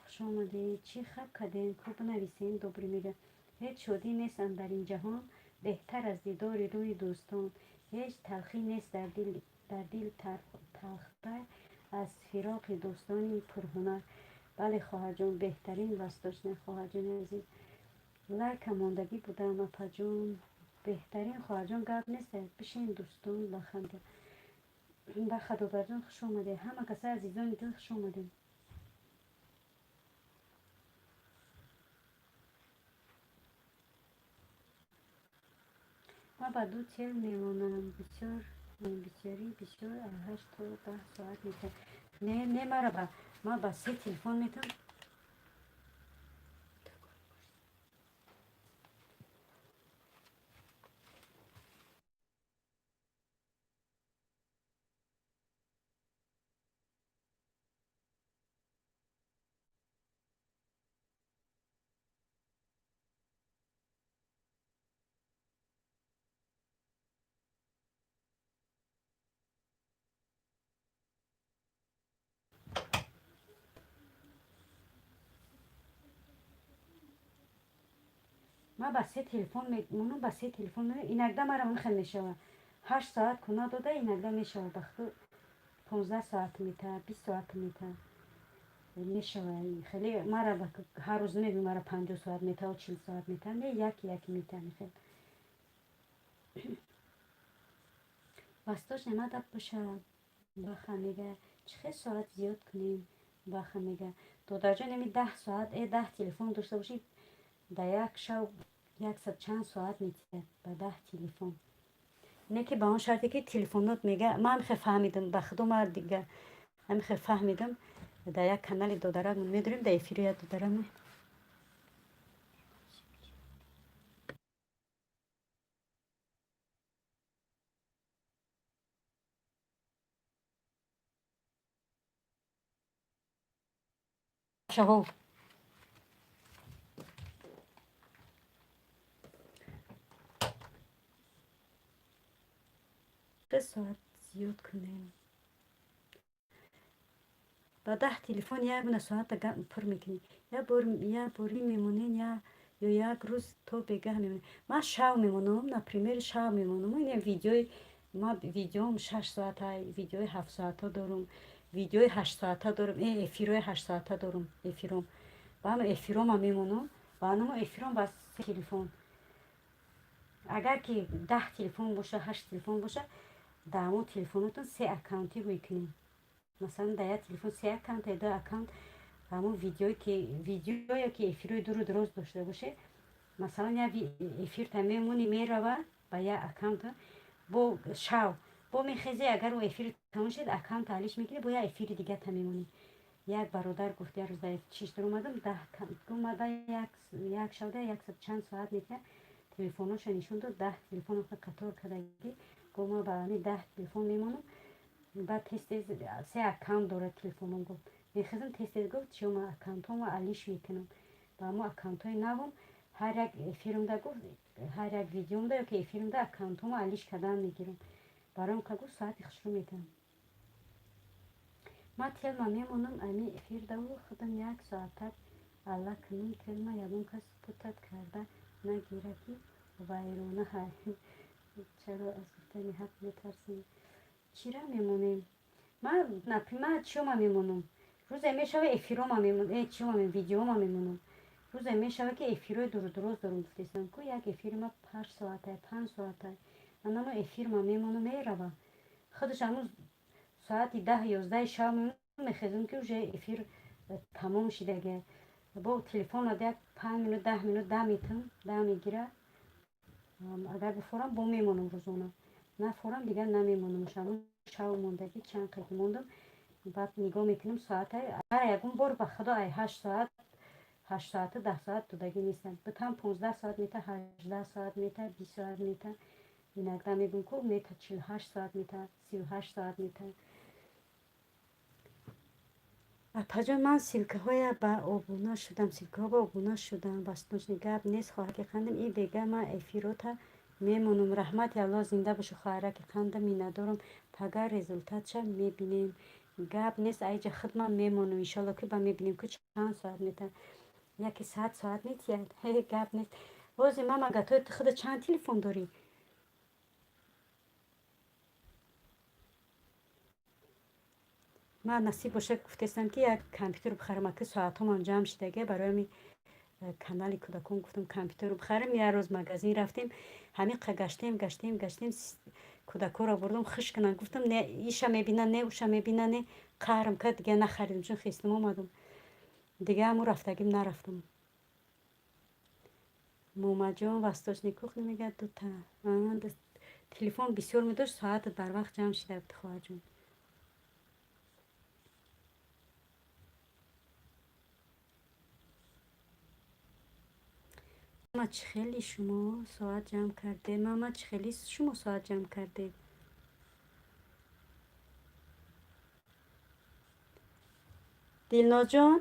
Хуш омадед. Чӣ хаб кардем ку, бинависем. Добрый мега. Ҳеҷ шодӣ нест андар ин ҷаҳон, беҳтар аз дидори рӯи дӯстон. Ҳеҷ талхӣ нест дар дил талхтар аз фироқи дӯстони пурҳунар. Бале, хоҳарҷон, беҳтарин васточна, хоҳарҷони азиз. Лайка мондагӣ будам, апаҷон. Беҳтарин, хоҳарҷон, гап нест. Бишин, дӯстон, баханда. Баха, додарҷон, хуш омадед. Ҳама каса, азизони дил, хуш омадед. Ман ба ду тел мемонам, бисёр бисёрӣ бисёр 8 то 10 соат метавон. Не, не, мара ба ман ба се телефон метавон. Ман ба се телефон мемонам, ба се телефон. Иногда мара хел мешавад, 8 соат куна дода, иногда мешавад, ба худ 15 соат метавад, 20 соат метавад, мешавад хеле. Мара ҳар рӯз намебинам, мара 50 соат метавад, 40 соат метавад, не, яки яки метавад хел. Вастош намада бошад. Баха мега, чӣ хел соат зиёд кунем? Баха мега. Додарҷон, ами 10 соат 10 телефон дошта бошӣ, дар як шаб яксад чанд соат метиҳад ба 10 телефон. Не ки ба он шарте, ки телефонот мега. Ман ҳамихел фаҳмидам, ба худо, ма дига ҳамихел фаҳмидам. Дар як канали додарамон медорем, дар эфири як додарамон. Шаҳо. Соат зиёд кунем. Ба 10 телефон як гуна соата пур мекунӣ. Я бори мемонен, ё як рӯз то бегаҳ мемонем. Ман шав мемонам, например, шав мемонам. Ин видеои ма, видеом 6 соата, видеои 7 соата дорум, видеои 8 соата дорум, эфирҳои 8 соата дорум, эфиром. Ба ҳама эфирома мемонам, ба ҳама эфиром ба се телефон. Агар ки 10 телефон боша, ҳашт телефон боша, дар ҳамон телефонотон се аккаунтӣ ҳуй кунем. Масалан, дар як телефон се аккаунт ё ду аккаунт, ҳамон видеое ки видео ки эфирҳои дуру дароз дошта боше, масалан, як эфирта мемонӣ, мерава ба як аккаунт, бо шав бо мехезе, агар ӯ эфир тамом шуд, аккаунта алиш мекунӣ, бо як эфири дигата мемонӣ. Як бародар гуфт, як рӯз дар чиш даромадам, 10 омада, як шавда яксад чанд соат мекард, телефоношо нишон дод, 10 телефоно қатор кардагӣ. Гуфт, ма ба ҳамин 10 телефон мемонам. Баъд тез тез се аккаунт дорад телефоном, гуфт, мехезам тез тез, гуфт, чиёма аккаунтҳомо алиш мекунам, ба ҳамо аккаунтҳои навом ҳар як эфирумда, гуфт, ҳар як видеомда ё ки эфирумда аккаунтҳомо алиш кардан мегирам. Бароям ка, гуфт, соати хушрӯ метавам. Ман телма мемонам, ами эфирдаву худам як соатак алла кунам, телма ягон кас путать карда нагира, ки вайрона. Чаро аз гуфтани ҳақ метарсем? Чира мемонем? Ман, например, чиёма мемонам? Рӯзе мешава, эфирома мемонам, чиёма, видеома мемонам. Рӯзе мешава, ки эфирҳои дурудуроз дорам, гуфтестам ку, як эфири ма 8 соата, 5 соата. Анамо эфирма мемонам, мерава. Худаш ҳанӯз соати 10, 11 шаб мемонам, мехезам, ки уже эфир тамом шидага. Бо телефонат як 5 минут, 10 минут дам метам, дам мегира. Агар бифорам, бо мемонам рӯзона. Нафорам, дигар намемонам. Ҳамун шав мондагӣ чанд қайти мондам. Баъд нигоҳ мекунам соата, ҳар ягон бор, ба худо, ай 8 соат, 8 соату 10 соат додагӣ нестам. Битам 15 соат мета, 18 соат мета, 20 соат мета. Иногда мегӯм ку мета 48 соат мета, 38 соат мета. Апаҷон, ман ссылкаҳоя ба обуна шудам, ссылкаҳо ба обуна шудам. Восточный, гап нест, хоҳараки қандам. И бега ман эфирота мемонам. Раҳмати Аллоҳ, зинда бошу, хоҳараки қандам, миннатдорам. Пага результатша мебинем. Гап нест, айҷа худман мемонам, иншолло, ки ба мебинем, ки чанд соат мета. Яке 100 соат метиҳад, гап нест. Бози мама, гатои ту худа чанд телефон дорӣ? Ман насиб боша, гуфтестам, ки як компютер бихарам, аки соатҳомам ҷамъ шидага, барои ҳами канали кӯдакон гуфтам, компютер бихарам. Як рӯз магазин рафтем, ҳамиқа гаштем, гаштем, гаштем, кӯдакҳоро бурдам, хуш кунанд, гуфтам, не иша мебина, не уша мебина, не, қаҳрам кард, дигар нахаридам, чун хестам омадам. Дигар ҳамун рафтагим нарафтам. Момаҷон, восточный кухня мегӯяд, дута телефон бисёр медошт, соатат барвақт ҷамъ шида буд, хоҳарҷон. Мама, чӣ хеле шумо соат ҷамъ кардед? Мама, чӣ хеле шумо соат ҷамъ кардед? Дилнозҷон?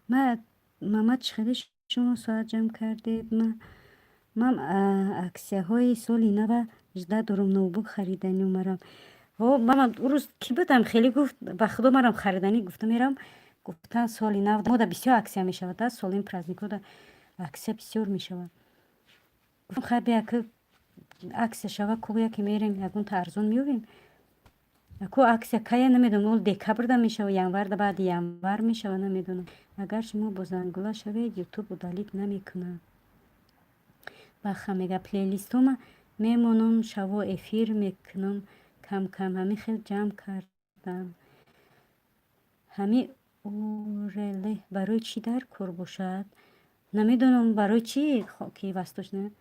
Мама, чӣ хеле шумо соат ҷамъ кардед? Ман аксияҳои соли нава жда дорум, ноутбук хариданӣ омадам. Мама, ӯ рӯз кӣ будам, хеле гуфт, ба худо марам хариданӣ гуфта мерам, гуфтан соли нав мода бисёр аксия мешавад, солин праздникода аксия бисёр мешавад. Гуфтам, хай бия, ки аксия шава, ку яке мерем, ягонта арзон меёбем. Ку аксия кая намедонам, ол декабрда мешава, январда, баъди январ мешава, намедонам. Агар шумо бо зангула шавед, Ютуб удалить намекунад. Баха мега, плейлистома мемонам, шаво эфир мекунам, кам-кам ҳамин хел ҷамъ кардам. Ҳамин урл барои чӣ дар кор бошад? Намедонам, барои чӣ ки восточная.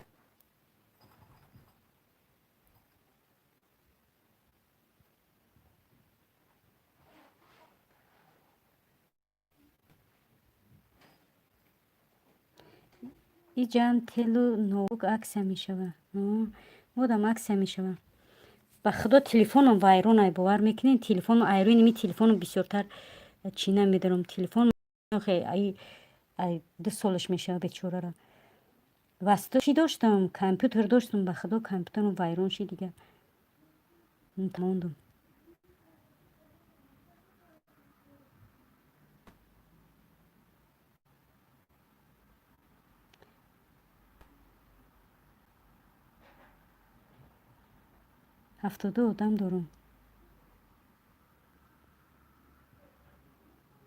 Иҷам телу ноутбук аксия мешава. Модам аксия мешава. Ба худо, телефоном вайронай, бовар мекунед? Телефону айрӯи ними телефону бисёртар чӣ намедонам. Телефон ай 2 солаш мешава бечорара. Васто чӣ доштам? Компютер доштам, ба худо, компютерам вайрон шид, дига мондум. 72 одам дорум.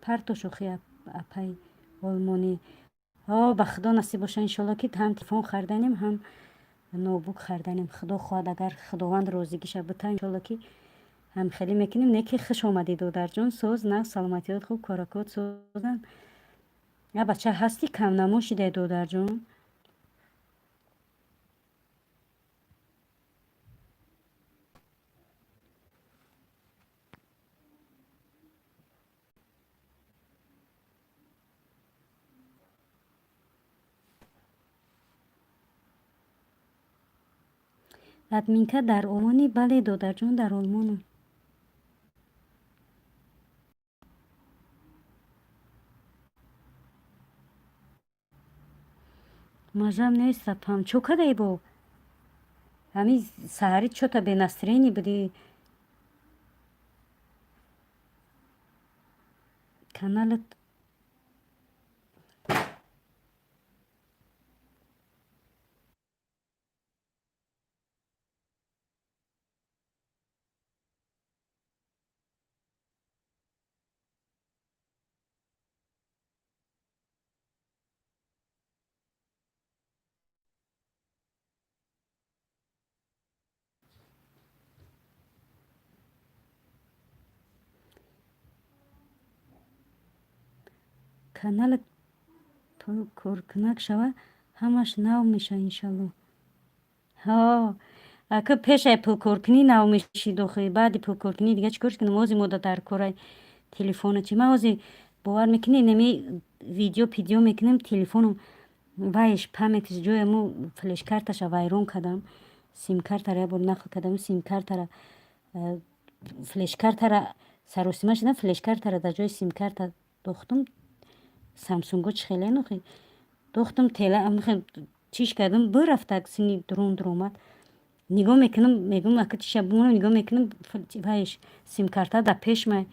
Парто шӯхӣ, апай олмонӣ. О, ба худо, насиб боша, иншолло, ки ҳам телефон харданем, ҳам ноутбук харданем. Худо хоҳад, агар Худованд розигиша бита, иншолло, ки ҳам хеле мекунем. Не ки хуш омадӣ, додарҷон, соз, нағз, саломатиёт хуб, коракот созанд. Я бача ҳастӣ, камнамо шидай, додарҷон. Админка дар Олмонӣ? Бале, додарҷон, дар Олмонам. Мажам нест, апам. Чо кадаи бо? Ҳамин саҳарӣ чота без настроение будӣ? Каналат каналат коркунак шава, ҳамаш нав меша, иншалло. Ҳо, ака, пешай пулкоркунӣ нав мешид охи, баъди пулкоркунӣ дига чӣ кор кунам? Ози мода дар корай телефона чи. Ман ози, бовар мекунӣ, неми видео пидео мекунем, телефоном вайш памятиш ҷояму флешкарташа вайрон кардам. Симкартара як бор нақл кардам, симкартара, флешкартара саросима шудам, флешкартара дар ҷои симкарта дохтум. Самсунго чӣ хеле нохи дохтум, тела чиш кардам, бирафта, сини дурун дуромад. Нигоҳ мекунам, мегӯм, ака, чиша бимонам, нигоҳ мекунам, вайш симкарта дар пешмай.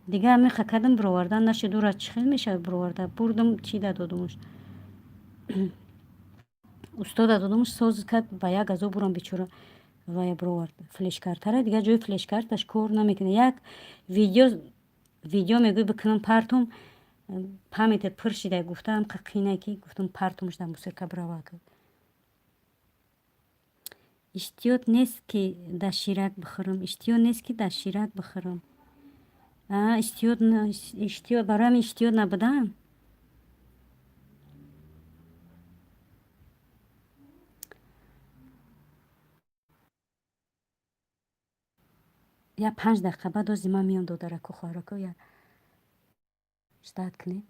Дига ҳамиха кардам, бировардан нашуд. Ура чӣ хел мешавад бироварда? Бурдум, чӣ да додумуш, устода додумуш, соз кард, ба як азоб бурам, бечора, вая бировард флешкартара. Дига ҷои флешкарташ кор намекунад. Як видео мегӯй бикунам, партум, памятет пур шида, гуфтаам, қиқине ки гуфтам, партумш дар мусорка бирава. Иштиёт нест, ки доширак бихӯрам, иштиёт нест, ки доширак бихӯрам. Иштиёт барои ҳамин иштиёт набудам. Я 5 дақиқа баъд ози ман меём, додараку, хоҳараку, я ждать кунед.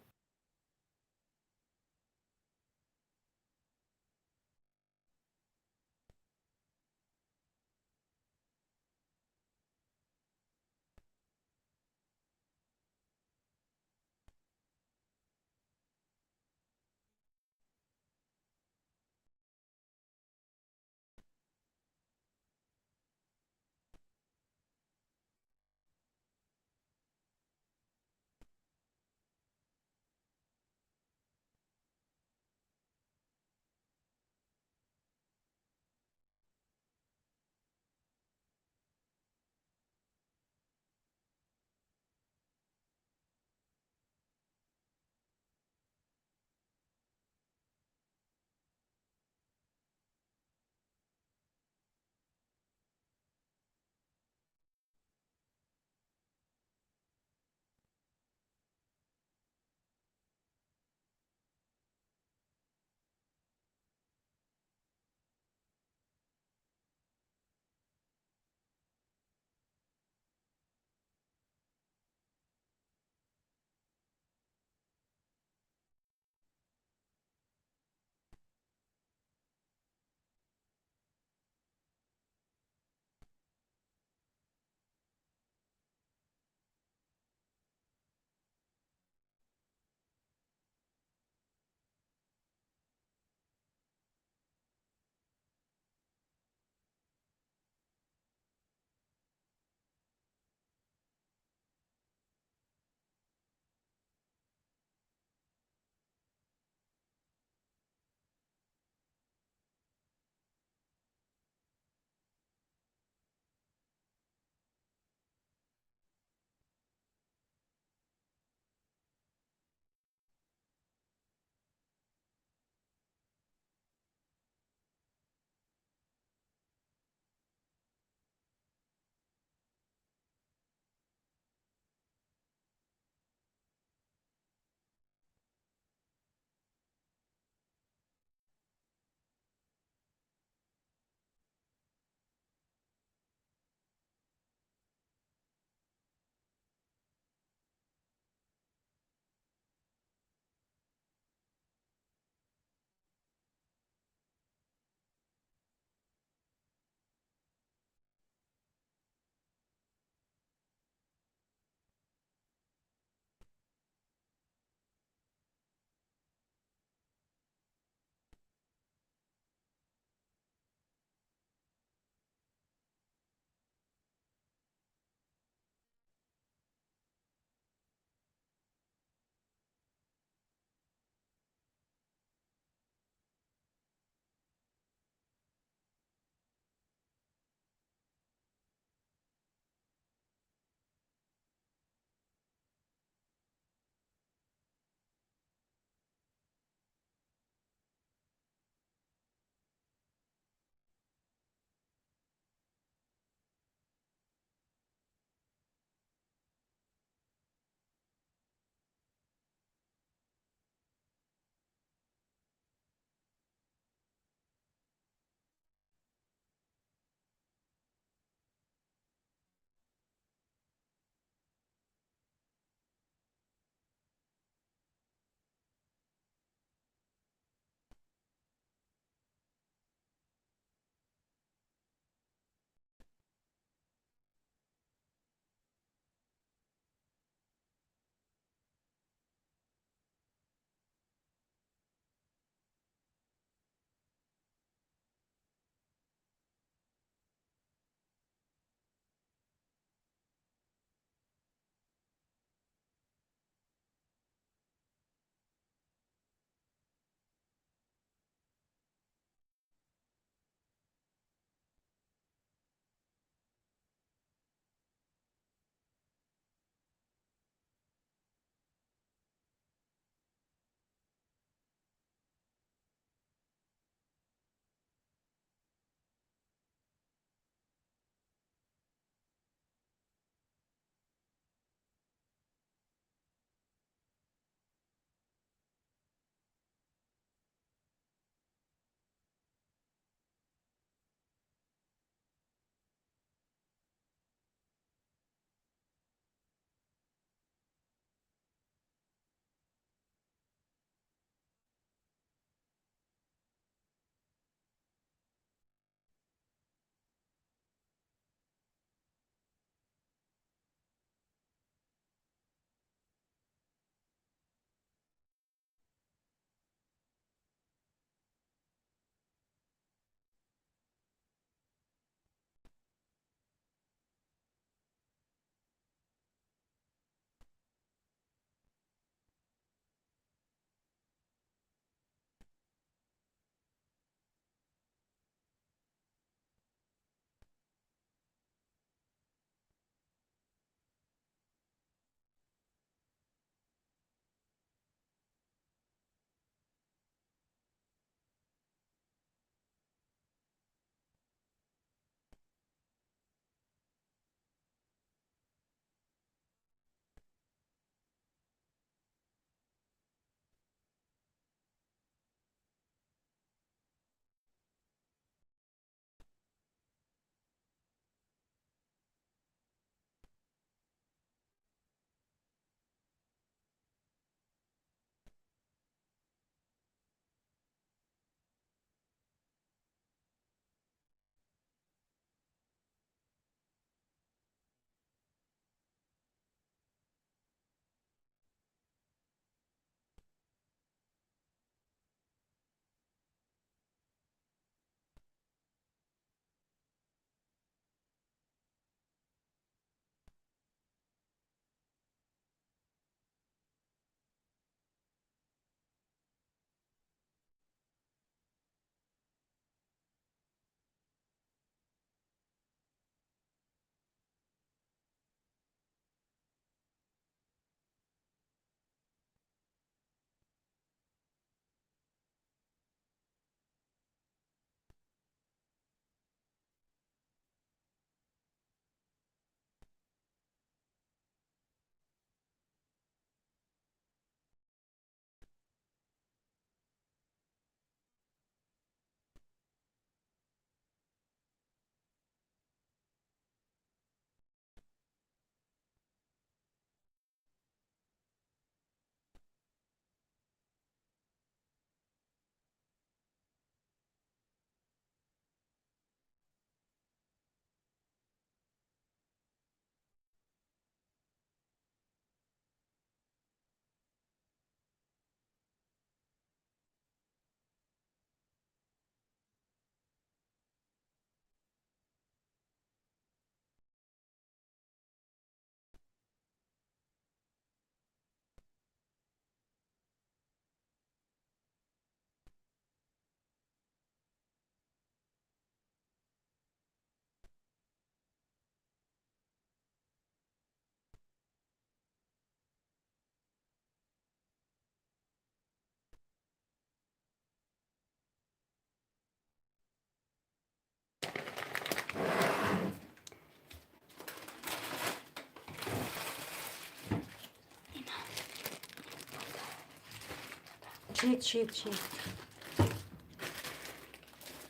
Шид, шид, шид.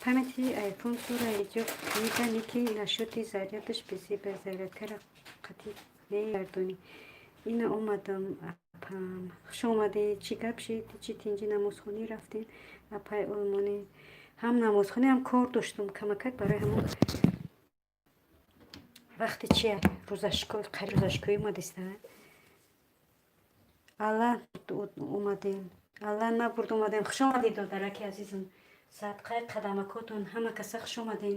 Памяти айфон сура эҷоб медани, ки нашоти зарядаш безеба, зарядкара қатӣ мегардонӣ. Ина омадам, апам. Хуш омадед. Чӣ гап шид? Чӣ, тинҷи? Намозхонӣ рафтем, апай олмонӣ? Ҳам намозхонӣ, ҳам кор доштум камакак, барои ҳамон вақти чия рӯзашкӯ, қариб рӯзашкӯӣ омадиста. Алла омадем, Алла набурд, омадем. Хуш омадед, додараки азизам. Садқаи қадамакотон, ҳама каса хуш омадем.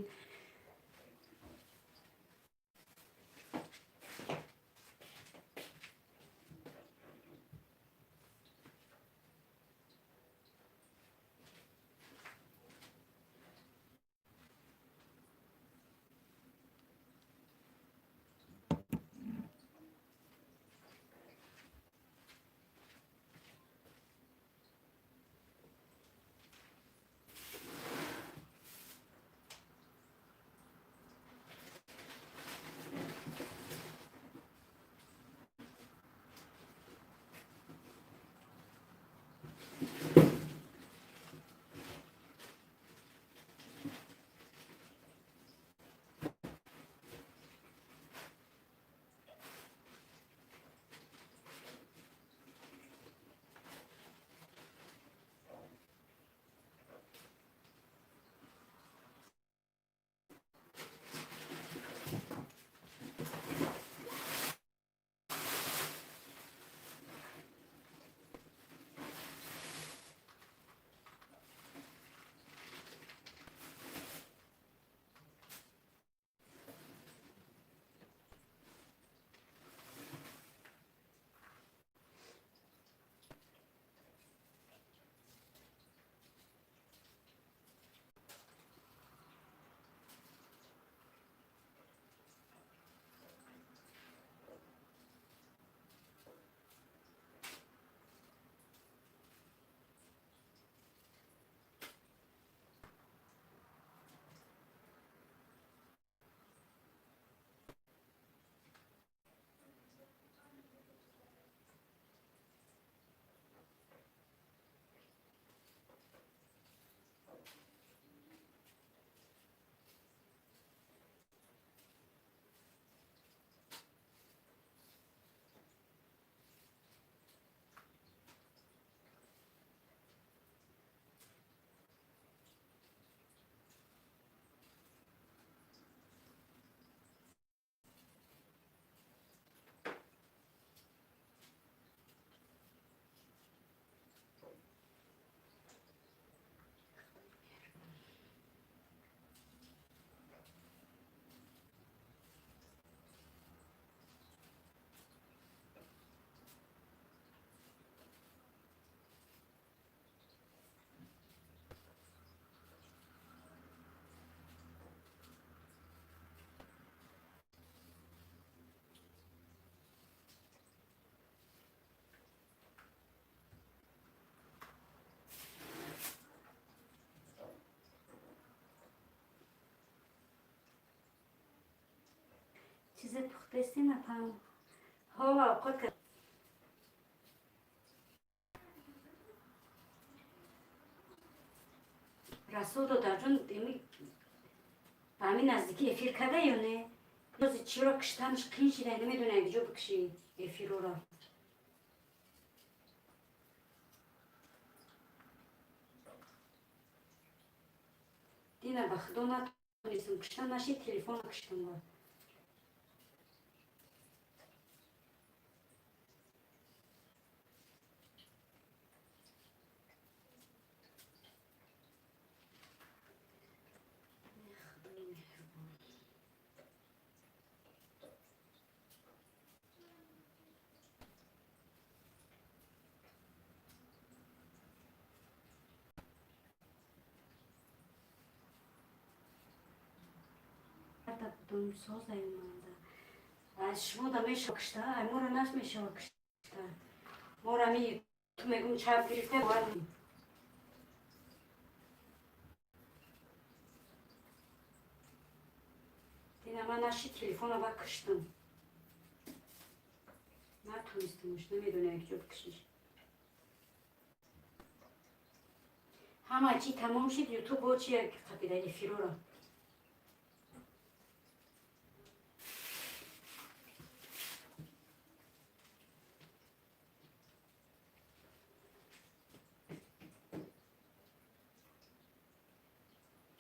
Чизе пухтестем, апам? Ҳо, овқот. Расул додарҷон, ба ҳамин наздикӣ эфир карда ё не? Чиро киштанаш қин шида, намедонам киҷо бикши эфирора. Дина ба худо натонистам киштан, наши телефона киштам. Ба худои меҳрубон. Будум созаёманда. Аз шумо да мешава кишта, ай моро наш мешава кишта. Мора ми ту мегум чап гирифта бовар. Дина ман наши телефона ба киштам. Натонистамш, намедонам як ҷо бикшиш. Ҳама чӣ тамом шид, Ютуб бо чи қапида эфирора.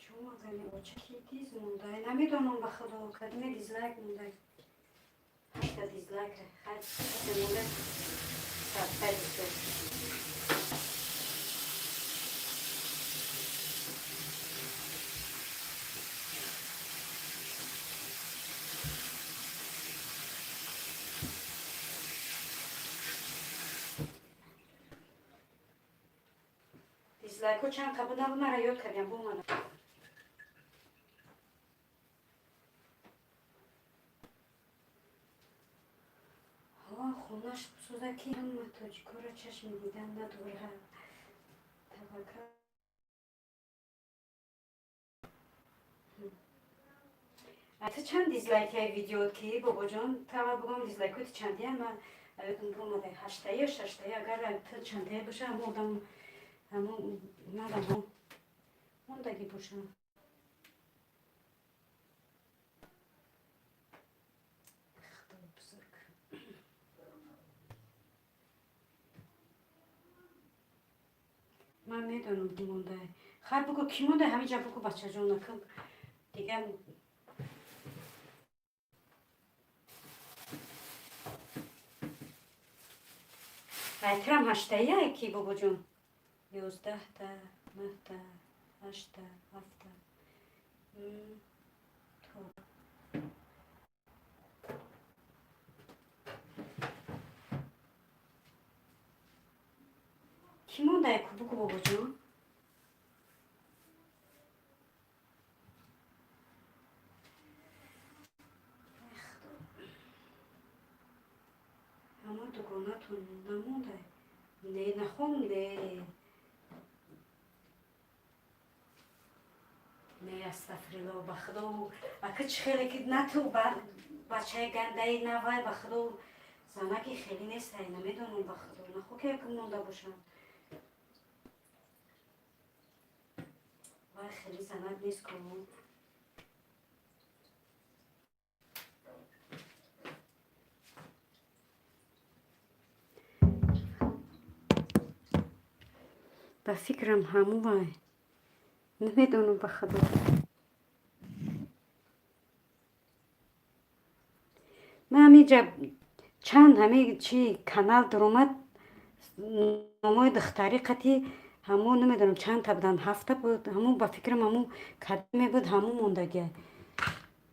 Чумагани очаки диз мондай, намедонам, ба худо, кадме дизлайк мондай. Ҳашта дизлайк, касе мондай, садта дизлайк. Дизлайко чанд та буда, мара ёд кардям, бомада. Хонаш бисоза, ки ҳама тоҷикоро чашми дидан надорад. Таваккал. Ту чанд дизлайкаи видеот ки, бобоҷон, тава бугам, дизлайкоти чандия? Ман ёдам бомада, ҳаштая ё шаштая. Агар ту чандая боша, ҳамо одам ҳамо надам мондагӣ бошам. Худои бузург. Ман медонам, ки мондай. Хайр, бугӯ, кӣ мондай, ҳаминҷа бугӯ, бачаҷон, накун дигар. Айтирам, ҳаштая ки, бобоҷон, 11та, наҳта, ҳашта, ҳафта. То кӣ мондай, ку, бугӯ, бобоҷон. Ай худо, ҳама дугонатон намондай? Не, нахон, не, не, астағфирулло, ба худо, ака, чӣ хеле ки на ту бачаи гандаи, на вай, ба худо, занаки хеле нестай, намедонам, ба худо, нахо ки яке монда бошам. Вай хеле занак нест ку. Ба фикрам, ҳаму вай, намедонам, ба худо. Ман ҳамиҷа чанд ҳами чи канал дуромад, номои духтарӣ қати ҳамо, намедонам, чандта буданд, ҳафта буд, ҳамо, ба фикрам, ҳамо кадме буд, ҳамо мондагия.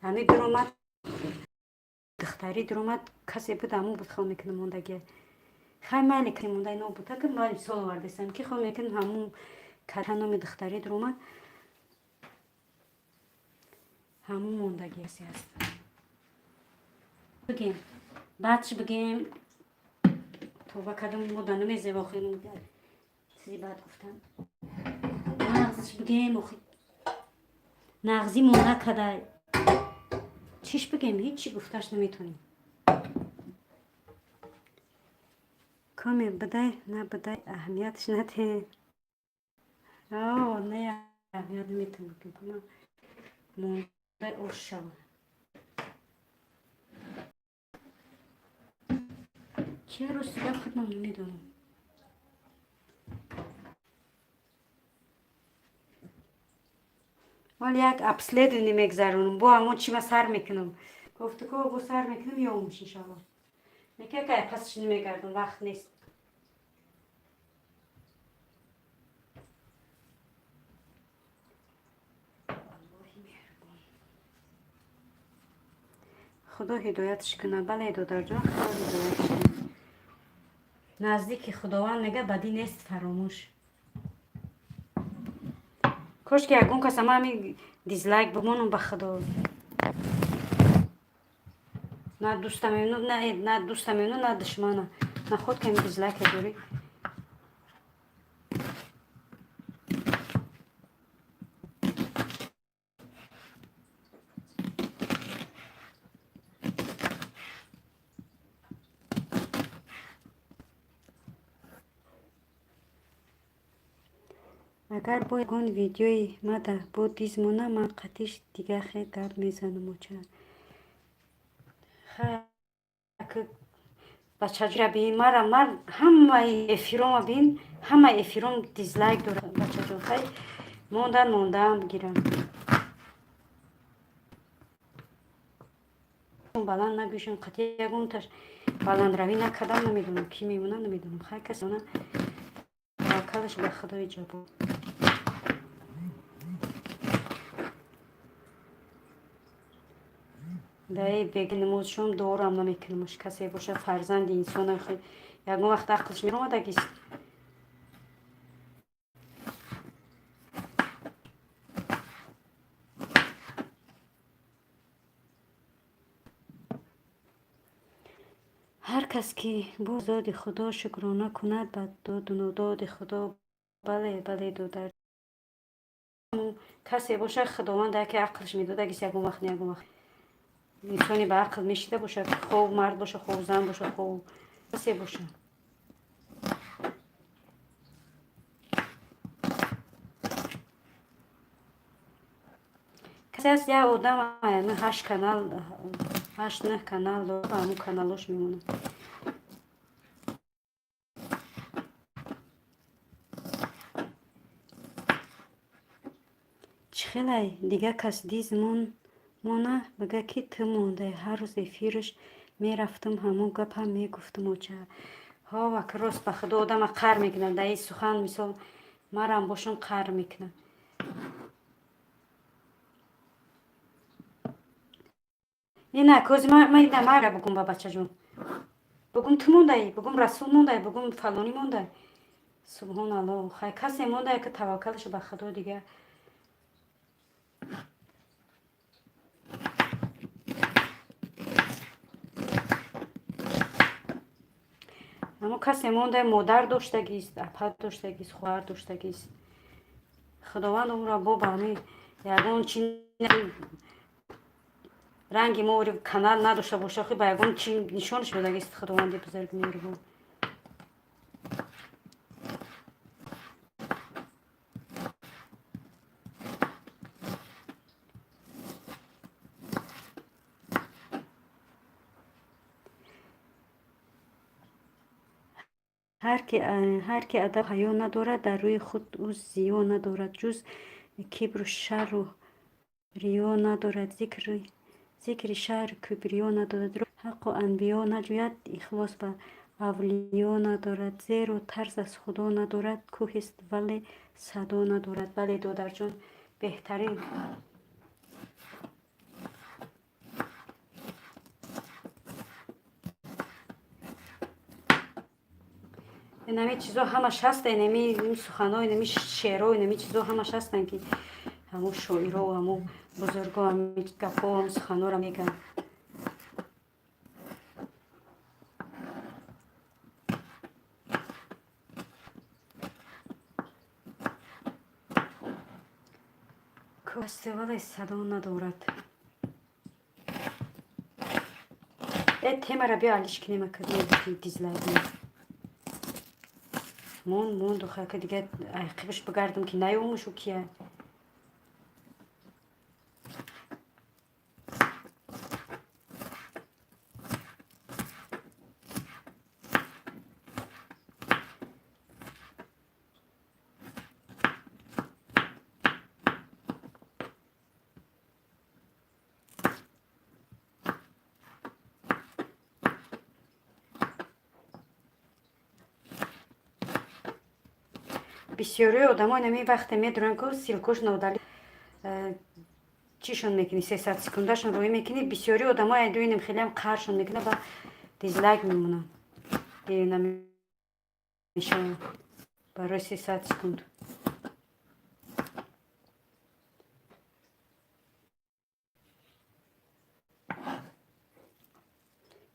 Ҳами дуромад, духтарӣ дуромад, касе буд, ҳамо буд, хел мекунам, мондагия. Хай, майли, ки мондай нобуд, ака, ман мисол овардесам, ки хел мекунам, ҳамо номи духтарӣ дуромад, ҳамо мондагиасе аст. Бигем, баъдш бигем, тоба кардам, мода намезеба, охи, чизи баъд гуфтам. Нағзш бигем, охи, нағзӣ монда кадай, чиш бигем, ҳечи гуфташ наметонем. Коме бидай, набидай, аҳамиятш надиҳе. Не, аҳамият наметонем, мондай ош шава. Чия, рости гап, худмам намедонам. Вале як обследование мегзаронам, бо ҳамон чима сар мекунам. Гуфтуко бо сар мекунам, ёмш, иншалло. Мекакай, пасш намегардам, вақт нест. Аллоҳи меҳрубон, худо ҳидоятш кунад. Бале, додарҷон, худо ҳидоятш кунад. Наздики худованд, мега, бадӣ нест фаромӯш. Кош ки ягон кас ама ҳами дизлайк бимонам, ба худо. На дӯста мемну, на дӯста мемну, на душмана. Наход ки ҳами дизлайка дорӣ. Агар бо ягон видеои мада бо диз мона, ман қатиш дига хел гап мезанам, оча. Бачаҷура бин, мара мар ҳамаи эфирома бин, ҳамаи эфиром дизлайк дорад, бачаҷон. Хай, мондан мондаам бигирам. Баланд нагӯшам, қатъи ягонташ баландравӣ накардам, намедонам, кӣ мемонад, намедонам. Хай, касе таваккалаш ба Худои ҷаббор. Даи беги намозшом дуорам намекунамаш. Касе боша, фарзанди инсона, ягон вақт ақлш меромадагист. Ҳар кас ки бо доди Худо шукрона кунад ба доду нододи Худо. Бале, бале, додар, касе боша, Худованд яке ақлш медодагист ягон вақт, ягон вақт инсоне ба ақл мешида бошад, хов мард боша, хов зан боша, хов касе боша. Касе аст, як одам ҳашт канал, ҳашт нӯҳ канал дорад, ба ҳамун каналош мемонад. Чӣ хелай дигар кас диз мона, бига ки ту мондай. Ҳар рӯз эфираш мерафтам, ҳамон гапам мегуфтам, оча. Ҳо, ака, рост, ба Худо, одама қар мекунад дар ин сухан. Мисол, марам бошам, қар мекунад. Ина кози ма мара бугум ба бачаҷон, бугум ту мондаӣ, бугум Расул мондай, бугум фалонӣ мондай. Субҳоналло. Хай, касе мондай, ки таваккалаш ба Худо дигар. Аммо касе мондай, модар доштагист, апа доштагист, хоҳар доштагист. Худованд умра бо ба ҳами ягон чи ранги мо канал надошта боша, ба ягон чи нишонаш додагист Худованди бузург меҳрубон. Ҳар ки адаб ҳаё надорад, дар рӯи худ ӯ зиё надорад, ҷуз кибру шарру риё надорад, зикри шаҳри кибриё надорад, ҳаққу анбиё наҷӯяд, ихлос ба авлиё надорад, зеро тарс аз Худо надорад, кӯҳест, вале садо надорад. Бале, додарҷон, беҳтарин. Инами чизо ҳамаш ҳаста, инами сухано, инами шеъро, инами чизо ҳамаш ҳастанд, ки ҳамун шоиро, ҳамун бузурго ҳами гапҳо, ҳамун суханҳоро мегӯянд. Кӯҳ вале садо надорад. Э, темара биё алиш кинем, ака, дизлайк мон монду. Хака, дига айқибаш бигардам, ки наёмушу кия. Бисёриҳои одамо инами вақте медуранд, ку ссылкошон удали чишон мекунӣ, 300 секундашон рӯӣ мекунӣ, бисёри одамо айдуинем хелеам қаршон мекунад, ба дизлайк мемонанд, намешавад барои 300 секунд.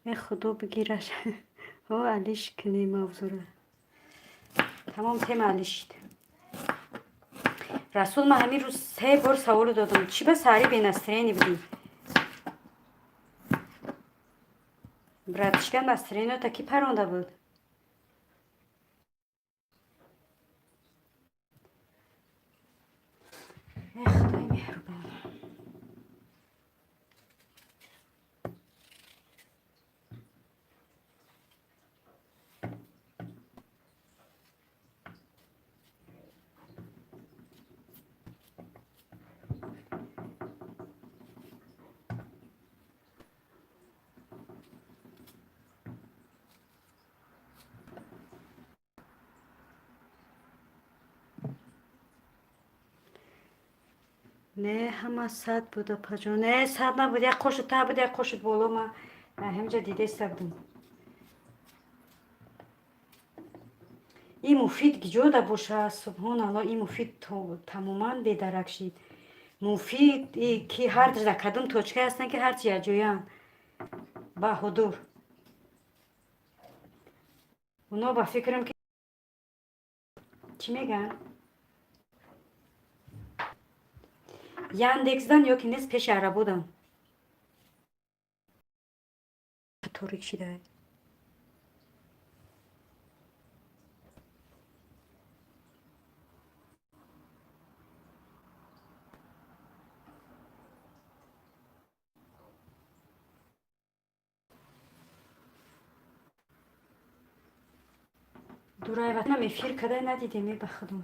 Э, Худо бигираш. Ҳо, алиш кунем мавзӯра. Тамом, тема алишид. Расул, ман ҳамин рӯз се бор саволу додам: чӣ ба саҳари без настроение будӣ? Братишка, настроениёта кӣ паронда буд? Меҳрубон. Не, ҳама сад буд, апаҷон. Не, сад набуд, як қошуд та буд, як қошуд боло. Ма ҳамҷа дидаиста будам. Ин Муфид гиҷода боша? Субҳоналло, ин Муфид тамоман бедарак шид. Муфид ки ҳар дар кадом точка ҳастанд, ки ҳарчи якҷоянд. Баҳодур, оно ба фикрам, ки чӣ мегӯянд, Яндексдан ё ки нест, пеши арабодан торик шида. Дурай ватанам эфир кадай надидем, е, ба худо.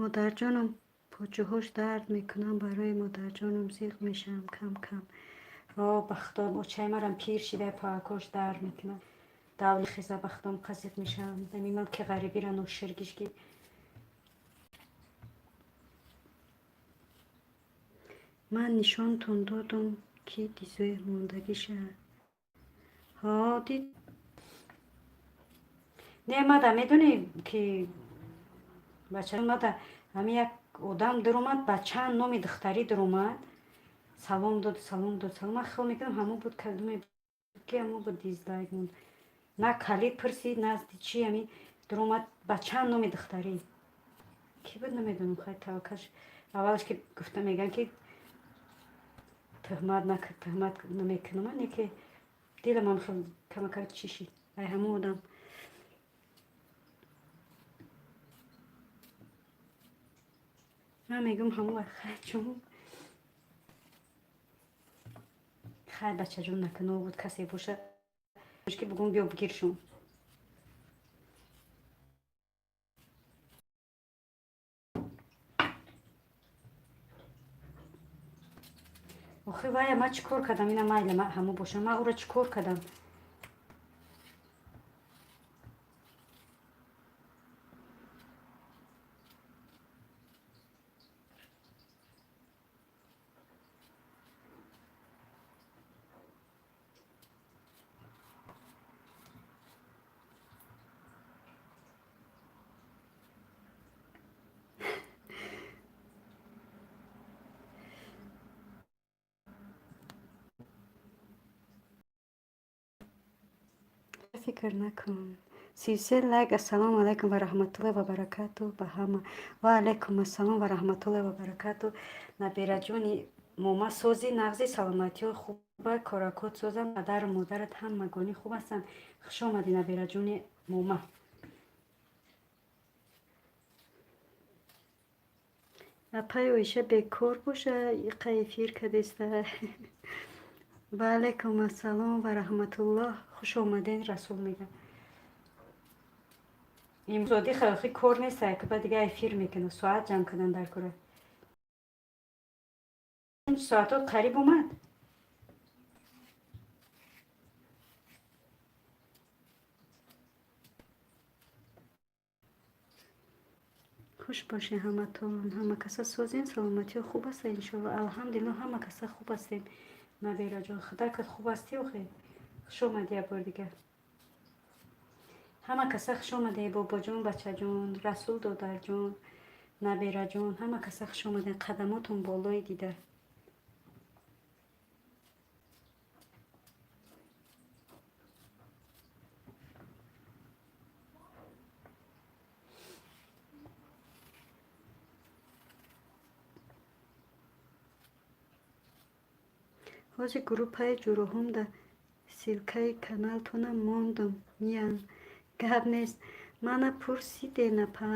Модарҷонам почаҳош дард мекунам, барои модарҷонам зиқ мешавам кам кам. О, ба худо, очаи марам пир шида, поакош дард мекунад. Давли хеза, ба худом, қазиқ мешавам. Ами мулки ғарибира ноширгиш ки ман нишонтон додум, ки дизои мондагиша. Ҳо, дид. Не, мада медонӣ, ки бача мада ҳами як одам даромад, ба чанд номи духтарӣ даромад, салом дод, салом дод, салом. Ман хиёл мекардам, ҳамо буд, кадоме ки ҳамо буд, дизлайк монд. На калид пурсид, на чи. Ҳами даромад ба чанд номи духтарӣ, ки буд, намедонам. Хай, таваккаш. Аввалаш ки гуфта мегӯянд, ки тӯҳмат, тӯҳмат намекунам, не, ки диламам хел камакак чӣ шид. Ай ҳамон одам ман мегӯям, ҳамон. Хай чун, хай, бачаҷон, накуно буд, касе боша, ки бугум, биё бигиршон. Охи, вая, ман чӣ кор кардам? Ина, майли, ҳамо бошам, ман ӯро чӣ кор кардам? Фикр накун. 33 лайк. Ассалому алайкум ва раҳматуллоҳи ва баракату ба ҳама. Ва алайкум ассалом ва раҳматуллоҳи ва баракату. Набираҷони мома, сози, нағзи, саломатиҳо хуба, коракот созам, падару модарат ҳамагонӣ хуб ҳастанд. Хуш омадӣ, набираҷони мома. Апаи Оиша бекор боша, иқа эфир кадеста. Ва алайкум ассалом ва раҳматуллоҳ, хуш омадед, Расул мегӯям. Имрӯзоди хелхи кор нест, ба дига эфир мекунам, соат ҷамъ кардан дар кора. Соатот қариб омад. Хуш бошед ҳаматон, ҳама каса созем, саломатиҳо хуб аст, иншоалло. Алҳамдулилло, ҳама каса хуб ҳастем. Набираҷон, худакат хуб ҳастӣ охе? Хуш омадӣ як бор дигар. Ҳама каса хуш омадед, бобоҷон, бачаҷон, Расул додарҷон, набираҷон, ҳама каса хуш омадед, қадамотон болои дида. Ҳозир группаи ҷуроҳумда ссылкаи каналтона мондум, миян. Гап нест. Мана пурсидена, па?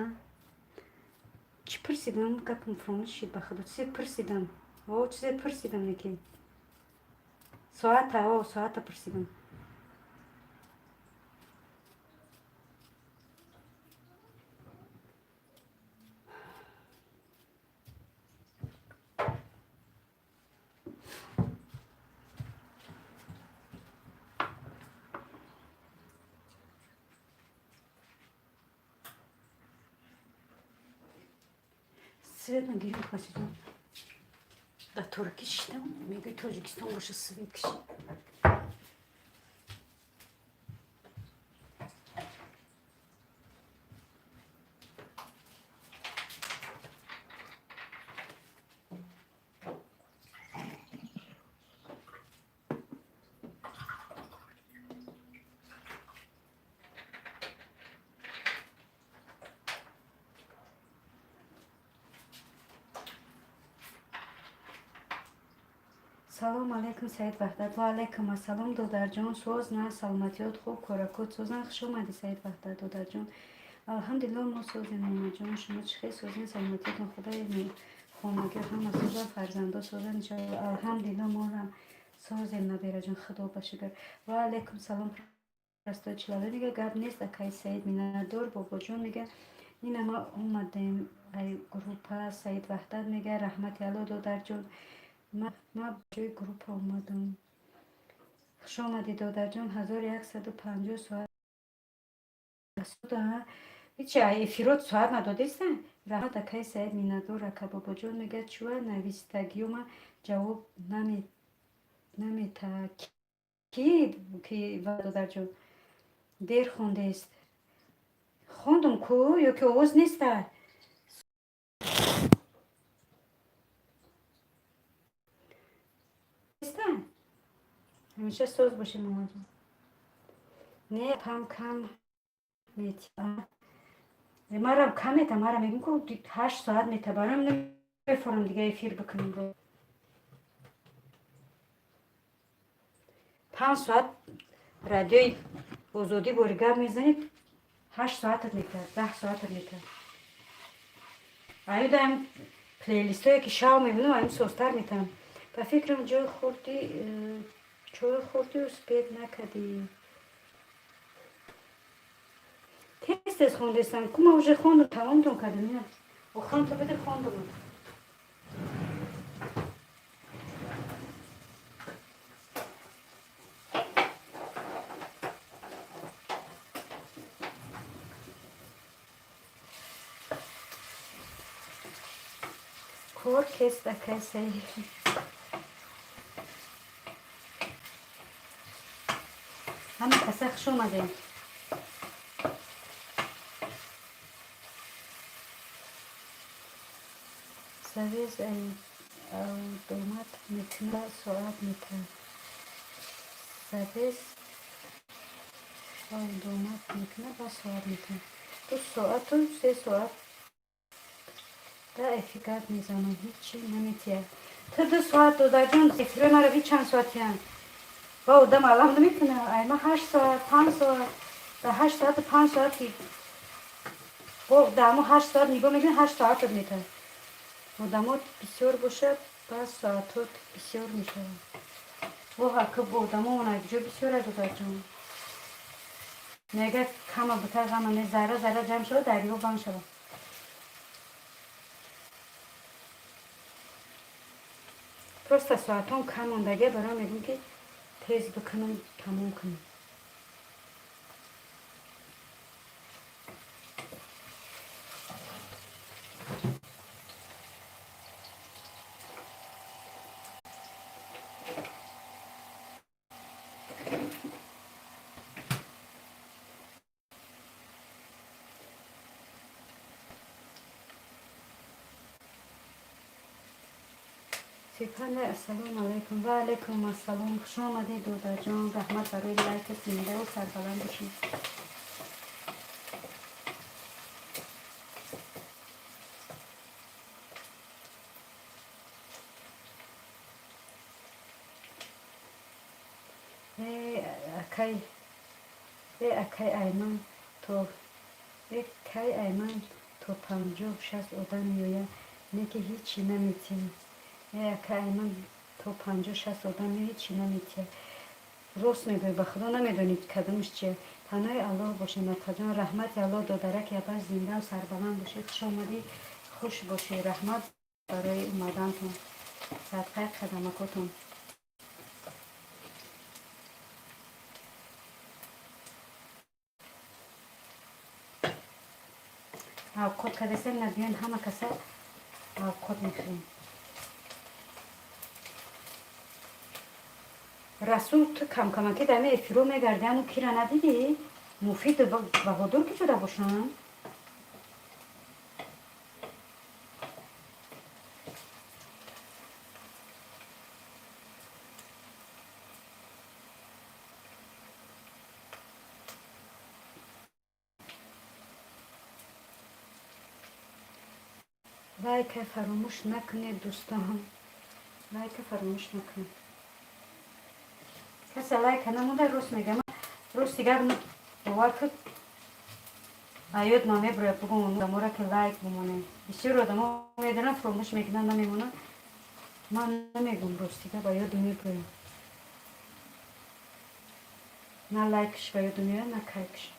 Чӣ пурсидам? Гапам фаромӯш шид, ба худо. Чизе пурсидам. О, чизе пурсидам, неки. Соата, о, соата пурсидам. Свет нагирем, хвасиҷон. Дар торикӣ шиштам, мегӯи Тоҷикистон боша, свет киши. Салом алейкум, Саид Ваҳдат. Ва алейкум ассалом, додарҷон. Соз на, саломатиёт хуб, коракот созан? Хуш омадӣ, Саид Ваҳдат, додарҷон. Алҳамдулилло, мо созем, момаҷон. Шумо чӣ хел, созен, саломатиётон? Худои хонагиҳо ҳама созан, фарзандо созан, иншоалло. Алҳамдулилло, моам созем, набераҷон, худо ба шукр. Ва алейкум салом, простой человек мега. Гап нест, акаи Саид, миннатдор, бобоҷон мега. Ина ма омадем ай группа. Саид Ваҳдат мега, раҳмати Алло, додарҷон. Ма ҷои группа омадам. Хуш омадӣ, додарҷон. 1150 соат. Ҳичи эфирот соат надодеста? Раҳмат, акаи Саид, миннатдор, ака бобоҷон мега. Чуа навистагиёма ҷавоб намета ки ки додарҷон? Дер хондест. Хондум ку, ё ки овоз неста? Неста? Ҳамеша соз бошед, момаҷон. Не, пам кам метиа. Марам кам мета, мара мегӯм ку, 8 соат мета. Барам намефорам дига эфир бикунем. 5 соат радиои Озодӣ бори гап мезанед, 8 соатат метавад, 10 соатат метавад. Аюдаам плейлистое ки шав мебинам, аюм созтар метавам. Ба фикрам, ҷой хӯрдӣ, чой хӯрдӣ, успеть накардӣ. Тез тез хондестам ку, ма уже хондум, тамомтон кардам. Ина охиронто биде, хондум. Кор кест, акай Саид. Ҳама каса хуш омадем. Завез автомат мекуна, соат метавад. Завез автомат мекуна ва соат метавад. 2 соату 3 соат да эфир гап мезанам, ҳичи наметиҳад. Ту 2 соат, додарҷон, эфирои маро би чанд соатиянд? Ва одам алам намекуна. Ай ма 8 соат, 5 соат, да 8 соату 5 соати бо дамо 8 соат нигоҳ мекунӣ, 8 соатат метавад. Одамот бисёр бошад, баъд соатот бисёр мешавад. Воҳ, ака, одамомон ҷо бисёр, додарҷон. Мега кама бута ғама не, зарра зарра ҷамъ шавад, дарё бам шавад. Просто соатон кам мондагия, барои мегӯм ки тез бикунам, тамом кунам. Сипане, ассалому алайкум. Ва алайкум ассалом. Хуш омадед, додарҷон. Раҳмат барои лайка. Зиндаву сарбаланд бошед. Акай, э акай Айман, то э кай Айман, то 50-60 одам меояд, не ки ҳичи наметиҳам. Э акай Айман, то 50-60 одам меояд, ҳичи наметиҳад. Рост мегӯӣ, ба Худо, намедонӣ кадомаш чия. Паноҳи Аллоҳ бошед, апаҷон, раҳмати Аллоҳ, додараки апаш, зиндаву сарбаланд бошед. Хуш омадӣ, хуш бошед, раҳмат барои омадантон, садқаи қадамакотон. Авқот кардасем, набиён, ҳама каса авқот мехӯрем. Расул, ту камкамаки дар эфиро мегарди, аммо кира надидӣ? Муфид, Баҳодур ки шуда бошанд? Лайка фаромӯш накунед, дӯстон, лайка фаромӯш накунед. Касе лайка намонда, рост мегам, рости гап, бовар кун, аёд ман меброяд бугум одамора ки лайк бимонем. Бисёр одамо медонам, фаромӯш мекунанд, намемонанд. Ман намегум, рости гап, аёд меброям. На лайкш ба ёдум меояд, на кайкш.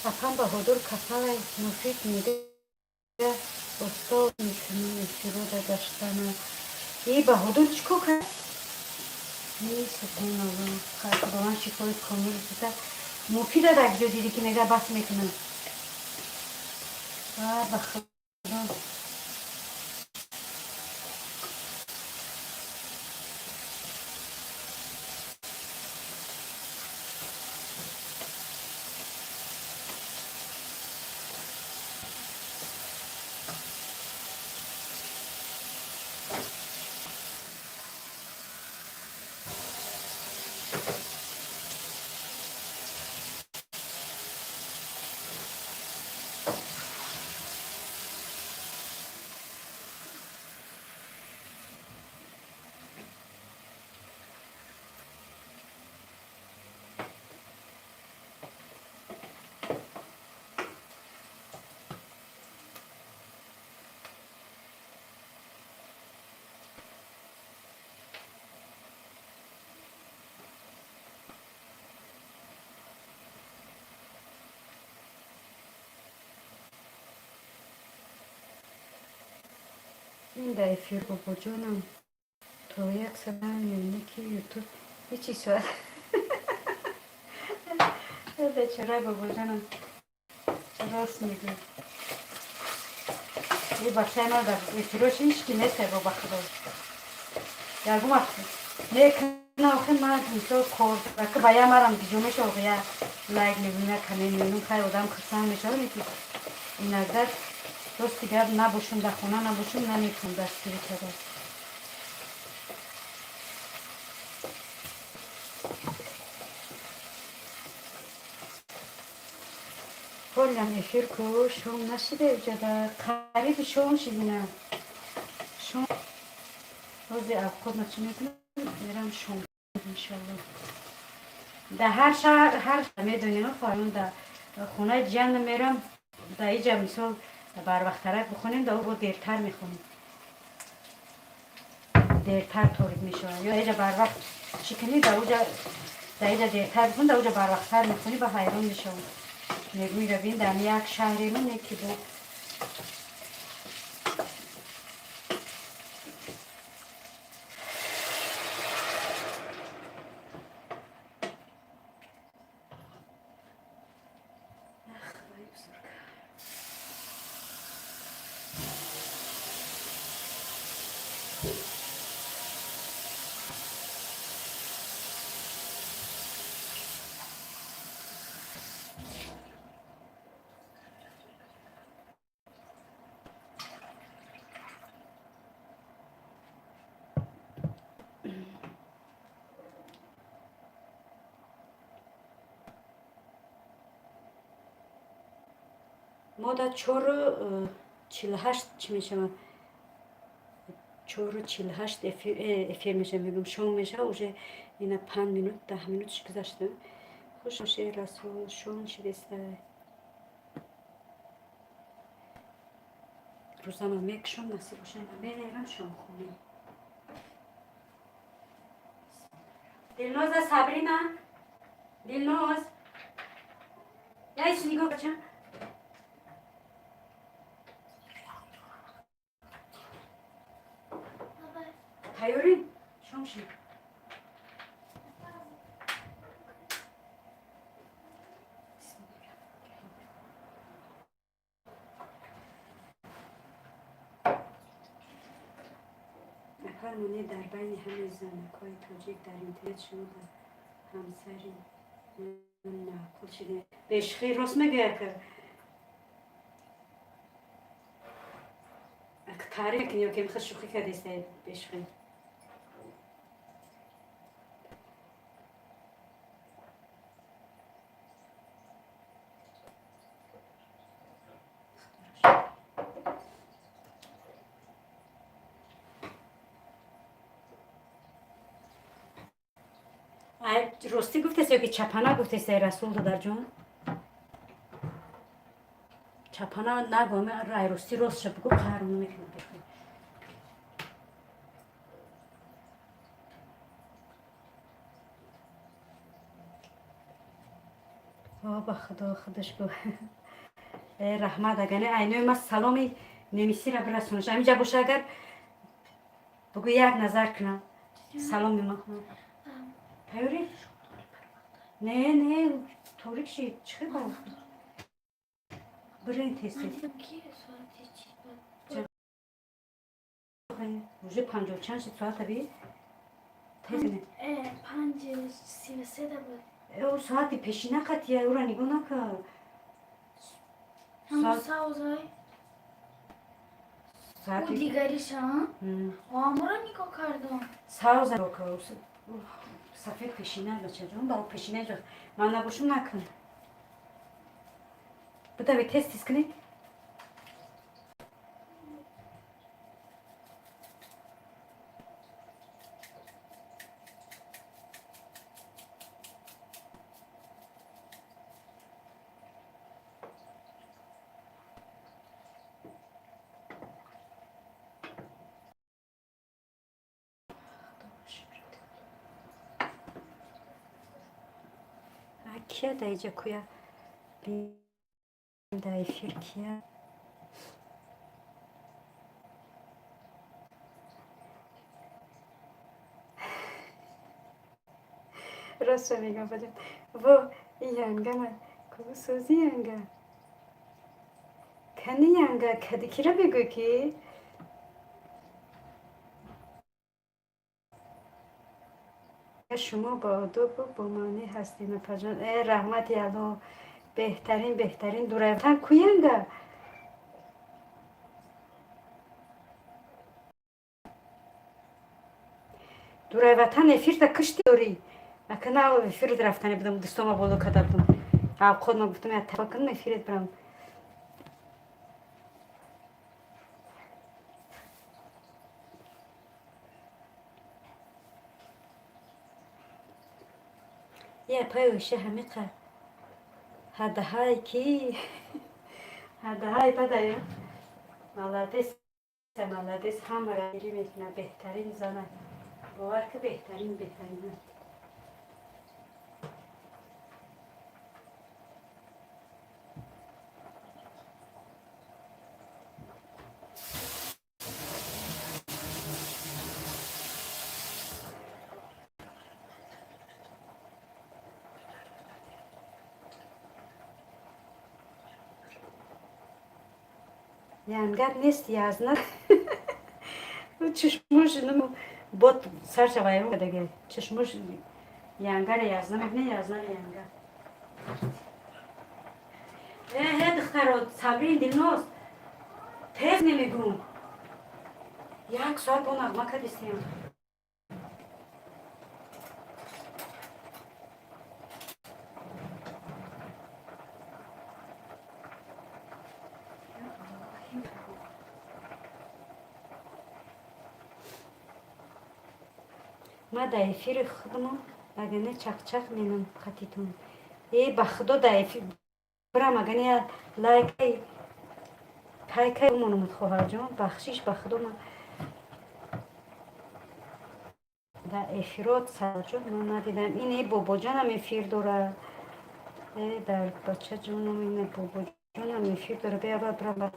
Апам Баҳодур касалай, муфид мега, устод мекунӣ эфирода гаштана. И Баҳодур чӣ кор кард? И субҳоналло, Худованд шифои комил дида. Муфида дар ҷо дидӣ, ки мега бас мекунам. Ба Худо. Ин дар эфир, бобоҷонам, то як соат мемонӣ, ки Ютуб ҳечи соат. Бечора бобоҷонам, рост мегӯй. И бачаи ман дар эфирош ҳеч ки нест, ба Худо. Ягон вақт мекунам, охи ман мисол кор ки ба я марам гиҷо мешава, я лайк мебинам, я коммент мебинам, хай, одам хурсанд мешавад, ки иногда, рости гап, набошум, дар хона набошум, наметавонам дастгирӣ карда. Ҳолям эфир ку, шом нашида, ҷада қариби шом шидина. Шом ҳози авқот начи мекунам, мерам шом, иншалло. Дар ҳар шаҳр ҳар медонем, хоҳарон, дар хонаи ҷиянам мерам, дар иҷа мисол барвақттарак бихонем, дар бо дертар мехонем, дертар торик мешавад. Ё иҷа барвақт чӣ кунӣ, дар уҷа, дар иҷа дертар бихонӣ, дар уҷа барвақттар мехонӣ, ба ҳайрон мешавам. Мегӯи, равин дар як шаҳри ман яке бо Худои бузург. Мо да 4:48 чӣ мешавад, 4:48 эфир мешавад, мегӯм, шом мешавад, уже ина 5 минут, 10 минутш гузашта. Хуш бошед, Расул, шом шидеста. Рӯзама мекушам, насиб боша, мерам шомхонӣ. Дилноза, Сабрина, Дилноз, яйч нигоҳ, бача. Тайёрӣ, шом шид. Апа Мунир, дар байни ҳамаи занакҳои тоҷик дар интернет шумо ба ҳамсари ман маъқул шудед. Бешухӣ, рост мегӯя, ка таъриф мекунӣ ё ки михоҳ шӯхӣ кардеста? Бешухӣ. Ростӣ гуфтест ё ки чапана гуфтест, Расул додарҷон? Чапана нагӯ, рай ростӣ, ростша бугӯ, қаҳр намекунам. Ба худо, худаш гӯ. Раҳмат, агане айнои ма саломи немисира бирасонаш. Амиҷа боша, агар бугӯ, як назар кунам саломи ма. Тайёрӣ? Не, не, торик шид, чӣ хел бирен, тез тез.
Ки соати чӣ?
Уже панҷоҳ чанд шид соата, би, тез не.
5:33 да буд.
Соати пешина қатия, ура нигоҳ накар.
Ҳамун савзай. Ӯ
Соати
дигариша, амура нигоҳ кардам.
Савза, сафед пешина, бачаҷон, ба пешина ҷо ман набошум, накун. Бидави, тез тез кунед. Кия да иҷа куя да эфир, кия? Ростша мегам, баҷон, во янга кусози янга кани, янга кади, кира бигӯй ки. Шумо ба одобу бо маънӣ ҳастед, апаҷон. Э, раҳмати Алло, беҳтарин, беҳтарин. Дуравтан ку янга? Дурай ватан эфирта кишти дорӣ. Ака на, эфирт рафтане будам, дӯстома боло карда будам. Авқот ма гуфтам, я таба кунам, эфирет бирам. Я пай оша ҳамиқа ҳадаҳай ки ҳадаҳай бадая. Молодец, молодец, ҳамаро гирӣ мекунад, беҳтарин зана. Бовар ки, беҳтарин, беҳтарин. Янгар нест, язна. Чашмош бот сарша вайрон кадаге. Чашмош янгара язна мекне, язна янга. Э, э, духтаро, Сабрин, Дилноз. Тез намегум. Як соат бо нағма кардистем. Ма дар эфири худмон, агане чақчақ менам қатитон. Э, ба худо, дар эфир бирам, агане лайкай кай кай монумуд. Хоҳарҷон, бахшиш, ба худо, ман дар эфирот сарҷон ман надидам. Ин э бобоҷонам эфир дора. Э, дар бачаҷонам, ин бобоҷонам эфир дора. Бия, бирам.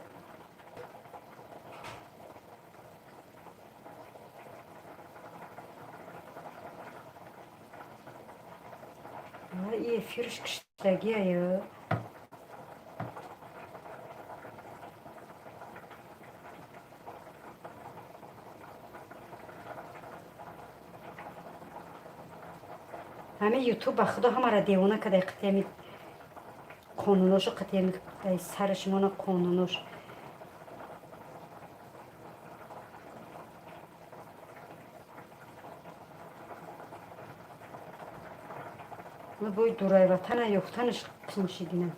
И эфирш киштагия. Ҳами Ютуб, ба худо, ҳамара девона када. Қатъи қонуношу, қатъи сари шумона қонунош. Бой дурай ватана ёфтанаш қин шидина.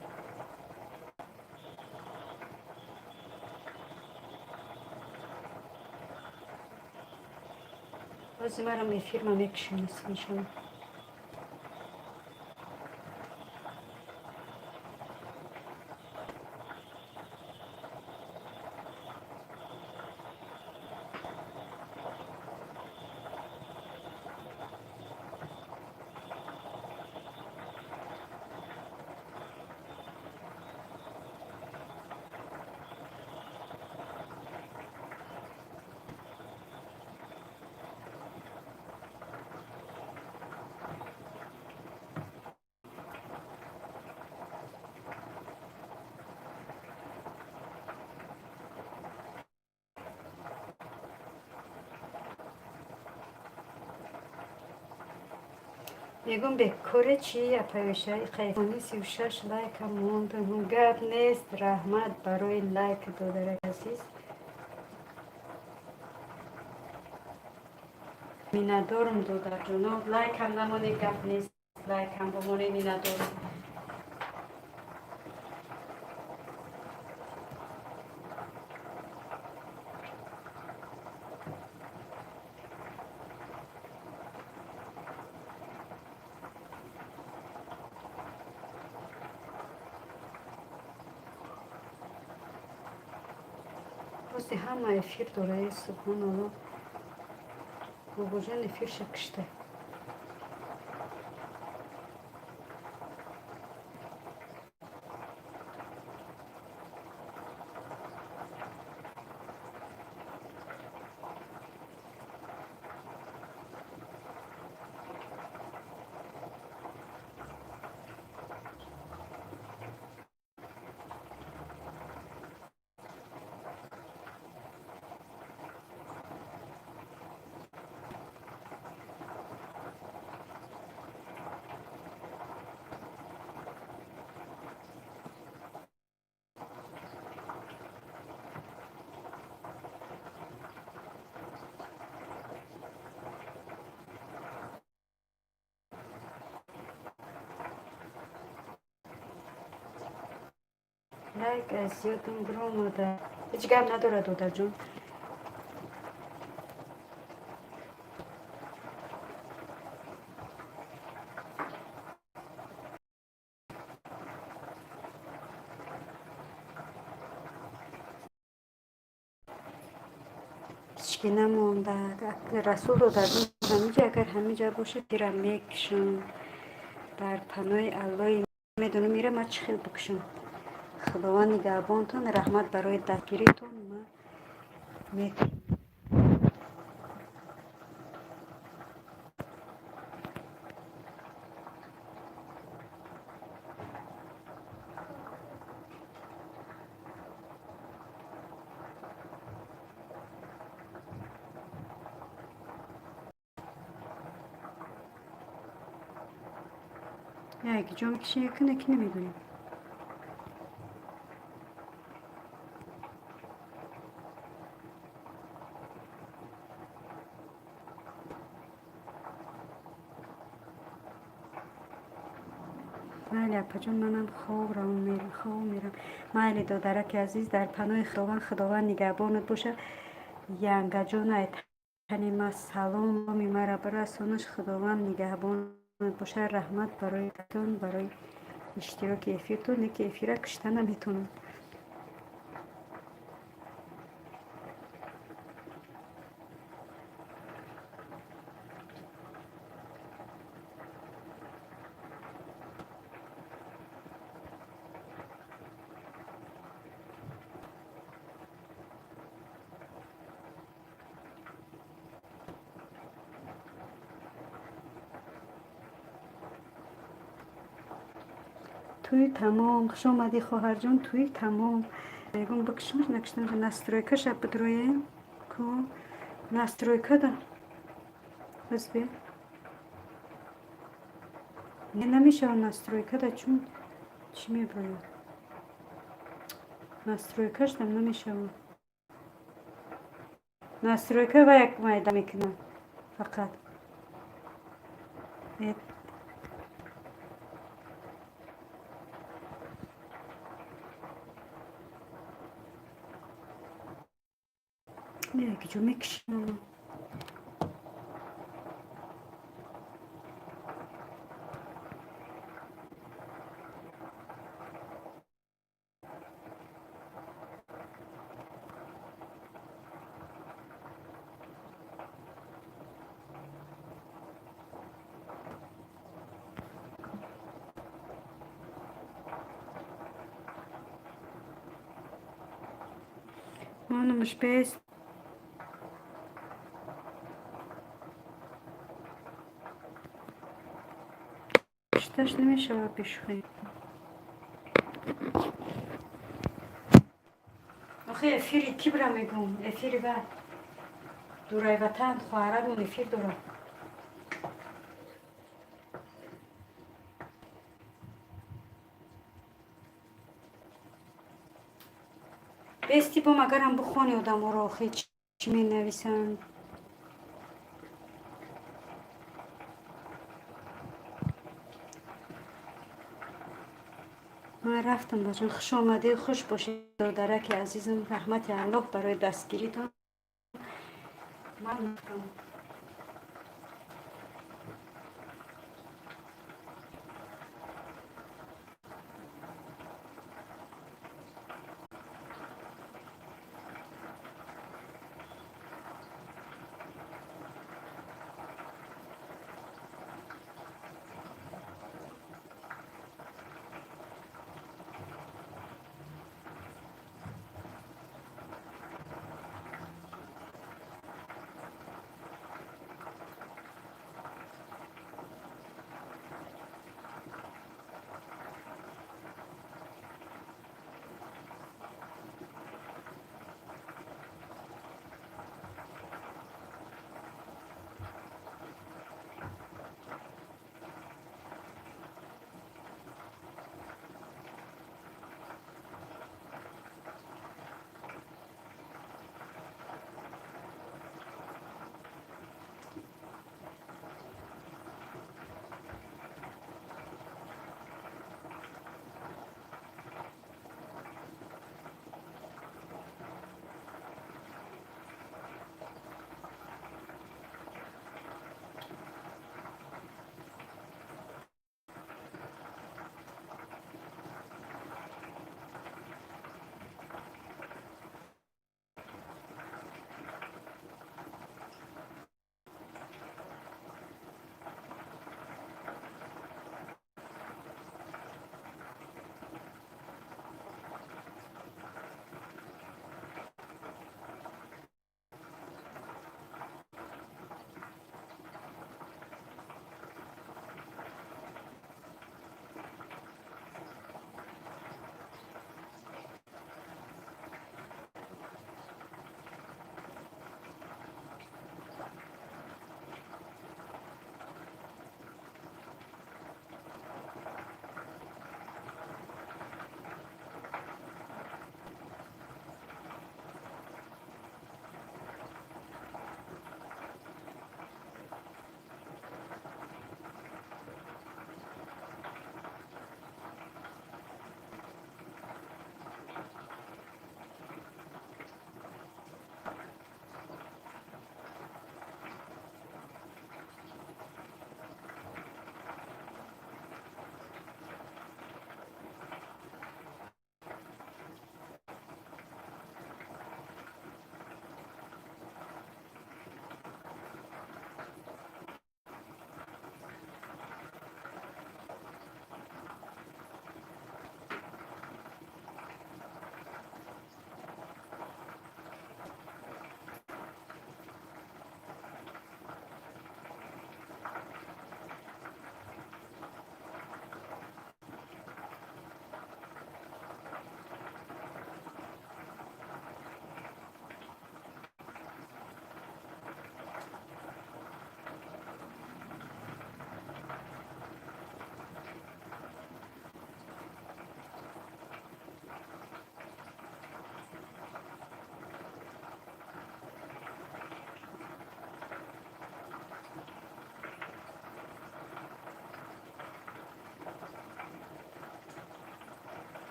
Бози марам эфирма мекушам, иншолло. Мегӯм, бекоре чи апаюша қайфони 36 лайка мондам. Гап нест, раҳмат барои лайк, додари азиз. Миннатдорум, додарҷоно, лайкам намоне, гап нест, лайкам бомоне, миннатдорум. Рости, ҳама эфир дора. Э, субҳоналло, бобоҷон эфирша кишта. Лайк аз ёдум биромада. Ҳеҷ гап надорад, додарҷон. Ҳечки намонда. Расул додарҷон ҳамиҷа, агар ҳамиҷа бошад, тира мекушам. Бар паноҳи Аллои медонам, ира ма чӣ хел бикушам. Худованд нигаҳбонтон, раҳмат барои дастгиритон. Ма мекушам. Як ҷо мекишем, яку неки намедонем. Майли, апаҷон, манам хоб хоб мерам. Майли, додараки азиз, дар паноҳи Худованд, Худованд нигаҳбонат боша. Янгаҷон. Ватани ма саломи маро бирасонаш, Худованд нигаҳбонат бошад. Раҳмат бароитон, барои иштироки эфиртон. Неки эфира кушта наметавонам. Тӯи тамом. Хуш омадӣ, хоҳарҷон. Тӯи тамом. Ягон бикушмаш, накуштам. Настройка ша бидроем ку, настройка да бизби не намешава. Настройка да чун чӣ меброяд? Настройка шдам намешава. Настройка ва як майда мекунам фақат. Ки ҷо мекушам? Монумаш бест. Кушташ намешавад бешӯхӣ. Охи, эфири ки бира мегӯм? Эфири ба дурай ватан хоҳарамон эфир дорад. Бести бом, агарам бухони одаморо, охи, чӣ менависанд. Ман рафтам, баҷон. Хуш омадед, хуш бошед, додараки азизам. Раҳмати Аллоҳ барои дастгиритон. Ман рафтам.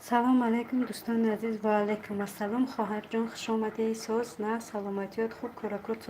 Салом алейкум, дӯстони азиз. Ва алейкум ассалом, хоҳарҷон, хушомадӣ. Соз на, саломатиёт хуб, коракот.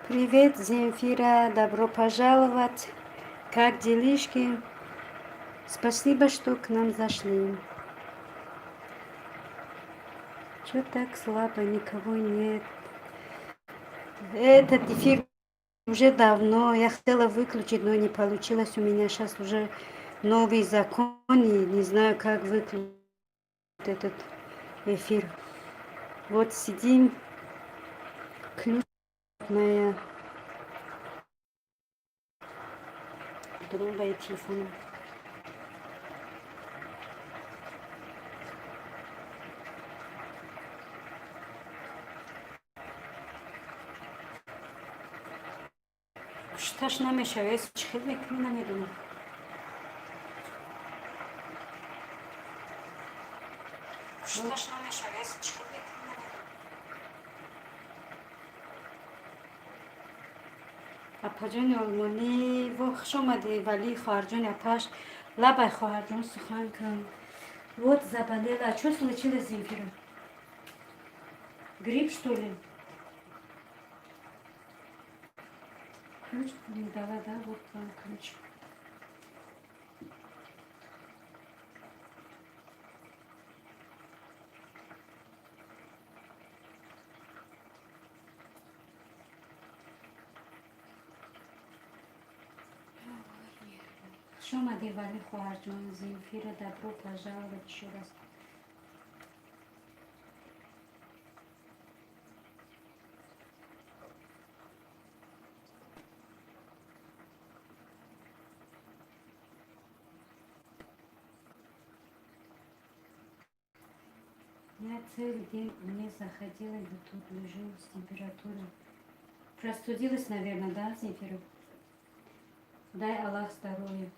Привет, Земфира, добро пожаловать. Как делишки? Спасибо, что к нам зашли. Чё так слабо, никого нет? Этот эфир уже давно я хотела выключить, но не получилось. У меня сейчас уже новый закон, и не знаю, как выключить этот эфир. Вот сидим, ключ на другом телефоне. Кушташ намешавад, чӣ хел мекунӣ, намедонам. Кушташ намешавад, чӣ хел мекунӣ, намедонам. Апаҷони олмонӣ, во, хуш омадӣ, валӣ хоҳарҷони апаш. Лабай, хоҳарҷон, сухан кун. Вот заболела. Что случилось, Земфира? Грипп, что ли? Ключ не дала, да? Вот вам ключ. Хуш омадӣ, валӣ хоҳарҷон. Земфира, добро пожаловать еще раз. Я целый день не заходила в YouTube, лежу с температурой. Простудилась, наверное, да, Земфира? Дай Аллах здоровья.